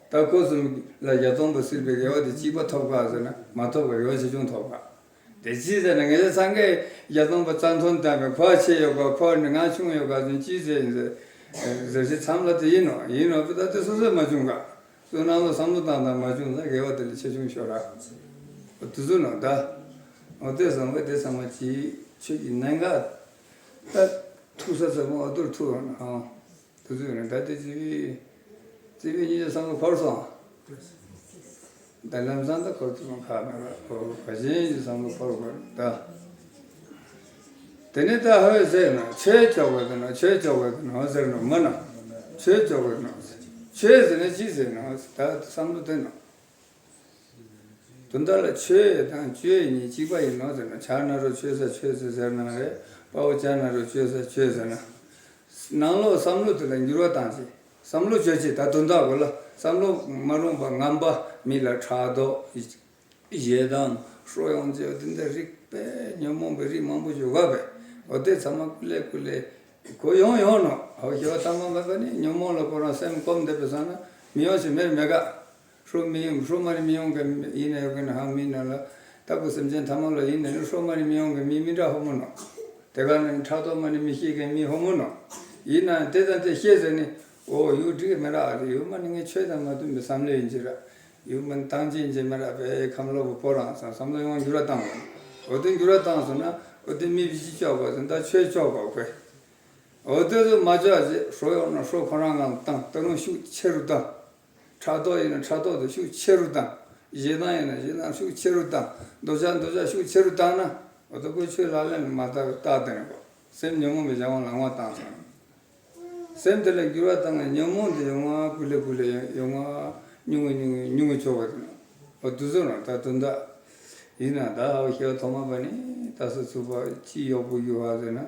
ད་ཁོ་གསུམ་ལ་བརྒྱ་སྟོང་པ་སིལ་བའི་དགེ་བ་དེ་གཅིག་པ་ཐོབ་ག་ཟེར་ན་མ་ཐོབ་ག། དགེ་བ་ཆེ་ཆུང་ཐོབ་ག། དེ་ཅི་ཟེར་ན་ང་ཚོ་ཚང་གིས་བརྒྱ་སྟོང་པ་རྩ་མཐོན་བཏང་བས་ཁོ་ཆེ་ཡོད་ག། ཁོ་ནི་ང་ཆུང་ཡོད་ག་ཟེར་ཅི་ཟེར་ཡིན་ཟེར་ཟེར་ཞིག་མཚམས་ལ་དེ་ཡིན་ནོ། ཡིན་ནོ་བུ་ད་དེ་སོ་སོས་མ་བྱུང་ག། བསོད་ནམས་ལ་བསམ་བློ་བཏང་དང་མ་བྱུང་ན་དགེ་བ་དེ་ལས་ཆེ་ཆུང་ཤོར་ར། དུ་ཚོད་ནང་ད། འོ་དེ་བསམ་པས་དེ་ཚང་མ་གྱིས་ཆོས་ཀྱི་གནད་འགག་ད་ཐུག་ས་ཚ་པོ་འོ་དོར་ཐུག་ཡོང་ན་ཧང་། དུ་ཚོད་ནང་ད་དེ་ཅི་བི་ཅི་བི་གཉིས་ཀྱི་བསམ་བློ་འཁོར་སོང་། ད་ལམ་སང་ད་འཁོར་ཐུབ་ཁག་མེད་པ། འོ་བ་ཅན་གྱི་བསམ་བློ་འཁོར་དགོས་ད། དེ་ནས་ད་ཧ་བས་ཟེར་ན་ཆོས་ཅོག་པ་དེ་ན་ཆོས་ཅོག་པ་དེ་ན་ཟེར་ནོ་མ་ན། ཆོས་ཅོག་པ་དེ་ན་ཆོས་ཟེར་ན་ཅི་ཟེར་ན་ད་བསམ་བློ་དེ་ན། དོན་དག་ལ་ཆོས་དང་སྤྱོད་གཉིས་གཅིག་པ་ཡིན་ནོ་ཟེར་ན། བྱ་ན་རོ་ཆོས་ས་ཆོས་ཟེར་ཟེར་ན་རེད། དཔའ་བོ་བྱ་ན་རོ་ཆོས་ས་ཆོས་ཟེར་ན། ནང་ལོགས་བསམ་བློ་དེ་ལ་འགྱུར་བ་བཏང་ཅིག་བསམ་བློ་བཅོས་ཅིག་ད་དོན་དག་གོ་ལ་བསམ་བློ་མ་རུངས་པ་ངན་པ་མི་ལ་ཕྲག་དོག་ཞེ་སྡང་ཤོ་ཡོང་ཅེས་དེ་འདྲ་རིགས་པས་ཉོན་མོངས་པའི་རིགས་མང་པོ་ཞིག་ཡོད་པས། འོ་དེ་ཚང་མ་ཀུ་ལེ་ཀུ་ལེ་གོ་ཡོང་ཡོང་ནོ། འོ་ཞེ་བ་དང་པོ་མེད་པ་ནི་ཉོན་མོངས་ལ་ཁོ་རང་སེམས་སྐོམ་བསྡད་པའི་ས་ན་མི་ཡོང་ཞིག་མེར་མེད་ག། ཤོ་མི་ཡོང་ཤོ་མ་ནི་མི་ཡོང་གི་ཡིན་ན་ཡོད་གི་ན་ཧང་མི་ན་ལ་ད་གུ་སེམས་ཅན་ཐ་མ་ལ་ཡིན་ན་ནི་ཤོ་མ་ནི་མི་ཡོང་གི་མི་མི་འདྲ་ཧོ་མོ་ནོ། དེ་ག་ནི་ཕྲག་དོག་མ་ནི་མི་ཤེས་གི་མི་ཧོ་མོ་ནོ། ཡིན་ན་དེ་དང་དེ་ཤེས་ཟེར་ནི། འོ་ཡུག་འགྲིག་མི་རག་རེད། ཡུག་མ་ནི་ངས་ཆོས་དང་མ་མཐུན་པའི་བསམ་བློ་ཡིན་གྱི་ར། ཡུག་མ་ནི་བཏང་ཅིན་གྱི་མི་རག་པའི་ཁམས་ལོག་པའི་ཕོ་རང་སང་བསམ་བློ་ཡོང་འགྱུར་བ་བཏང་བ། འོ་དེ་འགྱུར་བ་བཏང་སོང་ན་འོ་དེ་མི་བི་ཅི་ལྕོག་པ་ཟེར་ད་ཆོས་ལྕོག་པ་དགོས། འོ་དེ་ཚོ་མ་ལྕོག་ཅེས་ཤོ་ཡོང་ན་ཤོ་ཁོ་རང་ངང་བཏང་ད་རུང་ཤུགས་ཆེ་རུ་བཏང་། ཕྲག་དོག་ཡིན་ན་ཕྲག་དོག་དེ་ཤུགས་ཆེ་རུ་བཏང་། ཞེ་སྡང་ཡིན་ན་ཞེ་སྡང་ཤུགས་ཆེ་རུ་བཏང་། འདོད་ཆགས་འདོད་ཆགས་ཤུགས་ཆེ་རུ་བཏང་ན་འོ་ད་ཁོས་ཆོས་ལག་ལེན་མ་བསྟར་བའི་རྟགས་དེ་ནི་གོ། སེམས་ཉོན་མོངས་པའི་གཞན་དབང་ལ་ངོ་བཏང་སོང་། སེམས་དེ་ལ་འགྱུར་བ་བཏང་ནས་ཉོན་མོངས་དེ་ཡོང་བ་ཀུ་ལེ་ཀུ་ལེ་ཡོང་བ་ཉུང་ངུ་ཉུང་ངུ་ཉུང་ངུ་ཆོག་པ་དེ་ནི་འོ་དུ་ཟོ་ན་ད་དོན་དག་ཡིན་ན་ད་ཧ་ཤེས་པ་ཐོག་མ་པ་ནི་ད་སུ་ཚུགས་པ་ཅི་ཡོག་པོ་ཡོད་བ་ཟེར་ན།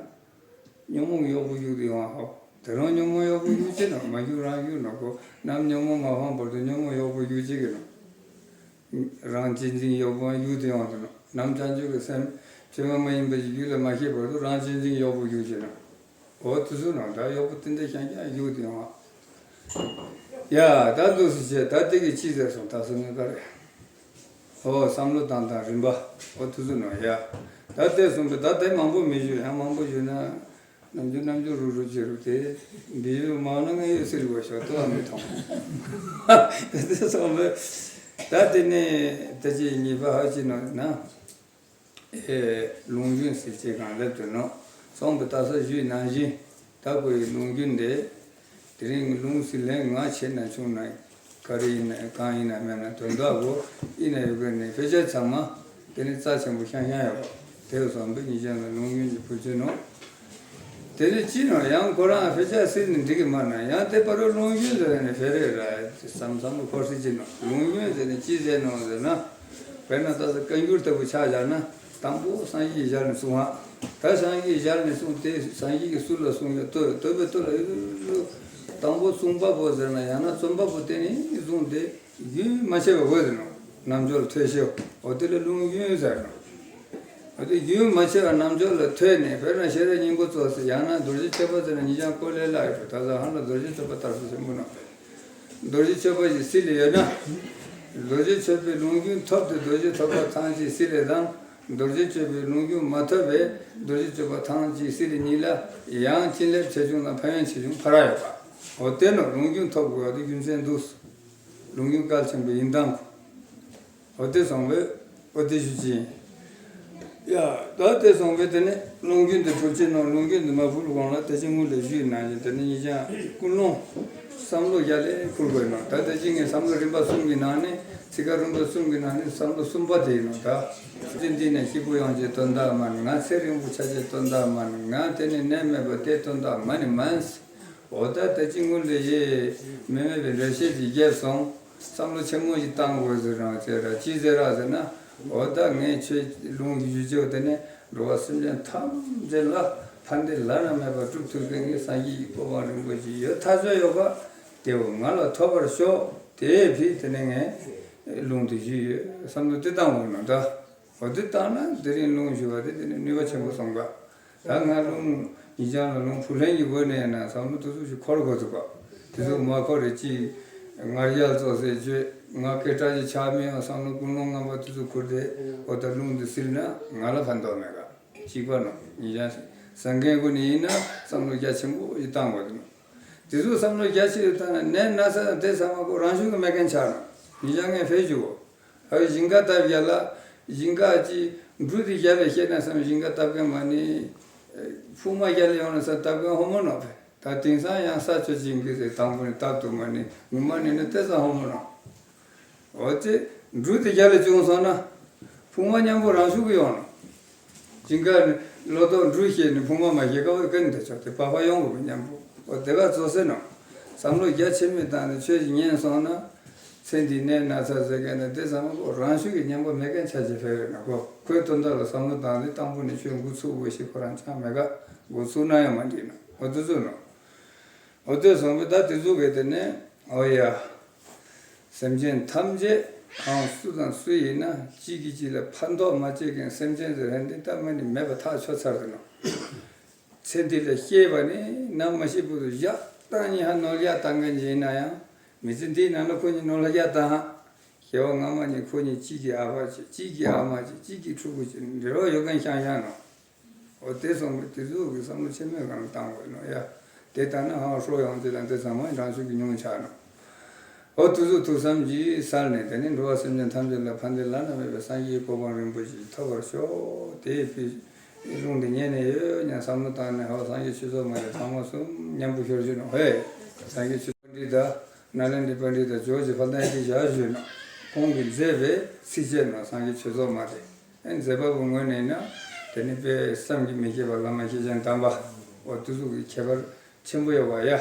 ཉོན་མོངས་གཡོག་པོ་གཡུག་དེ་ཡོང་ཧོ། དེ་རང་ཉོན་མོངས་གཡོག་པོ་གཡུག་ཅེ་ན་མ་གཡུག་རང་གཡུག་ན་གོ། ནམ་ཉོན་མོངས་མ་སྤངས་བར་དུ་ཉོན་མོངས་གཡོག་པོ་གཡུག་ཅེ་གི་ན། རང་གཅེས་འཛིན་གཡོག་པོ་གཡུག་དེ་ཡོང་དུ་ན། ནམ་བྱང་ཆུབ་ཀྱི་སེམས་བཅོས་མ་མ་ཡིན་པ་ཞིག་རྒྱུད་ལ་མ་སྐྱེས་བར་དུ་རང་གཅེས་འཛིན་གཡོག་པོ་གཡུག་ཅེ་ན། འོ་དུ་སུ་ན་ད་གཡོག་པོ་དེ་འདྲ་ཤང་ཤང་གཡུག་དེ་ཡོང་ཨ། ཡ་ད་འདུག་སུ་བྱས་ད་དེ་གི་ཅི་ཟེར་སོང་ད་སུ་ངས་ག་རེ། ཨོ་བསམ་བློ་བཏང་སྟངས་རིམ་པ། ཨོ་དུ་སུ་ན་ཡ། ད་དེ་གསུངས་པས་ད་དེ་མང་པོ་མི་ཞུ་ཡང་མང་པོ་ཞུ་ན། ནམ་རྒྱུན་ནམ་རྒྱུན་རུ་རུ་བྱེད་རུ་དེ། འདི་ཡོད་མང་ན་ངས་ཡོད་སྲིད་དགོས་ཤོག་ཏོ་ཨ་མི་མཐོང་། དེ་སོང་བས། ད་དེ་ནས་ད་ཅི་གཉིས་པ་ཧ་ཅི་ནོ་ན། ཨེ་ལུང་རྒྱུན་ཟེར་ཅེས་གང་ལེབ་དུ་ནོ། སོང་བས་ད་ས་ཞུས་ནང་བཞིན་ད་ཁོའི་ལུང་རྒྱུན་དེ། དེ་རིང་ལུང་ཟིན་ལན་ང་ཆེ་ན་ཆུང་ན། ག་རེ་ཡིན་ན་གང་ཡིན་ན་མེད་ན་དོན་དག་གོ་ཡིན་ན་ཡོད་གི་ནི་དཔེ་ཆ་ཚང་མ་དེ་ནི་རྩ་ཆེན་པོ་ཤང་ཤང་ཡོད་པ་དེ་བསམ་པའི་ཉིན་ཅན་ལ་ལུང་རྒྱུན་གྱི་བུ་ཆེ་ནོ། དེ་ནི་ཅི་ནོ་ཡང་ཁོ་རང་དཔེ་ཆ་སིལ་ནི་འགྲིག་གི་མ་ན་ཡང་དེ་པར་རུ་ལུང་རྒྱུན་ཟེར་ནི་ཕེ་རེ་ར་བསམ་བསམ་བློ་འཁོར་སྲིད་ཅི་ནོ་ལུང་རྒྱུན་ཟེར་ནི་ཅི་ཟེར་ནོ་ཟེར་ན། དཔེར་ན་ད་ས་བཀའ་འགྱུར་ལྟ་བུ་ཆ་བཞག་ན་དང་པོ་སངས་རྒྱས་ཞལ་ནས་གསུང་བ། ད་སངས་རྒྱས་ཞལ་ནས་གསུངས་ཏེ། སངས་རྒྱས་ཀྱིས་སུ་ལ་གསུངས་ཡོད། བསྟོད་བསྟོད་པའི་བསྟོད་ལ་ཡོད། དང་པོ་གསུང་པ་པོ་ཟེར་ན་ཡང་ན་རྩོམ་པ་པོ་དེ་ནས་བཟུང་སྟེ་རྒྱུན་མ་ཆད་པར་འགོད་ཟེར་ནོ། རྣམ་འབྱོར་ཐོས་ཤེས། འོ་དེ་ལ་ལུང་རྒྱུན་ཟེར་ནོ། འོ་དེ་རྒྱུན་མ་ཆད་པར་རྣམ་འབྱོར་ལ་ཐོས་ནས། དཔེར་ན་ཤེས་རབ་སྙིང་པོ་ཙོགས་ཟེར། ཡང་ན་རྡོ་རྗེ་གཅོད་པ་ཟེར་ན་ཉིན་ཞག་ཀོ་ལེ་ལ་ཡོད་དོ། ད་ལྟ་ཧང་ལ་རྡོ་རྗེ་གཅོད་པ་ལྟར་སུ་ཆེན་པོ་ནོ། རྡོ་རྗེ་གཅོད་པ་ཞིག་སྲིད་ལ་ཡོད་ན། རྡོ་རྗེ་གཅོད་པའི་ལུང་རྒྱུན་ཐོབ་སྟེ་རྡོ་རྗེ་ཐོབ་པ་ཐམས་ཅད་སྲིད་ལ་དང་། རྡོ་རྗེ་གཅོད་པའི་ལུང་རྒྱུན་མ་ཐོབ་པས་རྡོ་རྗེ་གཅོད་པ་ཐམས་ཅད་སྲིད་ལ་གཉིས་ལ་ཡང་ཕྱིན་ལས་ཆེ་ཆུང་དང་ཕན་ཡོན་ཆེ་ཆུང་ཕ་ར་ཡོད་པ། འོ་དེ་ནོ་ལུང་རྒྱུན་ཐོབ་དགོས་པ་དེ་རྒྱུ་མཚན་འདུག། ལུང་རྒྱུན་གལ་ཆེན་པོ་ཡིན་སྟངས་གོ། འོ་དེ་སོང་བས་འོ་དེ་ཞུ་ཅི་ཡིན། ཡ། ད་དེ་སོང་བས་དེ་ནས་ལུང་རྒྱུན་དེ་ཕུལ་ཆེ་ནོ། ལུང་རྒྱུན་དེ་མ་ཕུལ་གོང་ལ་དེ་བཞིན་སྔོན་ལ་ཞུས་ནང་བཞིན་དེ་ནས་ཉིན་ཞག་ཀུན་སློང་བསམ་བློ་རྒྱ་ལས་ཕུལ་དགོས་ནོ། ད་དེ་བཞིན་ངས་བསམ་བློ་རིམ་པ་གསུམ་གྱི་ནང་ནས་ཚིག་ཀ་རིམ་པ་གསུམ་གྱི་ནང་ནས་བསམ་བློ་གསུམ་པ་དེ་ཡིན་ནོ། ད་ཚེ་འདི་ནས་སྐྱེས་བུ་ཡོངས་ཀྱི་དོན་དག་མ་ནི་ང་། ཚེ་རིང་པོ་ཆ་ཅེས་དོན་དག་མ་ནི་ང་། དེ་ནས་ནད་མེད་པ་དེ་དོན་དག་མ་ནི་མན། འོ་ད་དེ་ཅི་སྔོན་ལས་ཡེ་མི་མེད་པའི་འགྲེལ་བཤད་ཅིག་རྒྱབ་སོང་། བསམ་བློ་ཆེན་མོ་ཞིག་བཏང་དགོས་ཟེར་རང་བྱས་ར་ཅི་ཟེར་ར་ཟེར་ན། འོ་ད་ངས་ཆོས་ལུང་གི་ཞུ་ཆེ་བ་དེ་ནས་འགྲོ་བ་སེམས་ཅན་ཐམས་ཅད་ལ་ཕན་བདེ་བླ་ན་མེད་པ་སྒྲུབ་ཐུབ་མཁན་གྱི་སངས་རྒྱས་ཀྱི་གོ་འཕང་རིན་པོ་ཆེ་ཡོད་ཐག་ཆོད་ཡོད་པ་དེ་བོ་ང་ལ་ཐོབ་པར་ཤོག། དེ་ཕི་དེ་ནས་ངས་ལུང་དེ་ཞུས་ཡོད། བསམ་བློ་དེ་བཏང་དགོས་ནོ་ད། འོ་དེ་བཏང་ན་དེ་རིང་ལུང་ཞུ་བ་དེ་དེ་ནི་ནུས་པ་ཆེན་པོ་སོང་ག། ད་ང་ལུང་ཉིན་ཞག་ལ་ལུང་ཕུལ་ལེན་གྱི་སྒོ་ནས་ཡིན་ན་བསམ་བློ་དེ་ཚོ་ཞིག་འཁོར་དགོས་ཐུབ་པ། དེ་ཚོ་མ་འཁོར་རེ་ཅིག་ངར་རྒྱལ་ཚོགས་ཟེར་བརྗོད། ང་སྐད་གྲགས་ཅིག་ཆགས་མེད་ཡང་བསམ་བློ་ཀུན་སློང་ངན་པ་དེ་ཚོ་འཁོར་ཏེ། འོ་ད་ལུང་འདི་ཟིན་ན་ང་ལ་ཕན་ཐོགས་མེད་ག། གཅིག་པ་ནོ། ཉིན་ཞག་བཟང་མཁན་སྒོ་ནས་ཡིན་ན་བསམ་བློ་རྒྱ་ཆེན་པོ་ཞིག་བཏང་དགོས་ནོ། དེ་ཚོ་བསམ་བློ་རྒྱ་ཆེ་ཞིག་བཏང་ན་ནད་ན་ཚ་དང་དེ་ཚང་མ་ཁོ་རང་བྱུང་གི་མེད་མཁན་ཆགས་ནོ། ཉིན་ཞག་ངས་ཕེབས་བཅུག་གོ། ཨ་ཞིང་ཁ་བཏབ་རྒྱ་ལ། ཞིང་ཁ་ཅི་འབྲུ་དེ་རྒྱ་ལ་བཤད་ན་བསམ། ཞིང་ཁ་བཏབ་མཁན་མ་ནི་ཕུག་མ་རྒྱ་ལ་ཡོང་ན་ས་བཏབ་མཁན་ཧོ་མོ་ནོ་བས། ད་དེང་སང་ཡང་ས་ཆ་ཅིག་གི་ཟེར་དང་པོ་ནས་བཏབ་ཐུབ་མ་ནི་ངུ་མ་ནི་ནི་དེ་ས་ཧོ་མོ་ནོ། འོ་ཙི་འབྲུ་དེ་རྒྱ་ལ་བྱུང་སོང་ན་ཕུག་མ་མཉམ་པོ་རང་ཤུགས་ཀྱིས་ཡོང་ནོ། ཅིང་ཀ་ནི་ལོ་ཏོག་འབྲུ་བཤད་ནི་ཕུང་མ་མ་བཤད་ཀ་བ་ཀན་དེ་ཆོག་དེ་བག་ཕ་ཡོང་དགོས་པའི་མཉམ་པོ། འོ་དེ་ག་ཚོ་ཟེར་ནོ། བསམ་བློ་རྒྱ་ཆེ་མི་བཏང་ནས་ཆོས་ཤིག་ཉན་སོང་ན། ཚེ་འདིའི་ནད་ན་ཚ་ཟེར་མཁན་ནི་དེ་ཚང་མ་ཁོ་རང་ཤུགས་ཀྱིས་མཉམ་པོ་མེད་མཁན་ཆ་ཅིག་ཕེབས་ཡོད་ན་ཁོ། ཁོའི་དོན་དག་ལ་བསམ་བློ་བཏང་སྟེ་དང་པོ་ནས་ཆོས་འགོ་ཚུགས་དགོས་ཤེས་ཁོ་རང་ཆགས་མེད་ག། འགོ་ཚུགས་ན་ཡང་མ་འགྲིག་ན་འོ་དེ་ཚོ་ནོ། འོ་དེ་སོང་བས་ད་དེ་ཚོ་གས་དེ་ནས་འོ་ཡ། སེམས་ཅན་ཐམས་ཅད་གང་སུ་དང་སུ་ཡིན་ན་གཅིག་གིས་གཅིག་ལ་ཕན་ཐོགས་མ་བྱེད་མཁན་སེམས་ཅན་ཟེར་མཁན་འདི་ད་མ་ནི་མེད་པ་ཐག་ཆོད་ཚར་ཟེར་ནོ། ཚེ་འདི་ལ་སྐྱེས་པ་ནི་ནམ་མ་ཤི་བར་དུ་ཞག་དང་གཉིས་ཧ་ནོར་ཡ་བཏང་མཁན་ཅིག་ཡིན་ན་ཡང་མི་ཚེ་འདིའི་ནང་ལ་ཁོ་གཉིས་ནོར་ལ་ཡ་བཏང་ཧ། སྐྱེ་བ་སྔ་མ་གཉིས་ཁོ་གཉིས་གཅིག་གི་ཨ་ཕ་བྱེད། གཅིག་གི་ཨ་མ་བྱེད། གཅིག་གི་ཕྲུ་གུ་བྱེད། འབྲེལ་བ་ཡོད་མཁན་ཤང་ཤང་ནོ། འོ་དེ་སོང་བས་དེ་ཚོ་གི་བསམ་བློ་ཆེན་མོའི་སྒང་ལ་བཏང་དགོས་ནོ་ཡ། དེ་ལྟར་ན་ཧང་ཧྲོ་ཡོང་ཅེས་དང་དེ་ཚང་མ་རང་ཤུགས་ཀྱིས་ཉུང་ཆགས་ནོ། འོ་དེ་ཚོ་ཐུགས་བསམ་གྱིས་གསལ་ནས་དེ་ནི་འགྲོ་བ་སེམས་ཅན་ཐམས་ཅད་ལ་ཕན་བདེ་བླ་ན་མེད་པའི་སངས་རྒྱས་གོ་འཕང་རིན་པོ་ཆེ་ཐོབ་པར་ཤོག། དེ་ཕི་ལུང་དེ་ཉན་ནས་ཡོད་ཉན་བསམ་བློ་བཏང་ནས་ཧོ་སངས་རྒྱས་ཆོས་ཚོགས་མ་རེད་ཚང་མ་གསུམ་མཉམ་པོ་ཤོར་ཞུ་ནོ། ཧེ་སངས་རྒྱས་ཆོས་ཚོགས་འདི་ད་ནཱ་ལེནྡྲའི་པཎྜི་ཏ་ཇོ་བོ་རྗེ་ཕ་ལྟ་ཡི་བཞག་ཞུས་ན་ཁོང་གིས་མཛད་པའི་ཚིགས་བཅད་ནང་སངས་རྒྱས་ཆོས་ཚོགས་མ་དེ། ཨེ་མཛད་པ་པོའི་ངོས་ནས་ཡིན་ན་དེ་ནི་དཔེ་བསམ་གྱིས་མི་ཁྱབ་པ་བླ་མ་སྐྱེས་ཆེན་དམ་པ་འོ་དེ་ཚོ་གི་ཁྱད་པར་ཆེན་པོ་ཡོད་པ་ཡ།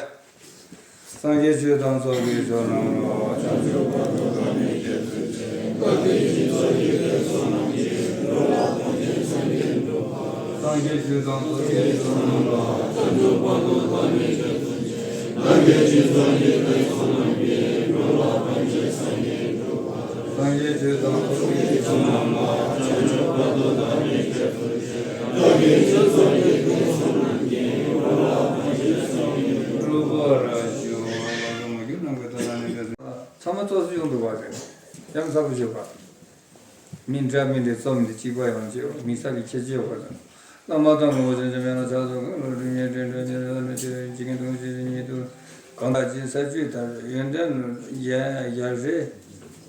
སངས་རྒྱས་ཆོས་དང་ཚོགས་ཀྱི་མཆོག་རྣམས་ལ། བྱང་ཆུབ་བར་དུ་བདག་ནི་སྐྱེད་ཚུལ་ཆེ། བདག་གིས་སྦྱིན་སོགས་ཀྱི་ལེགས་སོ་རྣམས་ཀྱིས། འགྲོ་ལ་ཕན་ཕྱིར་སངས་རྒྱས་འགྲུབ་པ། སངས་རྒྱས་ཆོས་དང་ཚོགས་ཀྱི་མཆོག་རྣམས་ལ། བྱང་ཆུབ་བར་དུ་བདག་ནི་སྐྱེད་ཚུལ་ཆེ། བདག་གིས་སྦྱིན་སོགས་ཀྱི་ལེགས་སོ་རྣམས་ཀྱིས། འགྲོ་ལ་ཕན་ཕྱིར་སངས་རྒྱས་འགྲུབ་པ། སངས་རྒྱས་ཆོས་དང་ཚོགས་ཀྱི་མཆོག་རྣམས་ལ། བྱང་ཆུབ་བར་དུ་བདག་ནི་སྐྱེད་ཚུལ་ཆེ། བདག་གིས་སྦྱིན་སོགས་ཀྱི་ལེགས་སོ་རྣམས་ཀྱིས། འགྲོ་ལ་ཕན་ཕྱིར་སངས་རྒྱས་འགྲུབ་པར་ཤོག། ཚང་མ་ཚོགས་སུ་ཡོང་འདུག་པ་དེ་ཡང་ཚ་པོ་བྱེད་པ། མི་འདྲ་མི་འདྲའི་རྩོམ་འདི་གཅིག་པ་ཡང་བྱེད་པ་མི་ས་ཀྱི་ཁྱད་ཆོས་ཡོད་པ་དང་། བླ་མ་དང་ངོ་བོ་ཅན་གྱི་མེད་ན་ཆགས་སོགས་ཀུན་ལ་སྒྲིབ་ཉེས་དྲན་དྲན་ཉེས་ལ་ནི་ཅི་ཅི་གིན་དུ་ཅི་ཅི་ཉིད་དུ་གང་དག་ཅིང་ས་བཅུའི་མཐར་ཡོན་ཏན་རྒྱ་རྒྱ་རེ་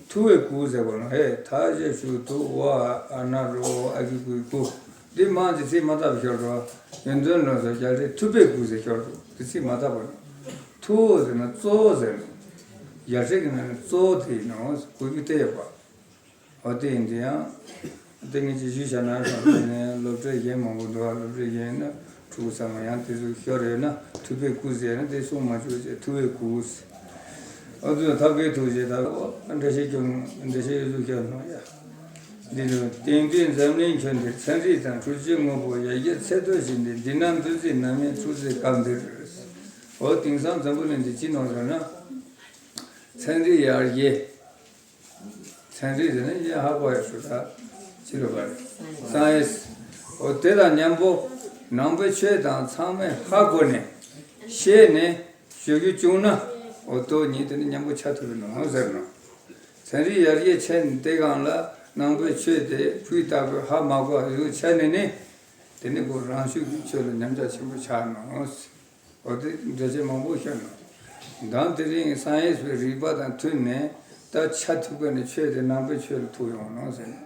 ཐུ་བའི་སྐུ་ཟེར་བ་ནོ། ཧེ་ཐ་ཞེས་ཞུ་ཐུ་བ་ཨ་ན་རོ་ཨ་གི་གུའི་སྐུ། འདི་མང་ཅིག་ཚིག་མ་བཏགས་པའི་ཤོར་འགྲོ། ཡོན་ཏན་ལོན་སོགས་རྒྱ་རེ་ཐུ་བའི་སྐུ་ཟེར་ཤོར་འགྲོ། འདི་ཚིག་མ་བཏགས་པ་ནོ། ཐུ་བོ་ཟེར་ན་གཙོ་བོ་ཟེར་ནོ། རྒྱ་རེ་གི་ནང་ནས་གཙོ་བོ་དེ་ཡིན་ནོ། གོ་རྒྱུ་དེ་ཡོད་པ། འོ་དེ་ཡིན་དུས་ཡང་། དེ་ངས་ཅིག་ཞུས་བཞག་ན་བསམ་ནས་སློབ་གྲྭའི་ཡན་མང་པོ་འདུག་ཨ། སློབ་གྲྭའི་ཡན་ན་ཕྲུ་གུ་ཚང་མ་ཡང་དེ་ཚོ་ཤོར་ཡོད་ན་ཐུ་བའི་སྐུ་ཟེར་ན་དེ་གསུང་མ་བཅུག་ཅེས་ཐུ་བའི་སྐུ་ཟེར། འོ་དེ་ཚོ་ཐབས་མཁས་ཐུགས་རྗེ་ད་འགྲེལ་བཤད་སྐྱོན་འགྲེལ་བཤད་ཡོད་ཚུལ་སྐྱོན་ནོ་ཡ། འདི་ལུ་དེང་དུས་འཛམ་གླིང་ཁྱོན་འདིར་ཚན་རིག་དང་སྤྲུལ་ཆས་དངོས་པོ་ཡར་རྒྱས་ཚད་མཐོ་ཞིག་འདི། འདི་ན་འདུ་འཛི་ནམ་ཡང་འཁྲུག་འཛིན་སྐབས་འདིར། འོ་དེང་སང་འཛམ་བུ་གླིང་འདི་ཅི་ནོར་ཟེར་ན། ཚན་རིག་ཡར་རྒྱས། ཚན་རིག་ཟེར་ན་ཡ་ཧ་གོ་ཡ་ཤུ་ད་ཅི་ལོ་བར་སའེན་སི། འོ་དེ་དང་མཉམ་པོ་ནང་པའི་ཆོས་དང་ཚང་མས་ཧ་གོ་ནས་ཤེས་ནས་ཞུ་རྒྱུ་བྱུང་ན། འོ་ཏོ་ཉིད་དེ་ནི་མཉམ་པོ་ཆགས་ཐུབ་པའི་ནོ་ཟེར་ནོ། ཚན་རིག་ཡར་རྒྱས་ཆེན་དེ་གང་ལ་ནང་པའི་ཆོས་དེ་ཕུས་ལྟ་བུ་ཧ་མ་གོ་བ་ཡོད་ཆ་ནས་ནི། དེ་ནི་ཁོ་རང་ཤུགས་ཀྱིས་ཆོས་ལ་ཉམས་ཆག་ཆེན་པོ་ཆགས་ནོ། འོ་དེ་འགྲེལ་བཤད་མང་པོ་ཤོད་ནོ། མདང་དེ་རིང་སའེན་སི་པའི་རིག་པ་དང་མཐུན་ནས་ད་ཆ་ཐུབ་པ་ནི་ཆོས་དེ་ནང་པའི་ཆོས་ལ་ཐུག་ཡོང་ནོ་ཟེར་ནོ།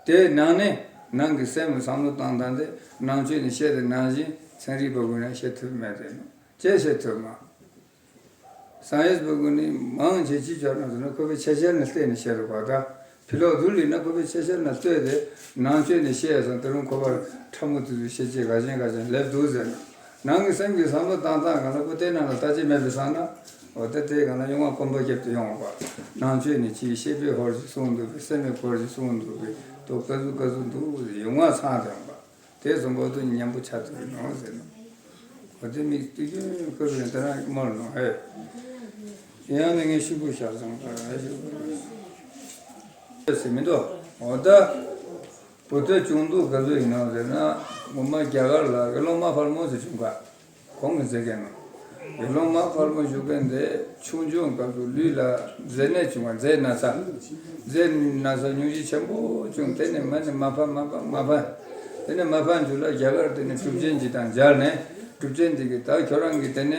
དེའི་ནང་ནས་ནང་གི་སེམས་ལ་བསམ་བློ་བཏང་སྟངས་དེ་ནང་ཆོས་ནས་བཤད་དེ་ནང་བཞིན་ཚན་རིག་པ་ཀུན་ནས་བཤད་ཐུབ་མེད་དེ་ནོ། ཅེས་བཤད་ཐུབ་མ། སའེན་སི་པ་ཀུན་ནི་མང་ཆེ་ཅི་བྱོས་ན་ཟེར་ན་ཁོ་པའི་ཆ་ཤས་ནས་བལྟས་ནས་བཤད་རུ་བ་ད། ཕི་ལོག་དུ་ལི་ན་ཁོ་པའི་ཆ་ཤས་ནས་བལྟས་ཏེ་ནང་ཆོས་ནས་བཤད་སོང་དེ་རུང་ཁོ་པར་ཕྲ་མོ་དུ་དུ་བཤད་ཅེས་ག་ཅན་ག་ཅན་ལེབ་འདུག་ཟེར་ན། ནང་གི་སེམས་ཀྱི་བསམ་བློ་བཏང་སྟངས་ག་ལ་ཁོ་དེ་ནང་ལ་ལྟ་ཅི་མེད་པའི་སང་ན། འོ་ད་དེ་ག་ལ་ཡོང་བ་སྐོམ་པ་བརྒྱབ་ཏུ་ཡོང་བ། ནང་ཆོས་ནས་ཅིའི་ཤེས་པའི་ཧོར་ཞིག་གསུངས་འདུག་པས་སེམས་མེད་ཧོར་ཞིག་གསུངས་འདུག་པས་དོ་ཀ་ཟུ་ཀ་ཟུ་འདུག་ཡོང་བ་ཚང་དེ་ཡོང་བ། དེ་བཟང་པོ་དུ་མཉམ་པོ་ཆགས་ཐུབ་ཀྱི་ནོ་ཟེར་ནོ། འོ་དེ་མིག་ཏུ་རྒྱུན་ཁོ་རུ་ཡང་དེ་རང་མོར་ནོ་ཧེ། ཡང་ནི་ངས་ཤུག་པོ་བཞག་བཟང་པ་ཧེ་ཤུག་པོ་ཟེར་མི་འདུག་འོ་ད་བུ་དོད་བྱུང་འདུག་ག་ཚོད་ཡིན་ནོ་ཟེར་ན། ངོ་མ་རྒྱ་གར་ལ་དགེ་སློང་མ་ཕལ་མོ་ཟེར་བྱུང་ག་ཁོང་གིས་མཛད་མཁན་ནོ། དགེ་སློང་མ་ཕལ་མོ་བཞུགས་མཁན་དེ་ཆུང་ཆུང་སྐབས་སུ་ལུས་ལ་མཛེ་ནད་བྱུང་བ། མཛེ་ན་ཚ། མཛེ་ན་ཚ་སྙུང་གཞི་ཆེན་པོ་བྱུང་། དེ་ནས་མ་ནས་མ་ཕན་མ་ཕན་མ་ཕན། དེ་ནས་མ་ཕན་རྒྱུ་ལ་རྒྱ་གར་དེ་ནས་གྲུབ་ཆེན་གྱི་དང་མཇལ་ནས་གྲུབ་ཆེན་དེ་གིས་ད་ཁྱོད་རང་གིས་དེ་ནས་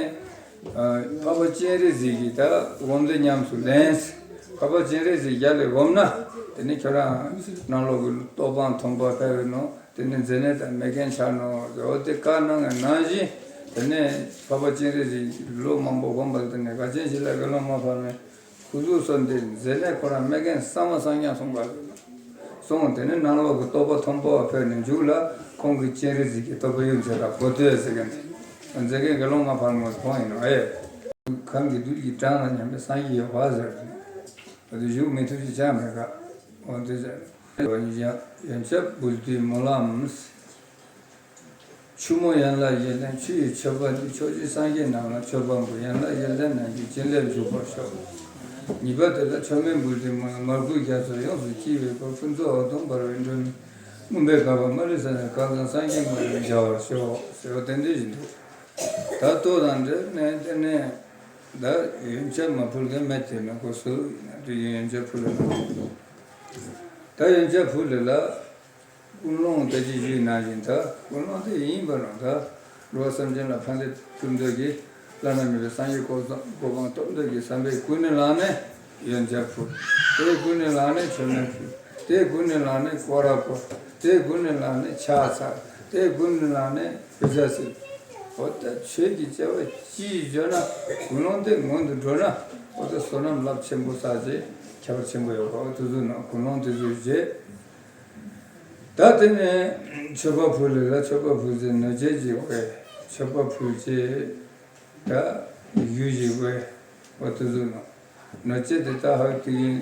འཕགས་པ་སྤྱན་རས་གཟིགས་ཀྱི་ད་སྒོམ་དེ་ཉམས་སུ་ལེན། འཕགས་པ་སྤྱན་རས་གཟིགས་རྒྱ་ལས་སྒོམ་ན་དེ་ནས་ཁྱོད་རང་ནང་ལོགས་ཀྱི་རྟོག་པ་མཐོང་བ་འཕེལ་བའི་ནོ། དེ་ནས་མཛེ་ནད་དང་མེད་མཁན་ཆགས་ནོ། འོ་དེ་བཀའ་གནང་བའི་ནང་བཞིན་དེ་ནས་འཕགས་པ་སྤྱན་རས་གཟིགས་ལོ་མང་པོ་སྒོམ་པ་དེ་ནས་ག་ཅན་ཞིག་ལ་དགེ་སློང་མ་ཕལ་མོས་སྐུ་གཟུགས་སོ་འདི་མཛེ་ནད་ཁོ་རང་མེད་མཁན་གསང་མ་སངས་རྒྱས་གསུངས་པ་སོང་། དེ་ནས་ནང་ལོགས་ཀྱི་རྟོག་པ་མཐོན་པོ་བ་འཕེལ་ནས་མཇུག་ལ་ཁོང་གིས་སྤྱན་རས་གཟིགས་ཀྱི་རྟོག་པ་ཡུམ་མཛད་པ་བུ་དོད་ཟེར་མཁན་མཛད་མཁན་དགེ་སློང་མ་ཕལ་མོ་ཁོང་ཡིན་ནོ། ཨེ། གང་གི་བདུད་ཀྱི་བྲང་ལ་ཉམས་པའི་སངས་རྒྱས་ཡོད་པ་ཟེར། འོ་དེ་བཞུགས་མི་ཐུབ་ཅིག་ཅང་མེད་ཀ་འོ་དེ་ཟེར། ཡོན་ཆབ་འབུལ་དུས་སྨོན་ལམ། ཆུ་མོ་ཡན་ལག་བཞི་ལྡན་ཆུ་ཡི་མཆོད་པ་འདི། ཕྱོགས་བཅུའི་སངས་རྒྱས་རྣམས་ལ་མཆོད་པ་འབུལ། ཡན་ལག་བཞི་ལྡན་རྣམས་ཀྱི་བྱིན་རླབས་འཇུག་པར་ཤོག་གཉིས་པ་དེ་ལ་མཆོད་མེ་འབུལ་དུས་སྨོན་ལམ། མར་ཁུའི་རྒྱ་མཚོ་ཡོངས་སུ་སྐྱིལ་བའི་སྐུ། ཕུན་ཚོགས་འོད་སྟོང་འབར་བའི་སྒྲོན་མེ། མུན་པའི་གར་པ་མ་ལུས་སེལ་ནས། གང་ཟག་སངས་རྒྱས་དངོས་སུ་མཇལ་བར་ཤོག་ཟེར་བ་དེ་འདྲ་ཞིག་འདུག་ད་ལྟོ་དང་འབྲེལ་ནས་དེ་ནས་ད་ཡོན་ཆབ་མ་ཕུལ་མཁན་མེད་དེ་ན་ཁོ་སུ་ཡིན་ན་དུས་ཡུན་ཡོན་ཆབ་ཕུལ་ལ་ན། ད་ཡོན་ཆབ་ཕུལ་ལ་ལ། ཀུན་སློང་ད་ཅི་ཞུས་ནང་བཞིན་ད་ཀུན་སློང་དེ་ཡིན་པ་ལ་ད་འགྲོ་བ་སེམས་ཅན་ལ་ཕན་བདེ་སྒྲུབ་འདོད་ཀྱི་བླ་ན་མེད་པའི་སངས་རྒྱས་གོ་གོ་འཕང་ཐོབ་འདོད་ཀྱི་བསམ་པས་ཀུན་ནས་བསླངས་ནས་ཡོན་ཆབ་ཕུལ། དེ་ཀུན་ནས་བསླངས་ནས་མཆོད་མེ་ཕུལ། དེ་ཀུན་ནས་བསླངས་ནས་སྐོར་ར་བསྐོར། དེ་ཀུན་ནས་བསླངས་ནས་ཕྱག་འཚལ། དེ་ཀུན་ནས་བསླངས་ནས་བུ་ཚ་ཟེར། འོ་ད་ཆོས་ཀྱི་སྐྱེ་བ་ཅི་ཞིག་བརྗོད་ན་ཀུན་སློང་དེ་སྔོན་དུ་འགྲོ་ན་འོ་ད་བསོད་ནམས་རླབས་ཆེན་པོ་བསགས་ཅེས་ཁྱད་པར་ཆེན་པོ་ཡོད་པ་འོ་དེ་ཚོ་ནང་ཀུན་སློང་དེ་ཚོ་བརྗེད། ད་དེ་ནས་མཆོད་པ་ཕུལ་ལེ་ལ་མཆོད་པ་ཕུལ་ཚེ་ནོར་རྫས་ཀྱི་དབུས་མཆོད་པ་ཕུལ་རྗེས་ད་གཞུ་ཞིག་དབུས་འོ་དེ་ཚོ་ནང་ནོར་རྫས་དེ་ད་ཧ་ཏིག་ཡིན།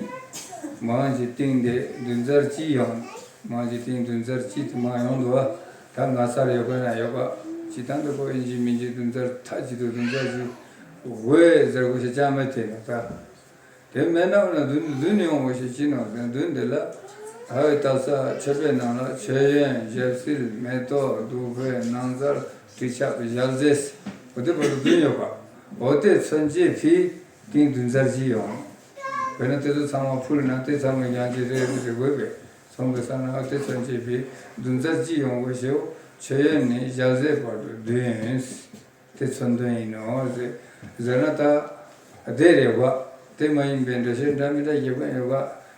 མང་གི་སྟེང་དེ་བདུན་ཚར་གཅིག་ཡོང་། མང་གི་སྟེང་བདུན་ཚར་གཅིག་དེ་མང་ཡོང་འདུག་བ། ད་ང་ཚར་ཡོད་པ་ན་ཡོད་པ། སྤྱི་བཏང་དུ་ཁོ་ཡིན་གཅིག་མིན་གཅིག་བདུན་ཚར་ཐག་གཅིག་ཏུ་བདུན་ཚར་གཅིག་དབུས་ཟེར་དགོས་ཞེས་ཅང་མེད་དེ་ནོ་ད། དེ་མེད་ན་འོ་ན་བདུན་བདུན་ཡོང་བ་ཞིག་ཅི་ནོ་ཟེར་བདུན་དེ་ལ། ཨའི་ད་ས་མཆོད་པའི་ནང་ལ་མཆོད་ཡོན་ཞབས་བསིལ་མེ་ཏོག་བདུག་སྤོས་སྣང་གསལ་དྲི་ཆབ་ཞལ་ཟས། འོ་དེ་བར་དུ་བདུན་ཡོད་པ། འོ་དེ་མཚོན་བྱེད་ཕིའི་སྟེང་བདུན་ཚར་གཅིག་ཡོང་། དཔེར་ན་དེ་ཚོ་ཚང་མ་ཕུལ་ན་དེ་ཚང་མ་ཡང་ཅི་རེ་རེ་རེ་དགོས་པས་ཚོང་གི་ས་ན་འོ་དེ་མཚོན་བྱེད་ཕིའི་བདུན་ཚར་གཅིག་ཡོང་བ་ཞིག་མཆོད་ཡོན་ནི་ཞལ་ཟས་བར་དུ་བདུན། དེ་མཚོན་དོན་ཡིན་ནོ་ཟེར་ཟེར་ན་ད་དེ་རེད་བ། དེ་མ་ཡིན་པའི་འགྲེལ་བཤད་འདྲ་མི་འདྲ་ཡོད་པ་ཡོད་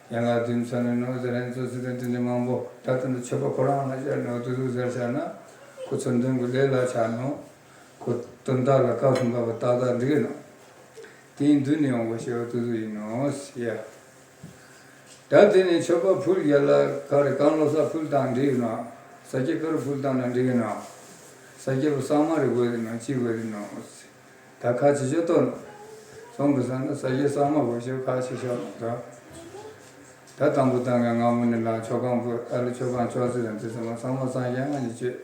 པ། ཡན་ལག་བདུན་མཚོན་ནི་ནོ་ཟེར་ན་ཚོ་ཟེར་དོན་དེ་འདྲ་མང་པོ་ད་དེ་འདྲ་མཆོད་པ་ཁོ་རང་ལ་སྦྱར་ནོ་དུ་དུ་ཟེར་བྱ་ན་ཁོ་མཚོན་དོན་གྱི་ལས་ལ་ཆགས་ནོ། ཁོ་དོན་དག་ལ་སྐབས་སུ་བབ་པ་ཏག་ཏག་འགྲིག་ནོ། དེའི་མདུན་ནས་ཡོང་བ་ཞེས་པ་དུ་དུ་ཡིན་ནོ་ཟེར། ད་དེ་ནས་མཆོད་པ་ཕུལ་ཡ་ལ་ག་རེ་གང་བློ་གསར་ཕུལ་དང་འགྲིག་ན། ས་སྐྱ་ཀ་རུ་ཕུལ་དང་ན་འགྲིག་ན། ས་སྐྱ་པ་གཙང་མ་རེ་དགོས་རེད་ན་ཅི་དགོས་རེད་ན། ད་ཁ་ཆེ་ཤོས་གཏོར་ན། སོང་གི་ས་ན་ས་སྐྱ་གཙང་མ་དགོས་ཤོས་ཁ་ཆེ་ཤོས་ན་ད། ད་དང་པོ་བཏང་ག་སྔ་མོ་ནས་ལ་མཆོད་ཁང་བུ་ཨ་ལ་མཆོད་ཁང་ཅོག་ཙེ་དང་དེ་ཚང་མ་ཚང་མ་སངས་རྒྱས་ང་ནས་བཅོས།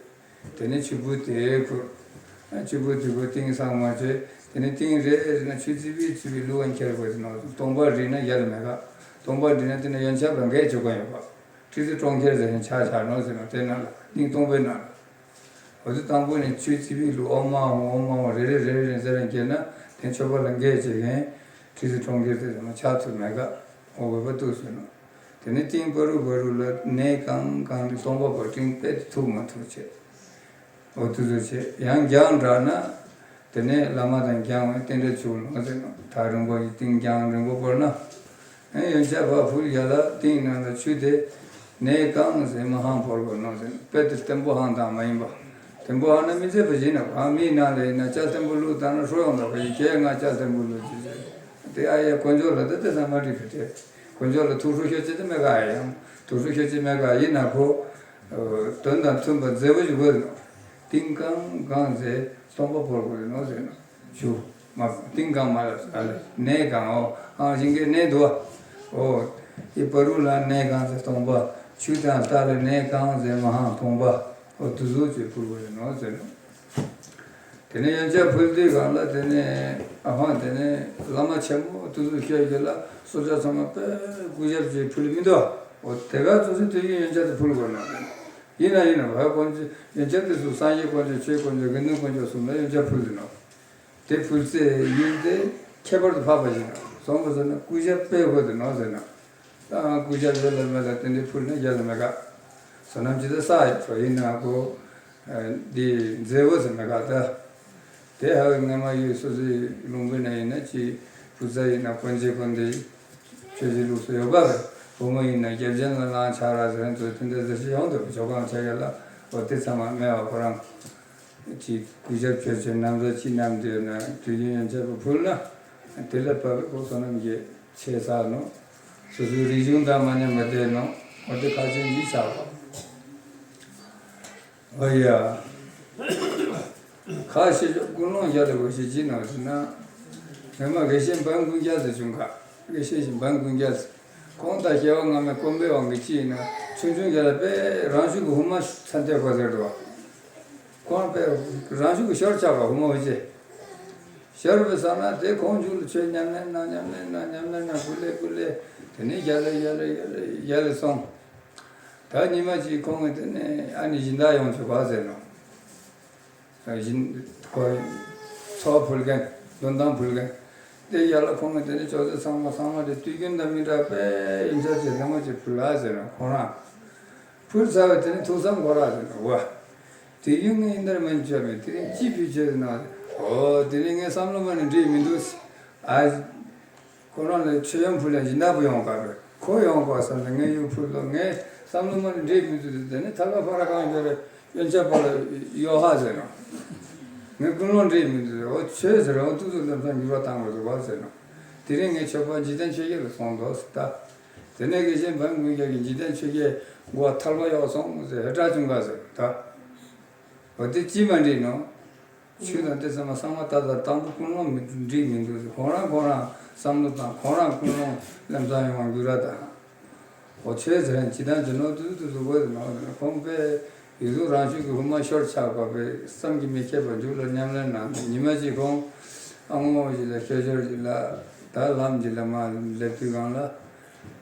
དེ་ནས་ཆུ་བུ་དེ་ཁུར། ཆུ་བུ་དེ་ཁུར་ཏིང་ཚང་མ་བཅོས། དེ་ནས་ཏིང་རེ་རེ་ན་ཆུ་ཙི་པི་ཙི་པི་བླུག་ག་འཁྱེར་དགོས་ཟེར་ནོ། སྟོང་པ་རིལ་ན་ཡལ་མེད་ག། སྟོང་པ་རིལ་ན་དེ་ན་ཡོན་ཆབ་ལ་འགས་བཅུག་ག་ཡོད་པ། ཁྲི་ཙི་གྲོང་ཁྱེར་ཟེར་ཡང་ཆ་ཆ་ནོ་ཟེར་ནོ་དེ་ན་ལ་ཏིང་སྟོང་པའི་ནང་ལ། འོ་དེ་དང་པོ་ནས་ཆུ་ཙི་པི་བླུག་ཨོ་མ་ཧོ་ཨོ་མ་ཧོ་རེ་རེ་རེ་རེ་ཟེར་ཡང་འཁྱེར་ན་དེ་མཆོད་པ་ལ་འགས་བཅུག་ག་ཁྲི་ཙི་གྲོང་ཁྱེར་དེ་ཟེར་ནོ་ཆ་ཚུལ་མེད་ག། འོ་འོས་པ་ཏུ་ཟེར་ནོ། དེ་ནས་ཏིང་བ་རུ་བ་རུ་ལ་གནས་གང་གང་ནས་སྟོང་པ་བ་ཏིང་དཔེ་ཐུག་མ་ཐུག་བྱེད། འོ་དུ་ཚོད་བྱེད་ཡང་རྒྱང་དྲགས་ན། དེ་ནས་བླ་མ་དང་རྒྱང་བའི་རྟེན་འབྲེལ་ཆུག་ནོ་ཟེར་ནོ། ཐག་རིང་པོ་ཡི་ཏིང་རྒྱང་རིང་པོ་བོར་ན། ཨེ་ཡོན་ཆབ་ཕ་ཕུལ་ཡ་ལ་ཏིང་ནང་ལ་ཆུ་དེ། གནས་གང་ཟེར་མ་ཧང་བོར་དགོས་ནོ་ཟེར་ནོ། དཔེ་དེ་བརྟན་པོ་ཧང་དང་མ་ཡིན་པ། བརྟན་པོ་ཧང་ན་མི་ཚེ་བ་ཡིན་ན་བ་མིའི་ནང་ལ་ཡིན་ན་ལྕགས་བརྟན་པོ་བླུགས་བཏང་ན་ཧྲོ་ཡོང་ད་བ་ཡི་གས་ང་ལྕགས་བརྟན་པོ་བླུགས་ཅི་ཟེར། དེ་ཨ་ཡ་དཀོན་མཆོག་ལ་དེ་དེ་ཚང་མ་འགྲིག་གི་དེ། དཀོན་མཆོག་ལ་ཐུགས་སྲོག་ཤོར་ཅི་དེ་མེད་ག་ཡང་ཐུགས་སྲོག་ཤོར་ཅི་མེད་ག་ཡིན་ན་ཁོ། དོན་དང་མཐུན་པ་མཛེས་པོ་ཞིག་དགོས་ནོ། ཏིང་གང་གང་ཟེར་སྟོང་པ་བོར་དགོས་ནོ་ཟེར་ནོ། ཆུ། མ་ཏིང་གང་མ་ལ་ཨ་ལ་གནས་གང་འོ་ཨང་ཞིང་གའི་གནས་འདུག་བ། འོ། ཨི་བ་རུ་ལ་གནས་གང་ཟེར་སྟོང་པ། ཆུ་དང་ལྟ་ལ་གནས་གང་ཟེར་མ་ཧང་སྟོང་པ། འོ་དུ་ཟུག་ཅེས་ཕུལ་དགོས་ནོ་ཟེར་ནོ། དེ་ནས་ཡོན་ཆབ་ཕུལ་དུས་གང་ལ་དེ་ནས་ཨ་ཧང་དེ་ནས་བླ་མ་ཆེན་མོ་དུ་ཟུག་ཤོད་ཀྱི་ལ་སོ་ཇ་ཚང་མ་དཔེ་གུས་ཞབས་ཀྱིས་ཕུལ་མི་འདུག་འོ་དེ་ག་ཚོ་སི་དུས་ཀྱི་ཡོན་ཆབ་དེ་ཕུལ་དགོས་ནོ་ཟེར་ནོ། ཡིན་ན་ཡིན་ན་བ་དཀོན་མཆོག་ཡོན་ཆབ་དེ་ཚོ་སངས་རྒྱས་དཀོན་མཆོག་ཆོས་དཀོན་མཆོག་དགེ་འདུན་དཀོན་མཆོག་གསུམ་ལ་ཡོན་ཆབ་ཕུལ་དུ་ནོ། དེ་ཕུལ་སའི་ཡུལ་དེ་ཁྱད་པར་དུ་འཕགས་པ་ཞིག་ན་སོང་བ་ཟེར་ན་སྐུ་ཞབས་དཔེ་དགོས་དུ་ནོ་ཟེར་ན། ད་སྐུ་ཞབས་ཡོད་ལ་མེད་ལ་དེ་འདྲའི་ཕུལ་ན་རྒྱ་ལ་མེད་ག། བསོད་ནམས་ཇི་ལྟར་བསགས་ཡོད་པ་ཡིན་ན་གོ། འདི་མཛེས་པོ་ཟེར་མེད་ག་ད། དེ་ཧ་བའི་སྔ་མ་ཡོད་སོ་སོའི་ལུང་པའི་ན་ཡིན་ན་ཅི། བུ་ཚ་ཡིན་ན་དཀོན་ཆེ་དཀོན་འདི། ཆོས་ཀྱི་ལུགས་སུ་ཡོད་པ་རེད། བུ་མོ་ཡིན་ན་རྒྱབ་ཆེན་ལ་ལངས་ཆགས་ར་ཟེར་ཚོ་དེ་འདྲ་ཟེར་ཞིག་ཡོང་འདུག་ཇོ་ཁང་ཆ་ཡ་ལ་འོ་དེ་ཚང་མ་སྨྲས་པ་ཁོ་རང་། ཅིག་གུས་ཞབས་ཆོས་ཆོས་རྣམ་རོལ་ཅི་རྣམས་འདོད་ན་དུས་རྒྱུན་ཡན་ཆད་པ་ཕུལ་ན། དེ་ལ་བབ་པའི་གོ་བསོད་ནམས་ཀྱི་ཆེ་ས་ནོ། སོ་སོའི་རིག་གཞུང་དང་མ་མཉམ་པ་དེ་ནོ། འོ་དེ་ཁ་ཆེན་གྱིས་བྱ་བ། འོ་ཡ། ཁ་ཤས་ཀྱི་ཀུན་སློང་ཞར་ལ་གོ་ཤེས་ཅི་ནོ་ཟེར་ན། སྔོན་མ་དགེ་བཤེས་འབངས་ཀུན་རྒྱལ་ཟེར་བྱུང་ག། དགེ་བཤེས་ཤིང་འབངས་ཀུན་རྒྱལ་ཟེར། ཁོང་དང་སྐྱེ་བ་སྔ་མའི་དཀོན་པའི་དབང་གིས་ཅི་ཡིན་ན་ཆུང་ཆུང་རྒྱལ་ལ་དཔེ་རང་ཤུགས་ཀྱི་ཧུ་མ་ཚན་ཏེ་གོ་ཟེར་འདུག་བ། ཁོང་དཔེ་རང་ཤུགས་ཀྱི་ཤོར་ཆགས་པ་ཧུ་མ་ཧུ་ཅེ། ཤོར་བའི་ས་ན་དེ་ཁོང་མཇུག་ལ་ཆོས་ཉམས་ལེན་གནང་ཉམས་ལེན་གནང་ཉམས་ལེན་གནང་ཀུ་ལེ་ཀུ་ལེ། དེ་ནས་རྒྱལ་ལ་རྒྱལ་ལ་རྒྱལ་ལ་རྒྱལ་ལ་སོང་། ད་ཉི་མ་གཅིག་ཁོང་གིས་དེ་ནས་ཨ་ནི་སྦྱིན་བདག་ཡོང་བཅུག་ག་ཟེར་ནོ། སྦྱིན་ཁོ་འཚོ་བ་ཕུལ་མཁན། འདོན་ཐང་ཕུལ་མཁན། དེ་ཡ་ལ་ཁོང་གིས་དེ་ནས་ཅོག་ཙེ་ཚང་མ་ཚང་མ་དེ་དུས་རྒྱུན་དང་མི་འདྲ་བའི་ཡིན་ཆ་ཅིག་ལྷ་མོ་ཅིག་ཕུལ་ལ་ཟེར་ནོ་ཁོང་རང་། ཕུལ་ཚར་བའི་དེ་ནས་ཐུགས་བསམ་འཁོར་ར་ཟེར་ནོ་བ། དུས་རྒྱུན་ངས་ཡིན་དར་མ་ཡིན་ཆོད་མེད་དེ་རིང་ཅི་ཕུལ་ཆོད་ཟེར་ན། འོ་དེ་ནས་ངའི་བསམ་བློ་མ་ནས་འགྲིག་མི་འདུག་ཟེར། ཨ། ཁོ་རང་ལ་མཆོད་ཡོན་ཕུལ་ཡང་སྦྱིན་བདག་པོ་ཡོང་དཀའ་བས་ཁོ་ཡོང་དཀའ་བསམ་ནས་ངས་ཡུག་ཕུལ་ལོ། ངས་བསམ་བློ་མ་ནས་འགྲིག་མི་འདུག་དེ་ནས་ཐར་པ་ཕ་ར་གང་ཡོད་རེད། ཡོན་ཆབ་པ་ལ་གཡོ་ཧ་ཟེར་ནོ། ངས་ཀུན་སློང་འགྲིག་མི་འདུག་འོ་ཆོས་ཟེར་འོ་ཏུ་ཏུ་ལམ་སང་འགྱུར་བ་བཏང་དགོས་འདུག་བ་ཟེར་ནོ། དེ་རིང་ངས་མཆོད་པ་འཇིག་རྟེན་ཆོས་བརྒྱད་ལ་སོང་འདུག་ཟེར་ད། དེ་ནས་དགེ་བཤེས་འབངས་ཀུན་རྒྱལ་གྱིས་འཇིག་རྟེན་ཆོས་བརྒྱད་མགོ་ཐལ་བ་གཡོག་སོང་ཟེར་ཧེ་དྲག་བྱུང་ག་ཟེར་ད། འོ་དེ་ཅི་མ་འགྲིག་ནོ། ཆོས་དང་དེ་ཚང་མ་གསང་བ་ལྟ་ལྟ་དང་པོ་ཀུན་སློང་མི་འགྲིག་མི་འདུག་ཟེར། ཁོང་རང་ཁོང་རང་བསམ་བློ་དང་ཁོང་རང་ཀུན་སློང་ལམ་སང་ཡོང་བ་འགྱུར་ར་དང་། འོ་ཆོས་ཟེར་ཡང་ཇི་ལྟར་ཇི་ནོར་དུ་དུ་དུ་དགོས་ཟེར་ནོ་ཟེར་ན་ཁོང་པས་ཡིག་གཟུགས་རང་ཤུགས་ཀྱི་ཧུ་མ་ཤོར་ཆགས་པ་པས་བསམ་གྱིས་མི་ཁྱབ་པ་མཇུག་ལ་ཉམས་ལེན་གནང་ནས་ཉི་མ་གཅིག་ཁོང་ཨ་ངོ་ཞིག་ལ་ཤོད་ཤོར་ཞིག་ལ་ད་ལམ་ཞིག་ལ་མ་སླེབས་དུས་སྒང་ལ།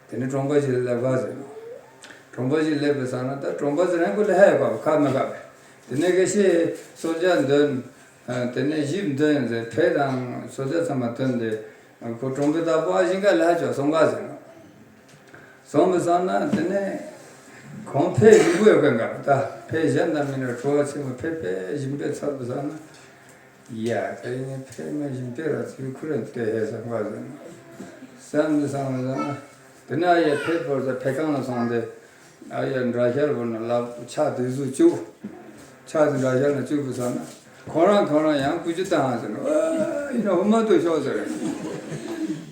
དེ་ནས་གྲོང་པ་ཞིག་ལ་སླེབས་ག་ཟེར་ནོ། གྲོང་པ་ཞིག་སླེབས་པའི་སང་ན་ད་གྲོང་པ་ཟེར་རན་ཁོ་ལ་ཧ་ཡོད་པ་ཁ་མི་ཁ་བས། དེ་ནས་དགེ་བཤེས་གསོལ་ཇ་འདོན། དེ་ནས་ཞིབ་འདོན་ཟེར་ཕེ་དང་གསོལ་ཇ་ཚང་མ་འདོན་ཏེ། ཁོ་གྲོང་པའི་བདག་པོ་ཨ་ཞིང་ཁ་ལ་ཧ་ཅོག་སོང་ག་ཟེར་ནོ། སོང་པའི་སང་ན་དེ་ནས་གོང་ཕེ་ཞིག་པོ་ཡོད་ག་འགའ་ད་ཕེ་གཞན་དང་མི་འདྲ་བྲོ་བ་ཆེན་པོ་ཕེ་ཕེ་ཞིག་པའི་ཚབ་པའི་སང་ན། ཡ། ད་ཡིན་ཕེབས་མ་བཞིན་ཕེབས་ར་ཚུལ་ཁུར་ར་དེ་ཧེ་བསམ་པ་ཟེར་ན། བསམ་འདི་བསམ་པ་ཟེར་ན། དེ་ན་ཡ་ཕེབས་བོར་ད་ཕེབས་ཁང་ལ་སོང་སྟེ། ཨ་ཡ་འདྲ་ཤར་བོར་ན་ལབ་ཕྱག་དེ་ཟུག་བཅུག་ཕྱག་དེ་འདྲ་ཤར་ན་བཅུག་པ་ཟེར་ན། ཁོང་རང་ཁོང་རང་ཡང་ཀུ་ཅི་བཏང་ཟེར་ན། ཨ་ཡིན་ན་ཧུ་མ་དུ་ཤོག་ཟེར།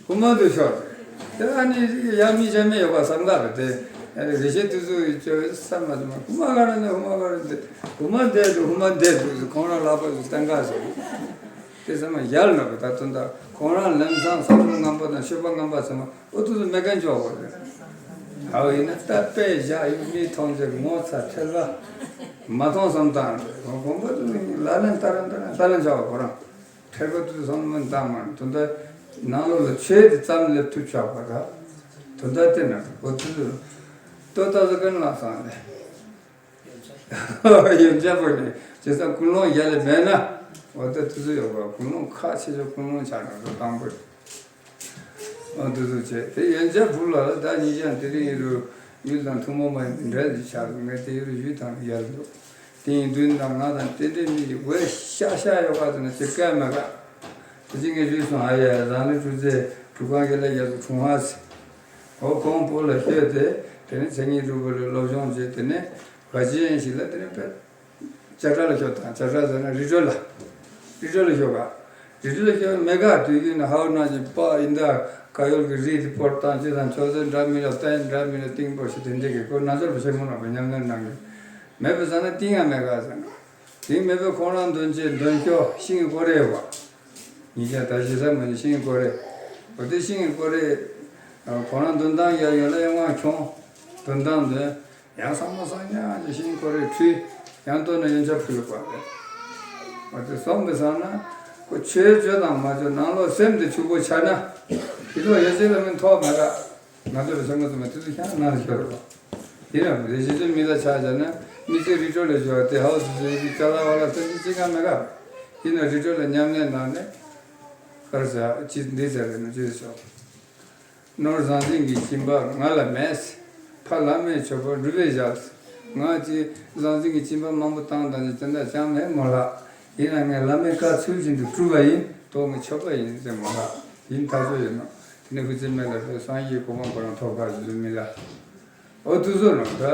ཧུ་མ་དུ་ཤོག་ཟེར། དེ་ཨ་ནི་ཡ་མི་ཅ་མི་ཡོད་པ་བསམ་ག་རེད་དེ། ཨ་ནི་རེ་ཤེ་དུ་ཟུག་བཅོས་བསམ་མ་ཟེར་ན་ཧུ་མ་ག་རེ་ནི་ཧུ་མ་ག་རེ་འདི། ཧུ་མ་འདས་འདུག་ཧུ་མ་འདས་འདུག་ཟེར་ཁོང་རང་ལག་པ་ཟུག་བསྟན་ག་ཟེར། དེ་ཚང་མ་ཡར་ལ་བ་ད་དོན་དག་ཁོང་རང་ལམ་སང་བསམ་བློ་ངན་པ་དང་སྤྱོད་པ་ངན་པ་ཚང་མ་ཨུ་ཐུག་ཏུ་མེད་མཁན་ཅོག་གོ་རེད། ཨའོ་ཡིན་ན་ད་དཔེ་བཞག་ཡོད་མི་མཐོང་ཚེ་ངོ་ཚ་ཁྲེལ་བ་མ་མཐོང་བསམ་བཏང་རེད། དགོངས་པ་དུ་ལ་ལན་ལྟ་ར་ལྟ་ར་ལྟ་ལན་བྱ་བ་ཁོ་རང་ཁྲེལ་བ་དུ་བསམ་མི་བཏང་མ་དུ་ད་ནང་ལོགས་ལ་ཆོས་དེ་ཙམ་སླེབས་ཐུབ་ཆོག་པ་ད་དུ་ད་དེ་ན་འོ་དུ་ལྟོ་ལྟ་ས་ཀུན་ལ་སང་ལས། ཡོན་ཆབ་བུ་ནི་བྱས་ཙང་ཀུན་སློང་ཡར་ལས་མེད་ན་འོ་ད་དུ་ཚོད་ཡོད་པ་ཀུན་སློང་ཁག་ཆེ་ཆོག་ཀུན་སློང་ཆགས་ན་འགྲོ་དང་པོ་རེད། འོ་དུ་ཚོད་བྱས་དེ་ཡོན་ཆབ་བུ་ལ་ལ་ད་ཉིན་ཞག་དེ་རིང་ཡིན་རུང་ཡུལ་དང་ཐུན་མོང་མ་ཡིན་འདྲ་ཞིག་ཆགས་འདུག་ངས་དེ་ཡིན་རུང་ཡུལ་དང་ཡར་འདུག་དེ་ཡིན་དུས་ད་ང་དང་དེ་འདྲའི་མི་ཡི་འོས་ཤ་ཤ་ཡོད་པ་དེ་ན་དེ་སྐད་མ་ག་དེ་ཅི་ངས་ཞུས་སོང་། ཨ་ཡ་བཟང་ལི་གྲུ་རྩེ་གྲུ་ཁང་གི་ལ་རྒྱ་སུ་ཁྲུང་ཧ་སི་འོ་ཁོང་བུ་ལ་ཤོད་དེ་དེ་ནས་མཚན་ཉིད་གྲུབ་པ་ལ་སློབ་སྦྱོང་བྱས་དེ་ནས། ག་ཅི་ཡིན་ཞིག་ལ་དེ་ནས་བཅད་ཁྲ་ལ་ཤོག་དང་བཅད་ཁྲ་ཟེར་ན་རི་ཁྲོད་ལ་རི་ཁྲོད་ལ་ཤོག་ག་རི་ཁྲོད་ལ་ཤོག་མེ་ག་དུས་རྒྱུན་ནས་ཧའོ་ན་ཅིག་པ་ཡིན་ད་ག་ཡོལ་གི་རི་དེ་སྤོར་བཏང་ཅི་དང་ཆོས་ཟེར་འདྲ་མི་ལ་བསྟན་འདྲ་མི་ལ་གཏིང་སྤོར་ཞིག་དེ་འདྲ་གི་ཁོ་ན་ཚོར་བ་ཆེན་མོ་ན་བ་ཉམས་ལེན་གནང་གི་མེད་པ་ཟེར་ན་གཏིང་ཡང་མེ་ག་ཟེར་ན་དེ་མེད་པའི་ཁོང་རང་འདོན་ཆེ་འདོན་ཤོག་ཤིང་གི་སྐོར་རེ་བ། ཉིན་ཞག་ད་ཞེ་ས་མ་ནི་ཤིང་གི་སྐོར་རེ། འོ་དེ་ཤིང་གི་སྐོར་རེ། ཁོ་རང་འདོན་སྟངས་ཡ་ཡོད་ལ་ཡང་ང་ཁྱོང་། འདོན་སྟངས་འདོན། ཡང་ས་མ་སང་ཉག་ཅིག་ཤིང་སྐོར་རེ་ཁྲུས། ཡང་ལྟོས་ན་ཡོན་ཆབ་ཕུལ་བ་རེད། འོ་དེ་སོང་པའི་སང་ན། ཁོ་ཆོས་བརྗོད་དང་མ་བརྗོད་ནང་ལོགས་སེམས་དེ་ཕྱུག་པོ་ཆགས་ན། ཕི་ལོགས་ཡོད་ཚད་ལ་མི་ཐོག་མ་རག་ང་ཚོ་ལ་ཆེན་པོ་ཚོ་མ་དེ་ཚོ་ཤ་ནང་ལ་ཤོར་བ། དེ་ན་རེ་ཞིག་ཚོ་མི་ལ་ཆ་བཞག་ན་མི་ཚེ་རི་ཁྲོད་ལ་བཞུགས་པ་དེ་ཧའོ་སི་སི་རི་ཅ་ལག་བ་ལ་ཚ་ཅི་ཅི་གང་མེད་ག་དེ་ན་རི་ཁྲོད་ལ་ཉམས་ལེན་གནང་ནས་གར་ཟ་ཅི་འདི་ཟེར་རེ་ན་ཅི་ཟེར་ཆོག་ནོར་ཟང་ཟིང་གི་སྦྱིན་པ་ང་ལ་མེད། ཕ་བླ་མའི་མཆོད་པ་སྒྲུབ་པའི་ཞག་ང་ཅི་ཟང་ཟིང་གི་སྦྱིན་པ་མང་པོ་བཏང་དང་ཅི་དེ་འདྲ་ཅང་མེད་མོ་ལགས། ཡིན་ན་ངས་བླ་མའི་བཀའ་ཚུལ་བཞིན་དུ་བསྒྲུབས་པ་ཡིན། དོ་ངའི་མཆོད་པ་ཡིན་ཟེར་མོ་ལགས། ཡིན་ཐག་ཆོད་ཡོད་ནོ། དེ་ནས་ཧུ་ཙི་མེ་ལ་ཕེབས་སངས་རྒྱས་གོ་འཕང་ཁོ་རང་ཐོབ་གར་ཞུ་མི་ལ། འོ་དུ་བཟོ་ནོ་ད།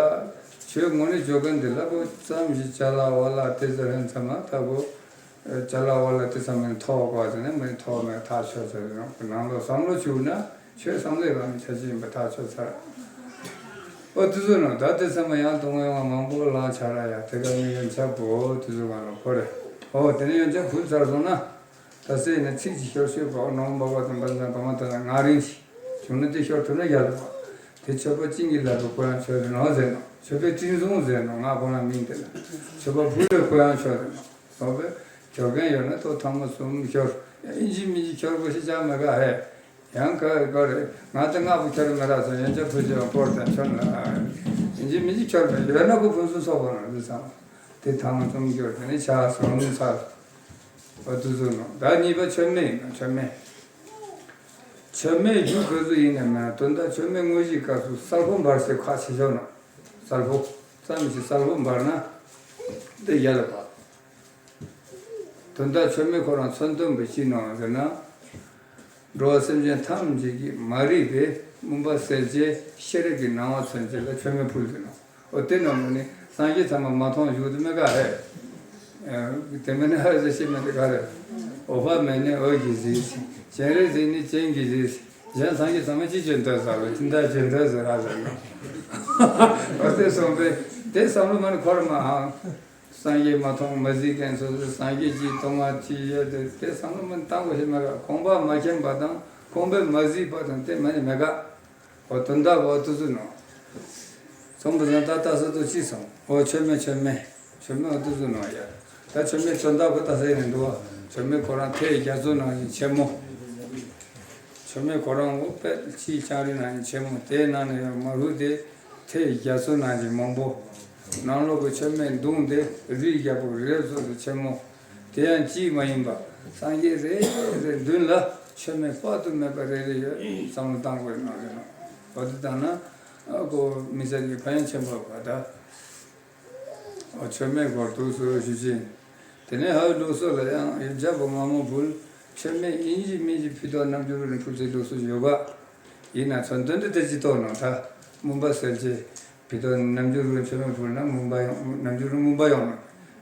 ཆོས་ངོ་ནས་བརྗོད་མཁན་འདི་ལ་པོ་ཙམ་ཞིག་ཅ་ལག་བ་ལ་དེ་ཚོ་ཧན་ཚ་མ་ད་པོ། ཅ་ལག་བ་ལ་དེ་ཚ་མ་ཐོག་པ་ཟེར་ནས་མི་ཐོག་མེད་ཐག་ཆོད་ཚར་ནོ། ནང་ལོ་བསམ་བློ་བཅུག་ན་ཆོས་བསམ་བློའི་ལམ་ཆ་ཅིག་ཡིན་པ་ཐག་ཆོད་ཚར། འོ་དུ་བཟོ་ནོ་ད་དེ་ཚ་མ་ཡང་དུང་ཡང་མང་པོ་ལང་ཆ་ར་ཡ་དེ་ག་མི་ཡོན་ཆབ་པོ་དུ་བཟོ་ག་ལ་ཁོ་རེ། འོ་དེ་ནས་ཡོན་ཆབ་ཕུལ་ཚར་སོང་ན། ད་སེ་ནས་ཚིག་ཅིག་ཤོར་ཤོར་བ་ནོར་འབབ་པ་དང་འབབ་ཙང་བ་མ་ཐོན་ན་ང་རིང་ཞིག་བྱུང་ན་དེ་ཤོར་ཐུབ་ན་ཡག་ལ་བ། དེ་མཆོད་པ་བྱིན་གྱིས་བརླབས་པའི་གོ་ཡང་ཆོད་རེད་ནོ་ཟེར་ནོ། མཆོད་པའི་སྤྲིན་བཟུང་ཟེར་ནོ། ང་ཁོ་རང་མིང་དེ་ལ་མཆོད་པ་ཕུལ་བའི་གོ་ཡང་ཆོད་རེད་ནོ། སོགས་པའི་ཁྱོད་མཁན་ཡོད་ན་ཐོག་ཐང་མ་གསུམ་ཤོར། ཨིན་ཇི་མིན་ཇི་ཁྱོར་དགོས་ཤེས་ཅང་མེད་ག་ཧེ། ཡང་ག་ག་རེད། ང་ད་ལྔ་པོ་ཁྱོར་མེད་ར་སོང་ཡོན་ཆབ་ཕུལ་ཅེས་པོར་དང་ཆོད་ན། ཨིན་ཇི་མིན་ཇི་ཁྱོར་མེད་ཡོད་ན་ཁོ་ཕུན་སུམ་ཚོགས་པ་རང་རེད་བསམ། དེ་ཐང་གསུམ་ཤོར་དེ་ནས་ཆ་སོང་ཚར། བ་དུ་བཟོ་ནོ། ད་གཉིས་པ་མཆོད་མེ་ཡིན་ནོ། མཆོད་མེ། མཆོད་མེ་རྒྱུ་ག་ཚོད་ཡིན་ནས་མེད་དོན་དག་མཆོད་མེ་དངོས་གཞིའི་སྐབས་སུ་གསལ་པོ་འབར་ཟེར་ཁ་ཆེ་ཆོག་ནོ། གསལ་པོ། ཙམ་ཞིག་གསལ་པོ་འབར་ན། དེ་ཡ་ལ་བབ། དོན་དག་མཆོད་མེ་ཁོ་རང་མཚོན་དོན་པོ་ཅི་ནོ་ཟེར་ན། འགྲོ་བ་སེམས་ཅན་ཐམས་ཅད་ཀྱི་མ་རིག་པའི་མུན་པ་སེལ་ཆེད་ཤེས་རིག་གི་སྣང་བ་མཚོན་ཆེད་ལ་མཆོད་མེ་ཕུལ་ཟེར་ནོ། འོ་དེ་ནང་མ་ནི་སངས་རྒྱས་ཚང་མ་མ་མཐོང་བཞུགས་དུ་མེད་ག་ཧེ། དེ་མིན་ནི་ཧ་ཟེར་ཤེས་མེད་དེ་ག་རེ། འོ་བ་མེད་ནི་འོ་གི་ཟིག་སྤྱན་རས་གཟིགས་ནི་སྤྱན་གྱི་ཟིག་གཞན་སངས་རྒྱས་ཚང་མ་ཅི་བྱེད་འདོད་ཟེར་ལ་ཅི་འདྲ་བྱེད་འདོད་ཟེར་ར་ཟེར་ནོ། འོ་དེ་སོང་པས་དེ་བསམ་བློ་མ་ནི་འཁོར་མ་ཧང་། སངས་རྒྱས་མ་མཐོང་མ་གཟིགས་མཁན་སོ་སོའི་སངས་རྒྱས་ཀྱི་མཐོང་བ་ཅི་ཡོད་དེ་དེ་བསམ་བློ་མ་བཏང་དགོས་ཤེས་མ་རེད། ཁོང་པ་མ་མཁྱེན་པ་དང་ཁོང་པས་མ་གཟིགས་པ་དང་དེ་མ་ནི་མེད་ག་འོ་དོན་དག་འོ་དུ་ཚུ་ནོ། ཚོང་པ་ཚང་ད་ལྟ་ས་དུ་ཅི་སོང་འོ་མཆོད་མེ་མཆོད་མེ་མཆོད་མེ་འོ་དུ་ཚུ་ནོ་ཡ། ད་མཆོད་མེ་དོན་དག་ཁོ་ད་ས་ཡི་ནས་འདུག་བ། མཆོད་མེ་ཁོ་རང་ཐེ་རྒྱ་མཚོ་ནང་བཞིན་ཆེན་མོ། མཆོད་མེ་ཁོ་རང་འོ་པད་ཕྱིའི་ལྕང་རི་ནང་བཞིན་ཆེན་མོ་དེའི་ནང་ནས་ཡང་མ་རུ་དེ་ཐེ་རྒྱ་མཚོ་ནང་བཞིན་མང་པོ། ནང་ལོགས་ཀྱི་མཆོད་མེ་མདུང་དེ་རི་རྒྱལ་པོ་རི་རབ་སོགས་སུ་ཆེན་མོ། དེ་ཡང་གཅིག་མ་ཡིན་པ་སངས་རྒྱས་རེ་རེ་མདུན་ལ་མཆོད་མེ་དཔག་ཏུ་མེད་པ་རེ་རེ་ཡོད་བསམ་བློ་བཏང་དགོས་ནོ་རེད་ནོ། འོ་དེ་ལྟར་ན་ཨ་ཁོ་མི་ཚེ་གི་ཕན་ཡོན་ཆེན་པོ་བ་ད། འོ་མཆོད་མེ་སྐོར་དུ་སུ་ཞུ་ཅིང་། དེ་ནས་ཧའི་ལུགས་སྲོལ་ལ་ཡང་ཡོན་ཆབ་པོ་མ་མོ་ཕུལ། མཆོད་མེ་ཡིན་གཅིག་མིན་གཅིག་ཕུད་རྡོག་རྣམ་འགྱུར་རིང་ཕུལ་ཚེ་ལུགས་སྲོལ་ཡོད་ག་ཡིན་ན་མཚོན་དོན་དེ་དེ་ཅི་རྟོགས་ནོ་ད། མུན་པ་སེལ་ཆེད་ཕུད་རྡོག་རྣམ་འགྱུར་རིང་མཆོད་མེ་ཕུལ་ན་མུན་པ་ཡོང་རྣམ་འགྱུར་རིང་མུན་པ་ཡོང་ནོ།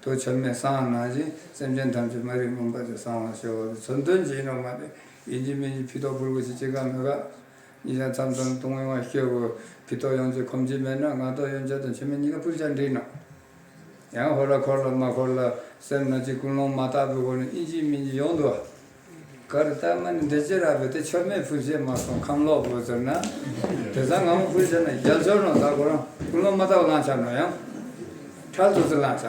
དོ་མཆོད་མེ་བསང་ནང་བཞིན་སེམས་ཅན་ཐམས་ཅད་མ་རིག་མུན་པ་དེ་སངས་པར་ཤོག་མཚོན་དོན་ཅི་ཡིན་ནོ་མ་དེ་ཡིན་གཅིག་མིན་གཅིག་ཕུད་རྡོག་ཕུལ་དགོས་ཅི་ཅི་ག་མེད་ག་ཉིན་ཞག་མཚམས་མཚམས་དུང་བའི་དབང་ཤོད་དགོས། ཕུད་རྡོག་ཡོང་ཆེད་ཁོམ་གྱི་མེད་ན་ང་ཏོག་ཡོན་ཆབ་དང་མཆོད་མེ་གཉིས་ཀ་ཕུལ་ཆ་འགྲིག་ནོ། ཡང་ཧོ་ལ་འཁོར་ལ་མ་འཁོར་ལ་སེམས་ན་ཅི་ཀུན་སློང་མ་དག་པའི་སྒོ་ནས་ཨིན་ཅི་མིན་ཅི་ཡོང་འདུག་བ། ག་རེ་ད་མ་ནི་འདི་ཅི་ར་བས་དེ་མཆོད་མེ་ཕུལ་བྱས་མ་སོང་ཁམས་ལོག་བུ་ཟེར་ན། དེ་ཚང་ང་མོ་ཕུལ་བྱས་ན་རྒྱལ་མཆོག་རང་ད་ཁོ་རང་ཀུན་སློང་མ་དག་བླང་ཆ་ནོ་ཡང་། ཁྲལ་དུ་ཚུར་བླང་ཆ།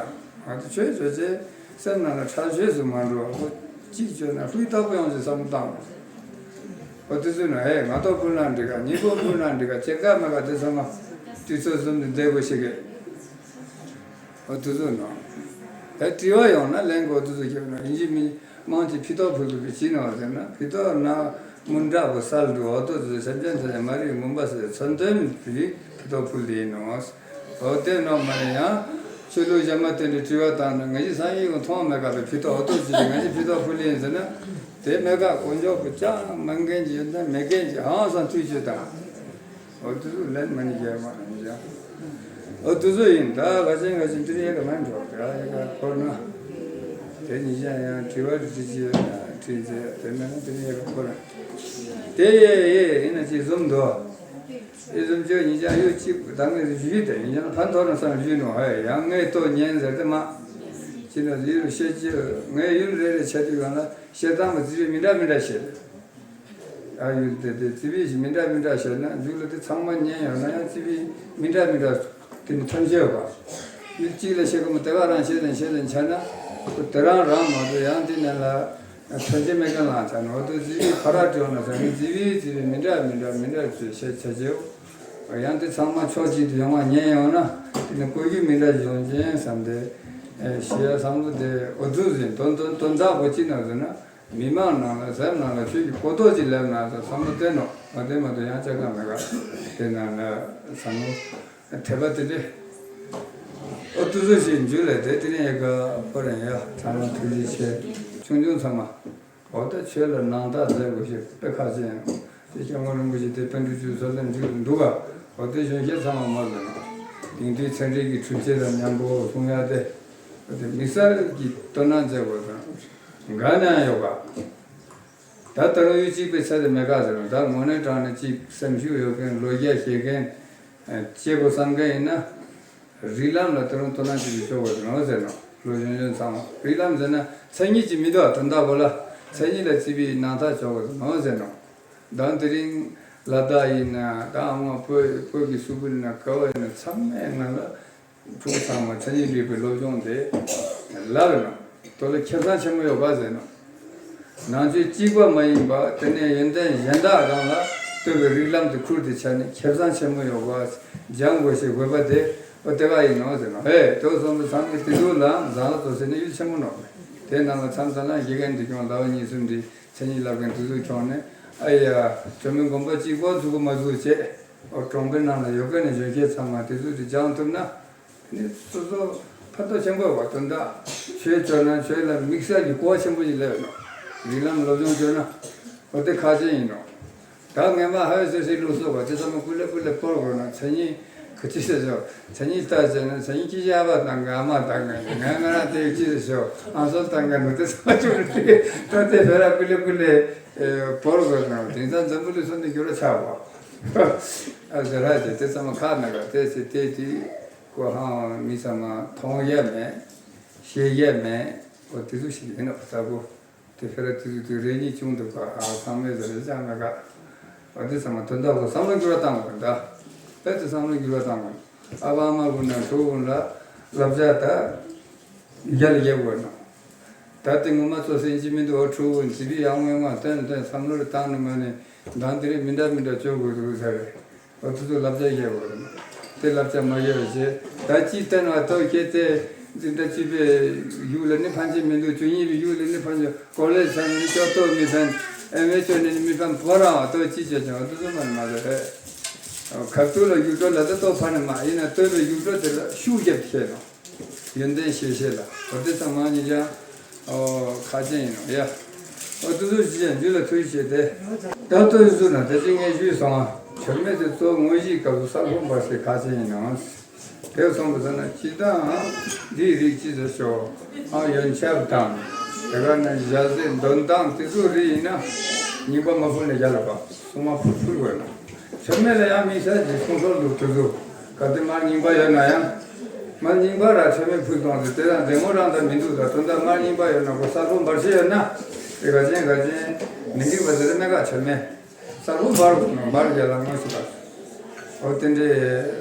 ང་ཚོ་ཆོས་བྱོས་བྱས་སེམས་ནང་ལ་ཁྲལ་ཆོས་སུ་མ་འགྲོ་བ་ཁོ་གཅིག་བྱོས་ན་ལྷུས་ཐག་པོ་ཡོང་ཞེས་བསམ་བློ་བཏང་བ། ཨོ་དུས་ཚོད་ན་ཨེ་ང་ཏོག་ཕུལ་ན་འགྲིག་ག་ཉིན་པོ་ཕུལ་ན་འགྲིག་ག་སྐྱེ་ཀ་མེད་ག་དེ་ཚང་མ་དུས་ཚོད་བཟུང་ནས་བསྡད་དགོས་ཤེས་གི། ཨོ་དུས་ཚོད་ན། ད་དྲི་བ་ཡོང་ན་ལན་གོ་དུས་ཚོད་ཁྱོད་ན་ཡིན་གཅིག་མིན་མང་གཅིག་ཕི་ཏོག་ཕུལ་དགོས་པའི་ཕྱིར་ནོ་ཟེར་ན་ཕི་ཏོག་ན་མུན་དྲག་པོ་སལ་འགྲོ་ཨོ་དུས་ཚོད་སེམས་ཅན་ཐམས་ཅད་མ་རིག་མུན་པ་སེལ་མཚོན་དོན་དེ་ཕི་ཏོག་ཕུལ་དེ་ཡིན་ནོ། ཨོ་དེ་ནོ་མ་ནི་ཡང་ཆོས་ལུགས་གཞན་མ་དེ་འདྲའི་དྲི་བ་བཏང་ན་ང་ཞིག་སང་ཡིག་གི་མཐོང་མེད་ག་པའི་ཕི་ཏོག་ཨོ་དུས་ཚོད་ང་ཞིག་ཕི་ཏོག་ཕུལ་ཡིན་ཟེར་ན། དེ་མེད་ཀ་དཀོན་མཆོག་གི་ཅང་མ་མཁན་གྱི་ཡོན་ཏན་མེད་མཁན་གྱི་ཧང་སང་ཐུགས་ཆོས་དང་། འོ་དུ་ཚོད་ལན་མ་ནི་རྒྱལ་མ་ནི་ཡང་། འོ་དུ་ཚོད་ཡིན་ད་ག་ཅན་ག་ཅན་དེ་རིང་ཡ་ག་མ་འགྲོ་ཡ་ཡ་ག་འཁོར་ན། དེ་ཉིད་ཀྱང་ཡང་དྲི་བ་རི་དྲི་ཅི་དྲི་མཛད་དེ་མེད་ན་དེ་རིང་ཡ་ག་འཁོར་ན། དེ་ཡེ་ཡེ་ཡིན་ན་ཅི་བཟུམ་འདུག་ཨེ་བཟུམ་ཅོ་ཉིད་ཀྱང་ཡོད་ཅིག་ད་ངས་ཞུས་དེ་ཡིན་ཀྱང་ཕན་ཐོགས་ན་བསམ་ཞུས་ནོ་ཧ་ཡང་ངས་ལྟོ་ཉན་ཟེར་དེ་མ། ཅི་ན་ཡུལ་བཤད་ཀྱི་ངས་ཡུལ་རེ་རེ་བྱ་དུས་གང་ལ། བཤད་སྟངས་མ་རྩིས་པའི་མི་འདྲ་མི་འདྲ་བཤད། ཨ་ཡུལ་དེ་དེ་རྩིས་པའི་ཞིག་མི་འདྲ་མི་འདྲ་བཤད་ན་མཇུག་ལ་དེ་ཚང་མ་ཉན་ཡོང་ན་ཡང་རྩིས་པའི་མི་འདྲ་མི་འདྲ་དེ་ནི་ཐོན་ཆེ་བ། ཡུལ་གཅིག་ལ་བཤད་ཀྱི་མི་དེ་ག་རང་བཤད་ནས་བཤད་ནས་འཆར་ན་དེ་རང་རང་མ་གཏོགས་ཡང་དེ་ནས་ལ་ཐོན་ཆེ་མེད་མཁན་ལ་འཆར་ན་འོ་དེ་རྩིས་པའི་ཕ་ར་དྲོ་ན་ཟེར་ནས་རྩིས་པའི་རྩིས་པའི་མི་འདྲ་མི་འདྲ་མི་འདྲ་བཤད་ཆ་ཆེ་བ། ཡང་དེ་ཚང་མ་ཕྱོགས་གཅིག་ཏུ་ཡོང་བ་ཉན་ཡོང་ན་དེ་ནི་བཀོད་རྒྱུ་མི་འདྲ་ཡོང་ཅན་བསམ་སྟེ། ཞེས་བསམ་བློ་དེ་འུ་ཚུགས་ཟིན་དོན་དོན་དོན་དག་པོ་ཅི་ན་ཟེར་ན། མི་མང་ནང་ལ་ཟེར་ནང་ལ་ཆོས་ཀྱི་གོ་རྟོགས་ཅིག་ལེན་ན་ཟེར་བསམ་བློ་བསྟན་ནོ། མ་བསྟན་མ་གཏོགས་ཡང་ཆ་ག་མེད་ག་དེ་ནང་ལ་བསམ་བློ་དད་པ་དེ་འདྲ། ཨོ་ཏུ་ཟོ་ཞིག་འཇུ་ལས་དེ་དེ་ནས་ཡ་ག་ཕོ་རེ་ཡ་ཚང་མ་ཐུགས་རྗེ་ཆེ། ཆུང་ཆུང་ཚང་མ། འོ་ད་ཆོས་ལ་ནང་རྟགས་མཛད་དགོས་ཞེས་དཔེ་ཁ་ཅན། དེ་སྐྱབས་མགོན་རིན་པོ་ཆེ་དེ་པཎ་ཌི་ཏུ་ཚོ་ལ་འཇུག་འདུག་ག་འོ་དེ་གཞོན་སྐྱེས་ཚང་མ་མ་ལ་ནོ། དེང་དུས་ཚན་རིག་གི་འཕྲུལ་ཆས་དང་མཉམ་པོ་གསུང་ཡ་དེ། འོ་དེ་དམིགས་བསལ་གྱི་དོ་སྣང་མཛད་དགོས་དང་། འགའ་ན་ཡང་ཡོད་ག་ད་ལྟ་རང་ཡུལ་གཅིག་པའི་ཚད་དེ་མེད་ག་ཟེར་ན་ད་དངོས་གནས་དྲང་ནས་གཅིག་སེམས་ཤུགས་ཡོད་མཁན་ལོ་རྒྱ་ཤེས་མཁན། སྐྱེ་དགོས་བསམ་མཁན་ཡིན་ན། རིགས་ལམ་ལ་དེ་རུང་དོ་སྣང་བྱེད་རྒྱུ་ཆོག་པ་དེ་རང་ཟེར་ནོ། ལོ་གཞོན་གཞོན་ཚང་མ་རིགས་ལམ་ཟེར་ན་མཚན་ཉིད་ཀྱི་མི་འདུག་དོན་དག་གོ་ལ། མཚན་ཉིད་ལ་བརྩི་བའི་ནང་ཐག་ཆོག་པ་དེ་རང་ཟེར་ནོ། ད་དེ་རིང་ལ་དྭགས་ཡིན་ན་ད་ཨ་མ་བོད་བོད་ཀྱི་སུ་ཁུལ་ན་ག་བ་ཡིན་ན་ཚང་མའི་ངང་ལ་ཕྲུ་གུ་ཚང་མ་མཚན་ཉིད་རིག་པའི་སློབ་སྦྱོང་དེ་ལབ་ནོ། དོ་ལ་ཁེ་བཟང་ཆེན་མོ་ཡོད་པ་ཟེར་ནོ། ནང་ཆོས་གཅིག་པ་མ་ཡིན་པ་དེ་ནས་ཡོན་ཏན་གཞན་དག་རང་ལ་ལྟོས་པའི་རིགས་ལམ་དེ་ཁུར་དེ་ཆ་ནས་ཁེ་བཟང་ཆེན་མོ་ཡོད་པ་སྦྱང་དགོས་ཞེས་འོས་པ་དེ་འོ་དེ་ག་ཡིན་ནོ་ཟེར་ནོ། ཧེ་དོ་སོང་དུ་ཚང་གི་དེ་ཚོ་ལ་བཟང་ལ་དོ་ཟེར་ནས་ཡུལ་ཆེན་མོ་ནོ། དེ་ནང་ལ་མཚམས་མཚམས་ལ་དགེ་རྒན་འདི་སྐྱོང་ལ་བ་གཉིས་གསུམ་འདི་མཚན་ཉིད་བསླབ་མཁན་དེ་ཚོ་ཁྱོང་ནས་ཨ་ཡ་ཁྱོད་མི་དགོན་པ་གཅིག་པོ་འཛུགས་གི་མ་འཛུགས་བྱས་འོ་གྲོང་པའི་ནང་ལ་ཡོད་མཁན་ནས་གཞོན་སྐྱེས་ཚང་མ་དེ་ཚོ་དེ་སྦྱང་ཐུབ་ན། ནི་སོ་སོ་ཕན་ཐོགས་ཆེན་པོ་ཡོད་པ་དོན་དག་ཆོས་བཅོ་ན་ཆོས་ལ་དམིགས་བསལ་གྱི་གོ་བ་ཆེན་པོ་ཞིག་སླེབས་ཡོད་ནོ། རིགས་ལམ་སློབ་སྦྱོང་བཅོ་ན་འོ་དེ་ཁག་ཅན་ཡིན་ནོ། ད་ངས་མ་ཧ་ཡོད་སེ་སེ་ལུགས་སོ་བ་དེ་ཚང་མ་ཀུ་ལེ་ཀུ་ལེ་སྤོར་དགོས་ན་མཚན་ཉིད་ག་ཅི་ཟེར་ཞོ། མཚན་ཉིད་ལྟ་བྱས་ན་མཚན་ཉིད་ཅི་བྱ་བ་དང་ག་མ་དང་ག་ང་ང་རང་དེ་ཅི་ཟེར་ཞོ་ཨང་སོ་དང་ག་ནུ་དེ་ཚང་མ་བཅོ་ན་དེ་ད་དེ་བེ་ར་ཀུ་ལེ་ཀུ་ལེ་སྤོར་དགོས་ན་དེང་སང་འཛམ་བུ་གླིང་སོ་འདི་འགྱུར་བ་ཆགས་པ། ཨ་ཟེར་ར་ཅེ་དེ་ཚང་མ་ཁག་མེད་ག་དེ་ཚེ་དེ་དེ། ཁོ་ཧང་མི་ཚང་མ་མཐོང་ཡ་མེད། ཤེས་ཡ་མེད། འོ་དེ་ཚོ་ཞིག་ཡིན་ནོ་ལྟ་བུ། དེ་ཕེ་ར་དེ་ཚོ་དེ་རེ་གཉིས་བྱུང་འདུག་ག་ཨ་ཚང་མས་ཟེར་རེ་ཅང་མེད་ག་འོ་དེ་ཚང་མ་དོན་དག་གོ་བསམ་བློ་འགྱུར་བ་བཏང་དགོས་ད། དཔེ་དེ་བསམ་བློ་འགྱུར་བ་བཏང་དགོས། ཨ་ཕ་ཨ་མ་ཀུན་ན་ཕྲུ་གུ་ཀུན་ལ་བསླབ་བྱ་ད། རྒྱ་ལ་རྒྱབ་དགོས་ནོ། ད་དེ་ངོ་མ་ཚོ་སེམས་ཅི་མི་འདུག་འོ་ཕྲུ་གུ་ཀུན་ཇི་བི་ཡང་ངོས་མ་བཏོན་བཏོན་བསམ་བློ་རེ་བཏང་ནས་མ་ནས་འདང་དེ་རེ་མི་འདྲ་མི་འདྲ་བཅོ་དགོས་འདུག་ཟེར་རེད། འོ་དེ་ཚོ་བསླབ་བྱ་རྒྱག་དགོས་རེད། དེ་བསླབ་བྱ་མ་རྒྱག་པ་བྱས་ད་ཅི་བསྟན་བ་ཐོག་ཁྱེད་དེ་འཛིན་གྲྭ་བཅུ་པའི་ཡུག་ལ་ནི་ཕན་ཆེ་མི་འདུག་བཅུ་གཉིས་པའི་ཡུག་ལ་ནི་ཕན་ཆེ་ཀོ་ལེ་ཇི་ཚང་ནི་ཅོ་ཏོ་མི་ཕན་ཨེམ་ཨེ་ཅོ་ནི་ནི་མི་ཕན་ཕོ་རང་བ་ཏོ་ཅི་བྱས་ཀྱང་འོ་དེ་ཚོ་མ་ནི་མ་རེད། ཁ་ཐུག་ལ་ཡུག་གྲོ་ལ་ད་ཏོ་ཕན་ནི་མ་ཡིན་ན་ལྟོས་པའི་ཡུག་གྲོ་དེ་ལ་ཤུགས་རྒྱབ་ཤེས་ནོ། ཡོན་ཏན་ཤེས་ཤེས་ལ་འོ་དེ་ཚང་མ་ཉིད་ཀྱང་ཨོ་ཁ་ཅན་ཡིན་ནོ་ཡ། འོ་དེ་ཚོ་ཅི་བྱས་འདི་ལ་ཐུགས་རྗེ་ཆེ་སྟེ། ད་ལྟོ་ཡི་ཚུལ་ན་དེ་ཅི་ངས་ཞུས་སོང་ང་། མཆོད་མེ་དེ་གཙོ་བོ་དངོས་གཞིའི་སྐབས་སུ་ས་ཁོངས་འབར་སའི་ཁ་ཅན་ཡིན་ནོ། དེ་སོང་པ་ཟེར་ན་སྤྱིར་བཏང་འདིའི་རིགས་ཅི་ཟེར་ཞོ། ཨ་ཡོན་ཆབ་དང་། དེ་ག་ནས་ཞལ་ཟས་འདོན་སྟངས་དེ་ཚོ་རིགས་ཡིན་ན། རྙིང་པ་མ་ཕུལ་ནས་རྒྱ་ལ་བབས་སྲུང་མ་ཕུལ་ཕུལ་དགོས་ན། མཆོད་མེ་ལ་ཡང་དམིགས་བསལ་གྱི་ཁུངས་སོགས་འདུག་དེ་ཚོ། གལ་ཏེ་མར་རྙིང་པ་ཡོད་ན་ཡང་། མར་རྙིང་པ་ར་མཆོད་མེ་ཕུལ་སྟངས་དེ་དེ་དང་འདྲེས་མོ་རང་དང་མི་འདུག་ད་དོན་དག་མར་རྙིང་པ་ཡོད་ན་ཁོ་ས་ཁོངས་འབར་ཤེས་ཡོད་ན། དེ་ག་ཅན་ག་ཅན་མི་འགྲིག་པ་ཟེར་མེད་ག་ཆོས་མེད། གསར་པོ་འབར་འབར་རྒྱལ་ལ་དངོས་སུ་ག་འོ་དེ་འདྲའི་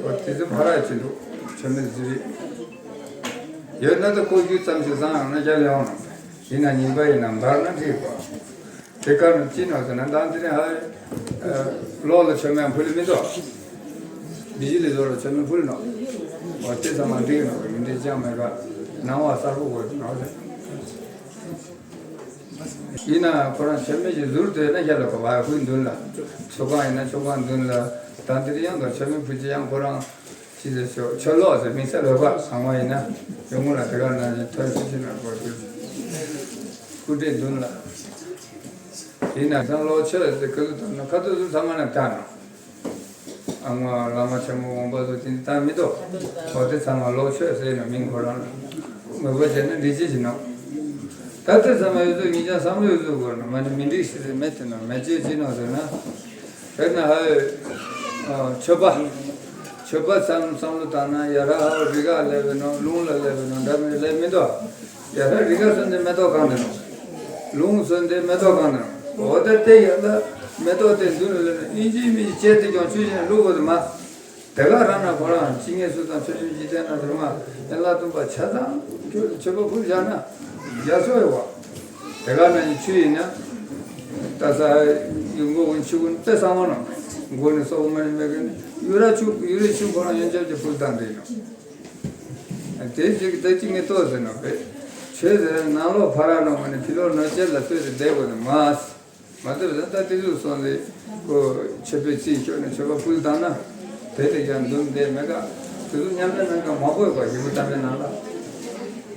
འོ་དེ་ཚོ་ཕ་ར་ཅི་འདུག་ཆོས་མེད་ཟེར་རེད། ཡོད་ན་ད་ཀོ་རྒྱུ་ཙམ་ཞིག་བཟང་ཡོང་ན་རྒྱལ་ཡོང་ནོ། ཡིན་ན་ཉིན་པ་ཡིན་ན་འབར་ན་འགྲིག་པ། དེ་ག་ནས་ཅི་ནོ་ཟེར་ན་ད་འདི་ནས་ཧ་ལོ་ལ་ཆོས་མེད་ཕུལ་མི་འདུག་བི་ཇི་ལི་ལོ་ལ་ཆོས་མེད་ཕུལ་ནོ། འོ་དེ་ཚང་མ་འགྲིག་ནོ་མི་འགྲིག་ཅང་མེད་ག་ནང་བ་གསར་པོ་དགོས་ནོ་ཟེར། ཡིན་ན་ཁོ་རང་ཆོས་མེད་ཀྱི་ཟུར་དུ་ཡོད་ན་ཤ་ལ་གོ་བ་ཧུའི་མདུན་ལ། ཆོས་ཁང་ཡིན་ན་ཆོས་ཁང་མདུན་ལ། ད་འདིར་ཡང་དང་ཆོས་མེད་ཕུལ་གྱི་ཡང་ཁོ་རང་ཅི་ཟེར་ཤོག་ཆོས་ལོག་ཟེར་མིང་ས་ལོག་པ་ཚང་མ་ཡིན་ན་ཡོང་ངོ་ལ་དེ་ག་ན་ནི་ཐོན་སྲིད་ཕྱི་ནང་གོ་ཚུལ་སྐུ་འདྲའི་མདུན་ལ། ཡིན་ན་སང་ལོག་ཆོས་ཟེར་ཁ་ཐུག་ཐོན་ན་ཁ་ཐུག་ཚུར་ཚང་མ་ན་བལྟ་ནོ། ཨ་མ་བླ་མ་ཆེན་མོ་འོང་པ་ཚོ་དེ་འདི་ལྟ་མི་འདུག་འོ་དེ་ཚང་མ་ལོག་ཆོས་ཟེར་ནས་མིང་ཁོ་རང་ལ་མི་གོ་བྱས་ན་འདི་ཅི་ཞིག་ནོ། ད་དེ་ཚང་མ་ཡོད་ཚོ་ངེད་ཅག་བསམ་བློ་ཡོད་ཚོ་དགོས་ན་མ་ནི་མི་འགྲིག་ཞིག་ཟེར་མེད་དེ་ནོ་མེད་ཅེས་ཅི་ནོ་ཟེར་ན། དཔེར་ན་ཧ་ཡོད། ཆོས་པ། ཆོས་པ་ཚང་བསམ་བློ་བཏང་ན་ཡ་ར་ཧ་རི་ག་སླེབས་ནོ་རླུང་ལ་སླེབས་ནོ་འདྲ་མི་སླེབས་མི་འདུག་ཡ་ར་རི་ག་སོན་དེ་མེ་ཏོག་གང་དེ་ནོ། རླུང་སོན་དེ་མེ་ཏོག་གང་དེ་ནོ། འོ་ད་དེ་ཡ་ལ་མེ་ཏོག་དེ་མདུན་ལ་ལེན་ཨིན་ཇི་མི་ཅི་བྱས་ཏེ་ཀྱང་ཆུ་བཞིན་བླུག་དགོས་དེ་མ། དེ་ག་རང་ན་ཁོ་རང་ཅི་ངེས་སུ་དང་ཆོས་ཅན་ཇི་ལྟར་ན་དེ་མ་ཡན་ལག་བདུན་པ་ཆ་ཚང་ཁྱོད་ཆོས་པ་ཕུལ་བཞག་ན་རྒྱ་སོ་ཡོད་བ། དེ་ག་ན་ཡི་ཆུ་ཡིན་ན། ད་ས་ཡི་མགོ་གི་ཆུ་ཀུན་དཔེ་གསང་བ་ནོ། མགོ་ནི་སོག་མ་ནི་མེད་གི་ནི་ཡུ་ར་ཆུ་ཡུ་རའི་ཆུ་ཁོ་རང་ཡོན་ཆབ་ཀྱི་ཕུལ་བཏང་དེ་ཡིན་ནོ། དེ་ཅིག་དེ་ཅིག་ངས་ལྟོས་ཟེར་ནོ་བས། ཆོས་ཟེར་ནང་ལོག་ཕ་ར་ནོ་མ་ནི་ཕི་ལོག་ནོ་ཅེར་ལ་ལྟོས་ཏེ་བསྡད་དགོས་ནི་མ། མ་ཐུབ་ན་ད་དེ་ཚོ་སོང་ལས་ཁོ་ཆོས་པའི་རྩིས་ཤོར་ནས་ཆོས་པ་ཕུལ་བཏང་ན་དེ་དེ་ཡང་འདུམ་བསྡད་མེད་ཀ་དེ་ཚོ་མཉམ་ལས་མེད་ཀ་མ་དགོས་པ་ཡིན་པ་ལྟ་བའི་ནང་ལ་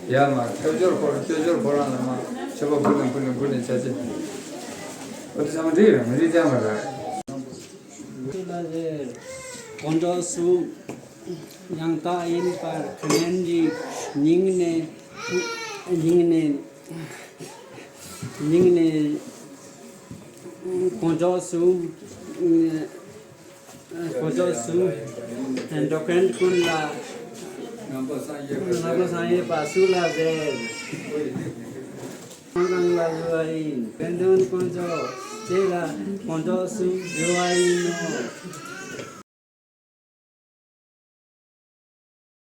ཡ་མ་ཐབས་སྦྱོར་ཁོ་རང་སྐྱོ་སྦྱོར་ཁོ་རང་ལ་མ་ཆོས་པ་ཕུལ་ནས་ཕུལ་ནས་ཕུལ་ནས་བྱ་ཅི། འོ་དེ་ཚང་མ་འགྲིག་རེད་མི་འགྲིག་ཅང་མ་རེད། དཀོན་མཆོག་གསུམ་ཡང་དག་ཡིན་པར་ཁས་ལེན་ཅིང་སྙིང་ནས་སྙིང་ནས། སྙིང་ནས་དཀོན་མཆོག་གསུམ། དཀོན་མཆོག་གསུམ། འགྲོ་མཁན་ཀུན་ལ། ནང་པ་སངས་རྒྱས་པ་སུ་ལ་ཟེར། ཁོང་རང་ལ་ཞུ་བ་ཡིན། དཔལ་ལྡན་དཀོན་མཆོག་དེ་ལ་དཀོན་མཆོག་གསུམ་ཞུ་བ་ཡིན་ནོ།